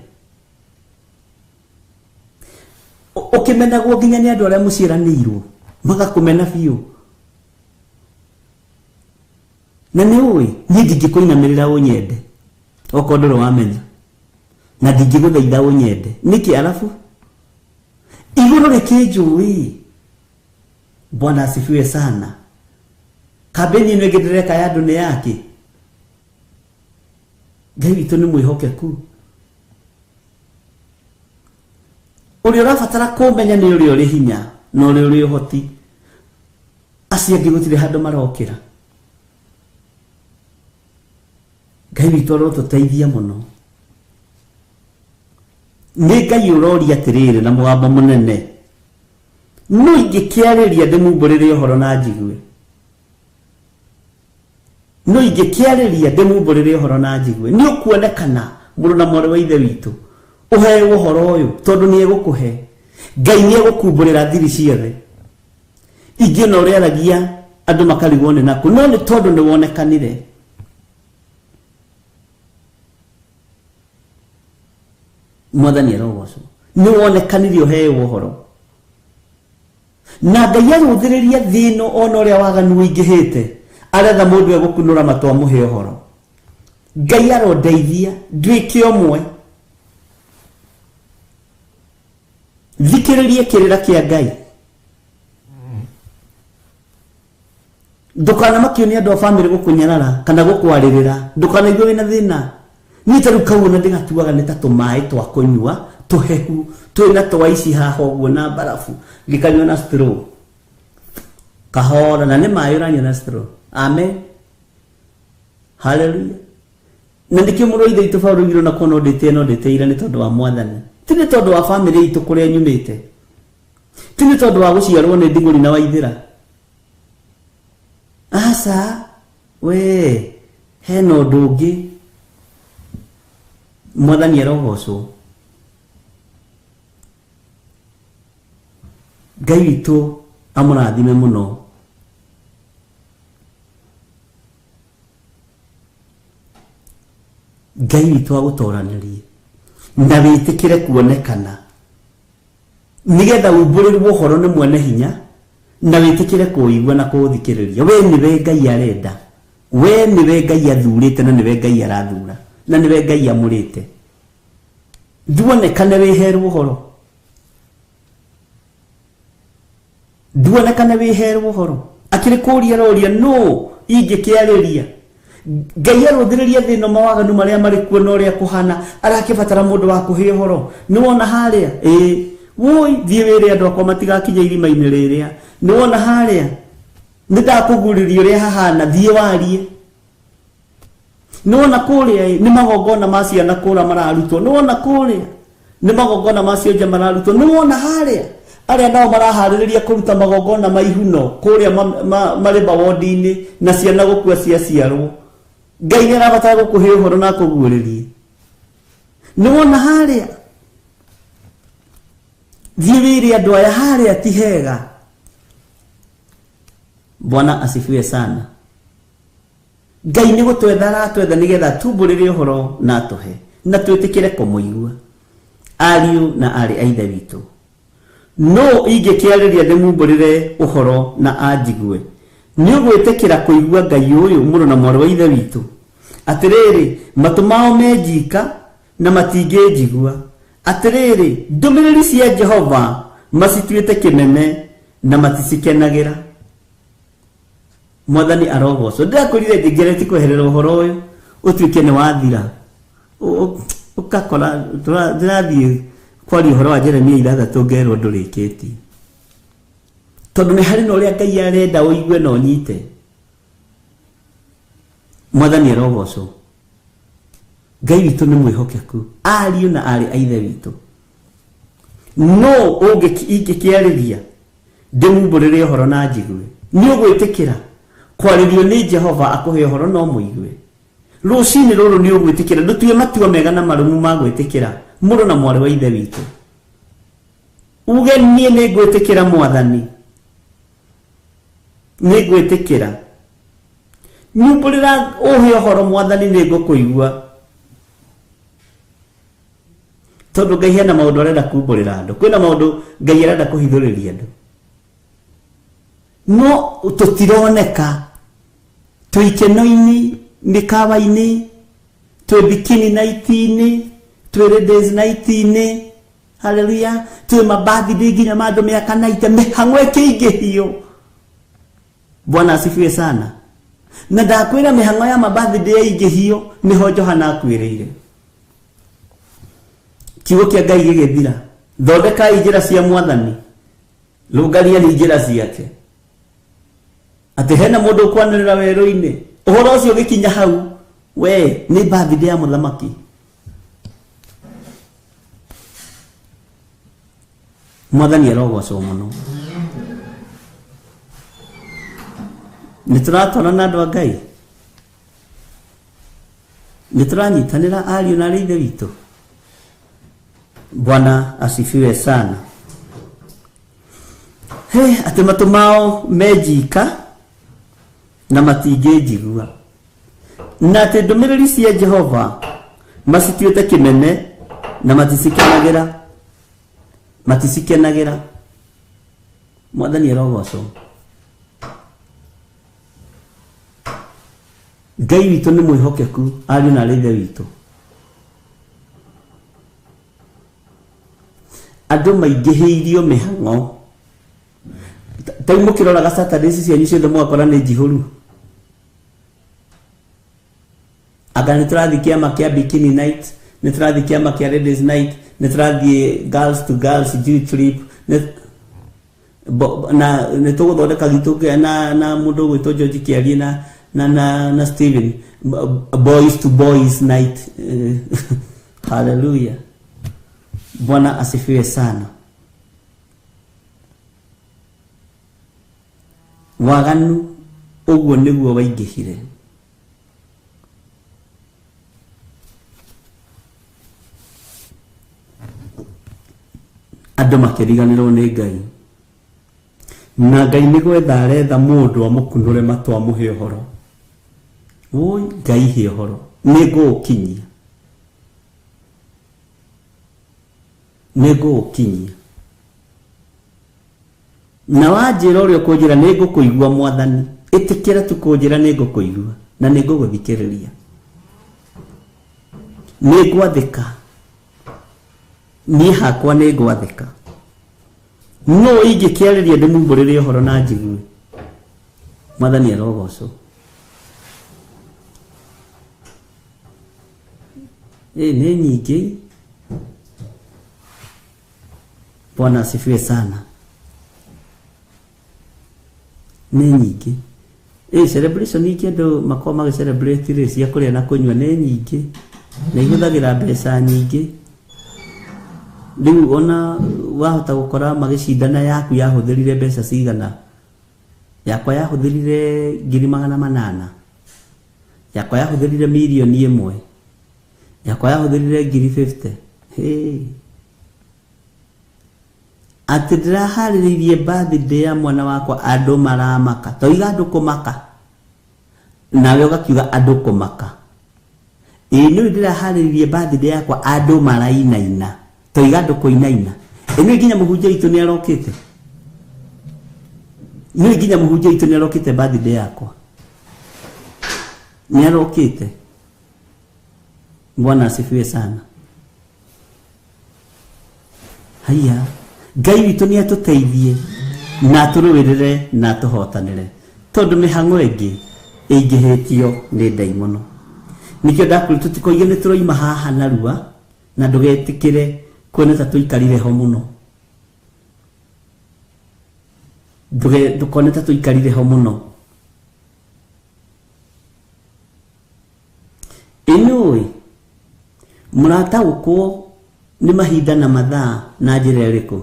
Speaker 3: Ũkĩmenagwo nginya nĩ andũ arĩa mũciaranĩirwo magakũmena biũ. Na nĩ ũĩ niĩ ndingĩkũinamĩrĩra ũnyende okorwo ndũrĩ wamenya, na ndingĩgũthaitha ũnyende nĩkĩ? Arabu igũrũ rĩkĩnjũĩ. Bwana asifiwe sana. Kambĩni ĩno ĩngĩ ndĩreka ya andũ nĩ yake. Ngai witũ nĩ mwĩhokeku. Ũrĩa ũrabatara kũmenya nĩ ũrĩa ũrĩ hinya na ũrĩa ũrĩ ũhoti. Acio angĩ gũtirĩ handũ marokĩra. Ngai witũ arotũteithia mũno. Nĩ Ngai ũroria atĩrĩrĩ na mũgambo mũnene, no ingĩkĩarĩria ndĩmumbũrĩre ũhoro na njigue. No ingĩkĩarĩria ndĩmumbũrĩre ũhoro na njigue. Nĩ ũkuonekana mũrũ na mwarĩ wa ithe witũ ũheo ũhoro ũyũ, tondũ nĩ egũkũhe. Ngai nĩ egũkumbũrĩra thiri ciothe. Ingĩ ona ũrĩaragia andũ makarigwo nĩ nakũ, no nĩ tondũ nĩ wonekanire. Mwathani arogocwo. Nĩ wonekanire ũheo ũhoro. Na Ngai arũthĩrĩria thĩ ĩno ona ũrĩa waganu ũingĩhĩte, aretha mũndũ egũkunũra matũ amũhe ũhoro. Ngai arondeithia nduĩke ũmwe. Thikĩrĩrie kĩrĩra kĩa Ngai. Ndũkanamakio nĩ andũ a bamĩrĩ gũkũnyarara kana gũkwarĩrĩra. Ndũkanaigue wĩna thĩna. Niĩ ta rĩu kau ona ndĩgatuaga nĩ ta tũmaĩ twa kũnyua tũhehu twĩna twa ici haha ũguo na mbarabu, ngĩkanyua na straw kahora, na nĩ maĩ ũranyua na straw. Amen, haleluya. Na nĩkĩo mũrũ wa ithe witũ Paũlũ oigire ona korwo no ndĩtĩe no ndĩtĩire nĩ tondũ wa Mwathani, ti nĩ tondũ wa bamĩrĩ itũ kũrĩa nyumĩte, ti nĩ tondũ wa gũciarwo nĩ ndigũri na waithĩra. Aca, we hena ũndũ ũngĩ. Mwathani arogocwo. Ngai witũ amũrathime mũno. Ngai witũ agũtoranĩrie na wĩtĩkĩre kuonekana, nĩgetha umbũrĩrwo ũhoro nĩ mwene hinya, na wĩtĩkĩre kũũigua na kũũthikĩrĩria. We nĩwe Ngai arenda, we nĩwe Ngai athurĩte, na nĩwe Ngai arathura, na nĩwe Ngai amũrĩte. Nduonekane wĩherwo ũhoro, nduonekane wĩherwo ũhoro. Akĩrĩ kũũria aroria nũ ingĩkĩarĩria. Ngai arũthĩrĩria thĩ ĩno mawaganu marĩa marĩ kuo na ũrĩa kũhana, arakĩbatara mũndũ wa kũhe ũhoro. Nĩ wona harĩa? Ĩĩ. Woi, thiĩ wĩre andũ akwa matigakinye irima-inĩ rĩrĩa. Nĩ wona harĩa? Nĩ ndakũgurĩria ũrĩa hahana, thiĩ warie. Nĩ wona kũrĩa ĩ, nĩ magongona ma ciana kũra mararutwo. Nĩ wona kũrĩa? Nĩ magongona ma cionje mararutwo. Nĩ wona harĩa? Arĩa nao maraharĩrĩria kũruta magongona ma ihuno kũrĩa marĩ mawodi-inĩ na ciana gũkua ciaciarwo. Ngai nĩ arabatara gũkũhe ũhoro na akũguũrĩrie. Nĩ wona harĩa? Thiĩ wĩre andũ aya harĩa ti hega. Bwana asifiwe sana. Ngai nĩ gũtwetha aratwetha nĩgetha atumbũrĩre ũhoro na atũhe, na twĩtĩkĩre kũmũigua. Ariũ na aarĩ a ithe witũ, no ingĩkĩarĩria ndĩmumbũrĩre ũhoro na anjigue, nĩ ũgwĩtĩkĩra kũigua Ngai ũyũ mũrũ na mwarĩ wa ithe witũ? Atĩrĩrĩ, matũ mao menjika na matingĩnjigua. Atĩrĩrĩ, ndũmĩrĩri cia Jehova macituĩte kĩmene na maticikenagĩra. Mwathani arogocwo. Ndĩrakwĩrire njĩngereti kweherera ũhoro ũyũ ũtuĩke nĩ wathira. Ũgakora ndĩrathiĩ kwaria ũhoro wa Jeremia 6 ngerwo ndũrĩkĩtie. Tondũ nĩ harĩ na ũrĩa Ngai arenda ũigue na ũnyite. Mwathani arogocwo. Ngai witũ nĩ mwĩhokeku, ariũ na aarĩ a Ithe witũ. No ingĩkĩarĩria ndĩmumbũrĩre ũhoro na njigue, nĩ ũgwĩtĩkĩra kwarĩrio nĩ Jehova akũhe ũhoro no mũigue. Rũcinĩ rũrũ nĩ ũgwĩtĩkĩra, ndũtue matua mega na marũmu ma gwĩtĩkĩra mũrũ na mwarĩ wa Ithe witũ. Uge niĩ nĩ ngwĩtĩkĩra Mwathani, nĩ ngwĩtĩkĩra. Nyumbũrĩra ũhe ũhoro Mwathani, nĩ ngũkũigua. Tondũ Ngai hena maũndũ arenda kumbũrĩra andũ, kwĩna maũndũ Ngai arenda kũhithũrĩria andũ, no tũtironeka. Twĩ ikeno-inĩ, mĩkawa-inĩ, twĩ bikini night-inĩ, twĩ ladies night-inĩ, haleluya, twĩ mabirthday nginya ma andũ mĩaka 90, mĩhang'o ĩkĩingĩhio. Bwana asifiwe sana. Na ndakwĩra mĩhang'o ya mabirthday yaingĩhio nĩho Johana akuĩrĩire. Kiugo kĩa Ngai gĩgĩthira. Thondekai njĩra cia Mwathani, rũngariai njĩra ciake. Atĩ hena mũndũ ũkwanĩrĩra werũ-inĩ, ũhoro ũcio ũgĩkinya hau, we nĩ birthday ya mũthamaki. Mwathani arogocwo mũno. Nĩ tũratwarana na andũ a Ngai, nĩ tũranyitanĩra ariũ na aarĩ a Ithe witũ. Bwana asifiwe sana. He, atĩ matũ mao menjika na matingĩnjigua, na atĩ ndũmĩrĩri cia Jehova macituĩte kĩmene na maticikenagĩra, maticikenagĩra. Mwathani arogocwo. Ngai witũ nĩ mwĩhokeku, ariũ na aarĩ a Ithe witũ. Andũ maingĩhĩirio mĩhang'o. Ta rĩu mũkĩroraga Saturdays cianyu ciothe mũgakora nĩ njihũru. Anga nĩ tũrathiĩ kĩama kĩa bikini night, nĩ tũrathiĩ kĩama kĩa ladies night, nĩ tũrathiĩ girls to girls Jew trip, na nĩ tũgũthondeka gitũ na mũndũ ũgwĩtwo George Kĩarie na Steven, boys to boys night. Hallelujah. Bwana asifiwe sana. Waganu ũguo nĩguo waingĩhire. Andũ makĩriganĩrwo nĩ Ngai. Na Ngai nĩ gwetha aretha mũndũ amũkunũre matũ amũhe ũhoro. Woi Ngai he ũhoro, nĩ ngũũkinyia, nĩ ngũũkinyia. Na wanjĩra ũrĩa ũkũnjĩra nĩ ngũkũigua Mwathani. Ĩtĩkĩra tu kũnjĩra nĩ ngũkũigua na nĩ ngũgũthikĩrĩria. Nĩ ngwathĩka, niĩ hakwa nĩ ngwathĩka. No ingĩkĩarĩria ndĩmumbũrĩre ũhoro na njigue. Mwathani arogocwo. Nĩ nyingĩ. Bwana asifiwe sana. Nĩ nyingĩ. Celebration ingĩ andũ makoragwo magĩ celebrate rĩ, cia kũrĩa na kũnyua nĩ nyingĩ, na ihũthagĩra mbeca nyingĩ. Rĩu ona wahota gũkora magĩcindana yaku yahũthĩrire mbeca cigana. Yakwa yahũthĩrire 800,000, yakwa yahũthĩrire 1,000,000, yakwa yahũthĩrire 50,000. Hey. Atĩ ndĩraharĩrĩirie birthday ya mwana wakwa, andũ maramaka. Toiga andũ kũmaka, nawe ũgakiuga andũ kũmaka. Ĩĩ nĩ ndĩraharĩrĩirie birthday yakwa, andũ marainaina. Toiga andũ kũinaina. Ĩĩ nĩ nginya mũhunjia witũ nĩ arokĩte. Nĩ nginya mũhunjia witũ nĩ arokĩte birthday yakwa. Nĩ arokĩte. Bwana asifiwe sana. Haiya, Ngai witũ nĩ atũteithie na atũrũĩrĩre na atũhotanĩre, tondũ mĩhang'o ĩngĩ ĩingĩhĩtio nĩ ndaimono. Nĩkĩo ndakwĩra tũtikoige nĩ tũroima haha narua, na ndũgetĩkĩre kuona ta tũikarire ho mũno. Ndũkone ta tũikarire ho mũno. Ĩ nĩũĩ mũrataũkwo nĩ mahinda na mathaa na njĩra ĩrĩkũ?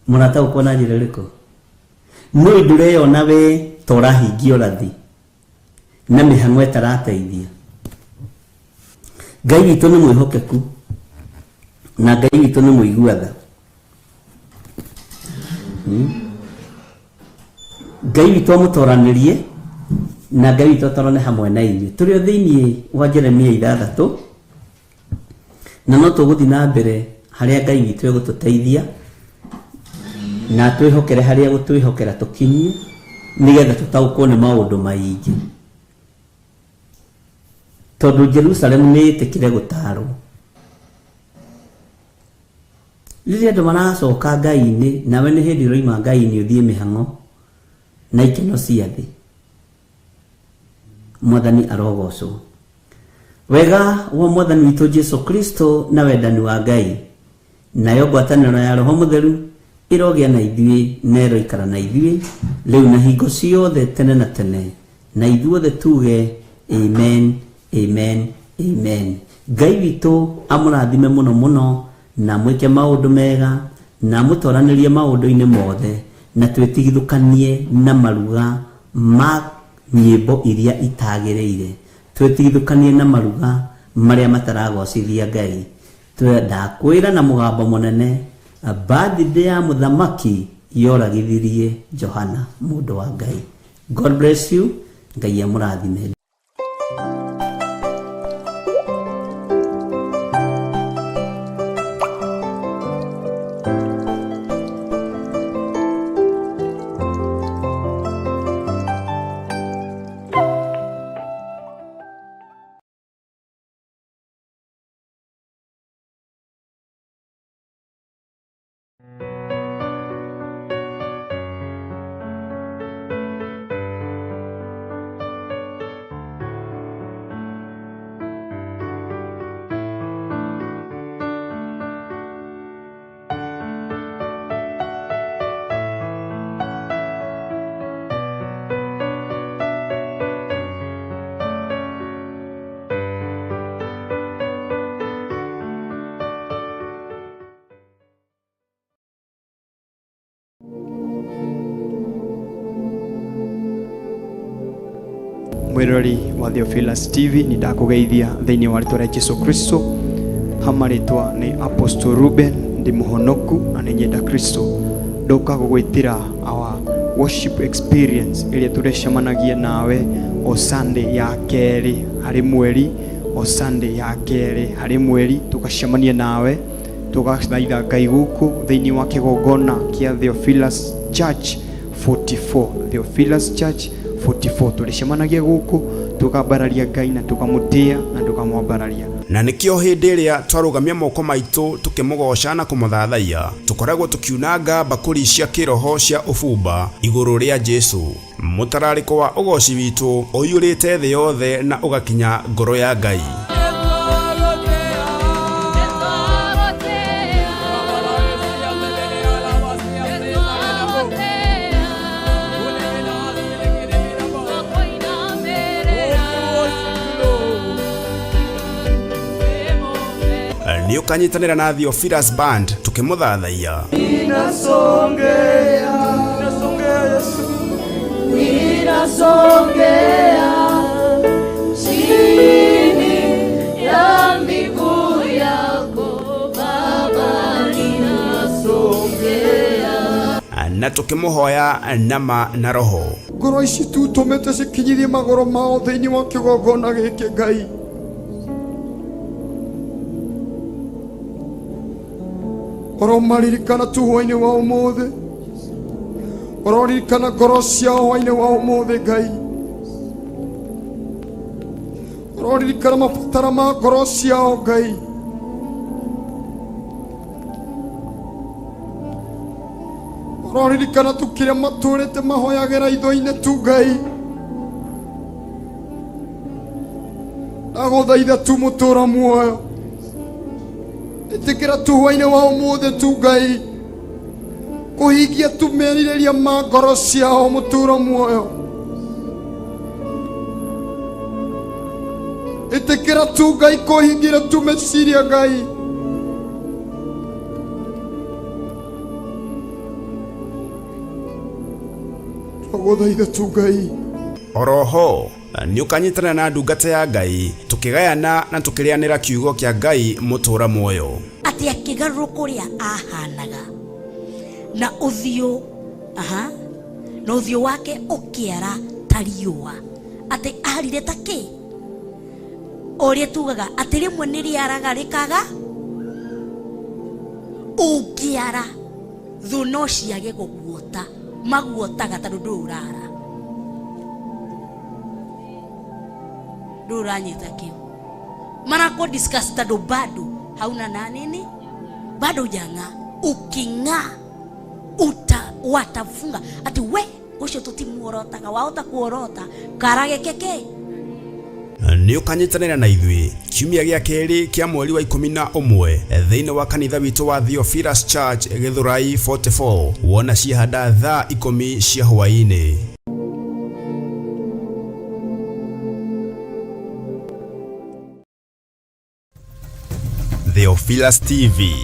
Speaker 3: Mũrataũkwo na njĩra ĩrĩkũ? Nĩũĩ ndũreyona we ta ũrahingia ũrathi na mĩhang'o ĩtarateithia. Ngai witũ nĩ mwĩhokeku na Ngai witũ nĩ mũigua tha. Ngai witũ amũtoranĩrie na Ngai witũ atorane hamwe na inyuĩ. Tũrĩ o thĩinĩ wa Jeremia 6 na no tũgũthiĩ na mbere harĩa Ngai witũ egũtũteithia na twĩhokere harĩa egũtwĩhokera tũkinyie nĩgetha tũtaũkwo nĩ maũndũ maingĩ. Tondũ Jerusalemu nĩ ĩtĩkire gũtarwo. Rĩrĩa andũ maracoka Ngai-inĩ, nawe nĩ hĩndĩ ũroima Ngai-inĩ ũthiĩ mĩhang'o na ikeno cia thĩ. Mwathani arogocwo. Wega wa Mwathani witũ Jesu Kristo na wendani wa Ngai nayo ngwatanĩro ya Roho Mũtheru ĩrogĩa na ithuĩ na ĩroikara na ithuĩ rĩu na hingo ciothe tene na tene, na ithuothe tuge amen, amen, amen. Ngai witũ amũrathime mũno mũno na mwĩke maũndũ mega na amũtoranĩrie maũndũ-inĩ mothe na twĩtigithũkanie na maruga ma nyĩmbo iria itagĩrĩire, twĩtigithũkanie na maruga marĩa mataragocithia Ngai. Ndakwĩra na mũgambo mũnene, birthday ya mũthamaki yoragithirie Johana mũndũ wa Ngai. God bless you. Ngai amũrathime.
Speaker 4: Mwirori wa Theophilus TV, nĩ ndakũgeithia thĩinĩ wa rĩtwa rĩa Jesu Kristo. Hama rĩtwa nĩ Apostle Ruben, ndĩ mũhonoku na nĩ nyenda Kristo. Ndoka gũgwĩtĩra our worship experience ĩrĩa tũrecemanagia nawe o Sunday ya kerĩ harĩ mweri, o Sunday ya kerĩ harĩ mweri tũgacemania nawe tũgathaitha Ngai gũkũ thĩinĩ wa kĩgongona kĩa Theophilus Church 44, Theophilus Church 44. Tũrĩcemanagia gũkũ tũkambararia Ngai na tũkamũtĩa na tũkamwambararia.
Speaker 1: Na nĩkĩo hĩndĩ ĩrĩa twarũgamia moko maitũ tũkĩmũgoca na kũmũthathaiya, tũkoragwo tũkiunanga mbakũri cia kĩroho cia ũbumba igũrũ rĩa Jesu. Mũtararĩko wa ũgoci witũ ũiyũrĩte thĩ yothe na ũgakinya ngoro ya Ngai. Nĩ ũkanyitanĩra na Theophilus Band tũkĩmũthathaiya.
Speaker 5: Ninasongea chini ya miguu yako Baba, ninasongea
Speaker 1: Na tũkĩmũhoya nama na roho.
Speaker 4: Ngoro ici tutũmĩte cikinyithie magũrũ mao thĩinĩ wa kĩgongona gĩkĩ Ngai. Ũromaririkana tu hwainĩ wa ũmũthĩ, ũroririkana ngoro ciao hwainĩ wa ũmũthĩ Ngai, ũroririkana mabatara ma ngoro ciao Ngai. Ũroririkana tu kĩrĩa matũrĩte mahoyagĩra itho-inĩ tu Ngai. Ndagũthaitha tu mũtũra muoyo, ĩtĩkĩra tu hwainĩ wa ũmũthĩ tu Ngai. Kũhingia tu merirĩria ma ngoro ciao mũtũũro muoyo. Ĩtĩkĩra tu Ngai kũhingĩra tu meciria Ngai. Twagũthaitha tu Ngai.
Speaker 1: Oroho nĩ ũkanyitanĩra na ndungata ya Ngai tũkĩgayana na tũkĩrĩanĩra kiugo kĩa Ngai mũtũũra muoyo.
Speaker 6: Atĩ akĩgarũrũka ũrĩa ahanaga na ũthiũ, aha, na ũthiũ wake ũkĩara ta riũa, atĩ arire ta kĩ ũrĩa tugaga atĩ rĩmwe nĩ rĩaraga rĩkaga ũngĩara thũ no ciage gũguota maguotaga tondũ ndũrĩ ũrara ndũrĩ ũranyita kĩu marako discuss tondũ bado hauna na nini bado hujang'aa. Uking'aa uta watafunga ati we ucio tutimuorotaga wahota kuorota karage keke.
Speaker 1: Nĩ ũkanyitanĩra na ithuĩ kiumia gĩa kerĩ kĩa mweri wa 11 thĩinĩ wa kanitha witũ wa Theophilus Church Gĩthũrai 44 wona ciahanda thaa 10 cia hwaĩ-inĩ. Theophilus TV.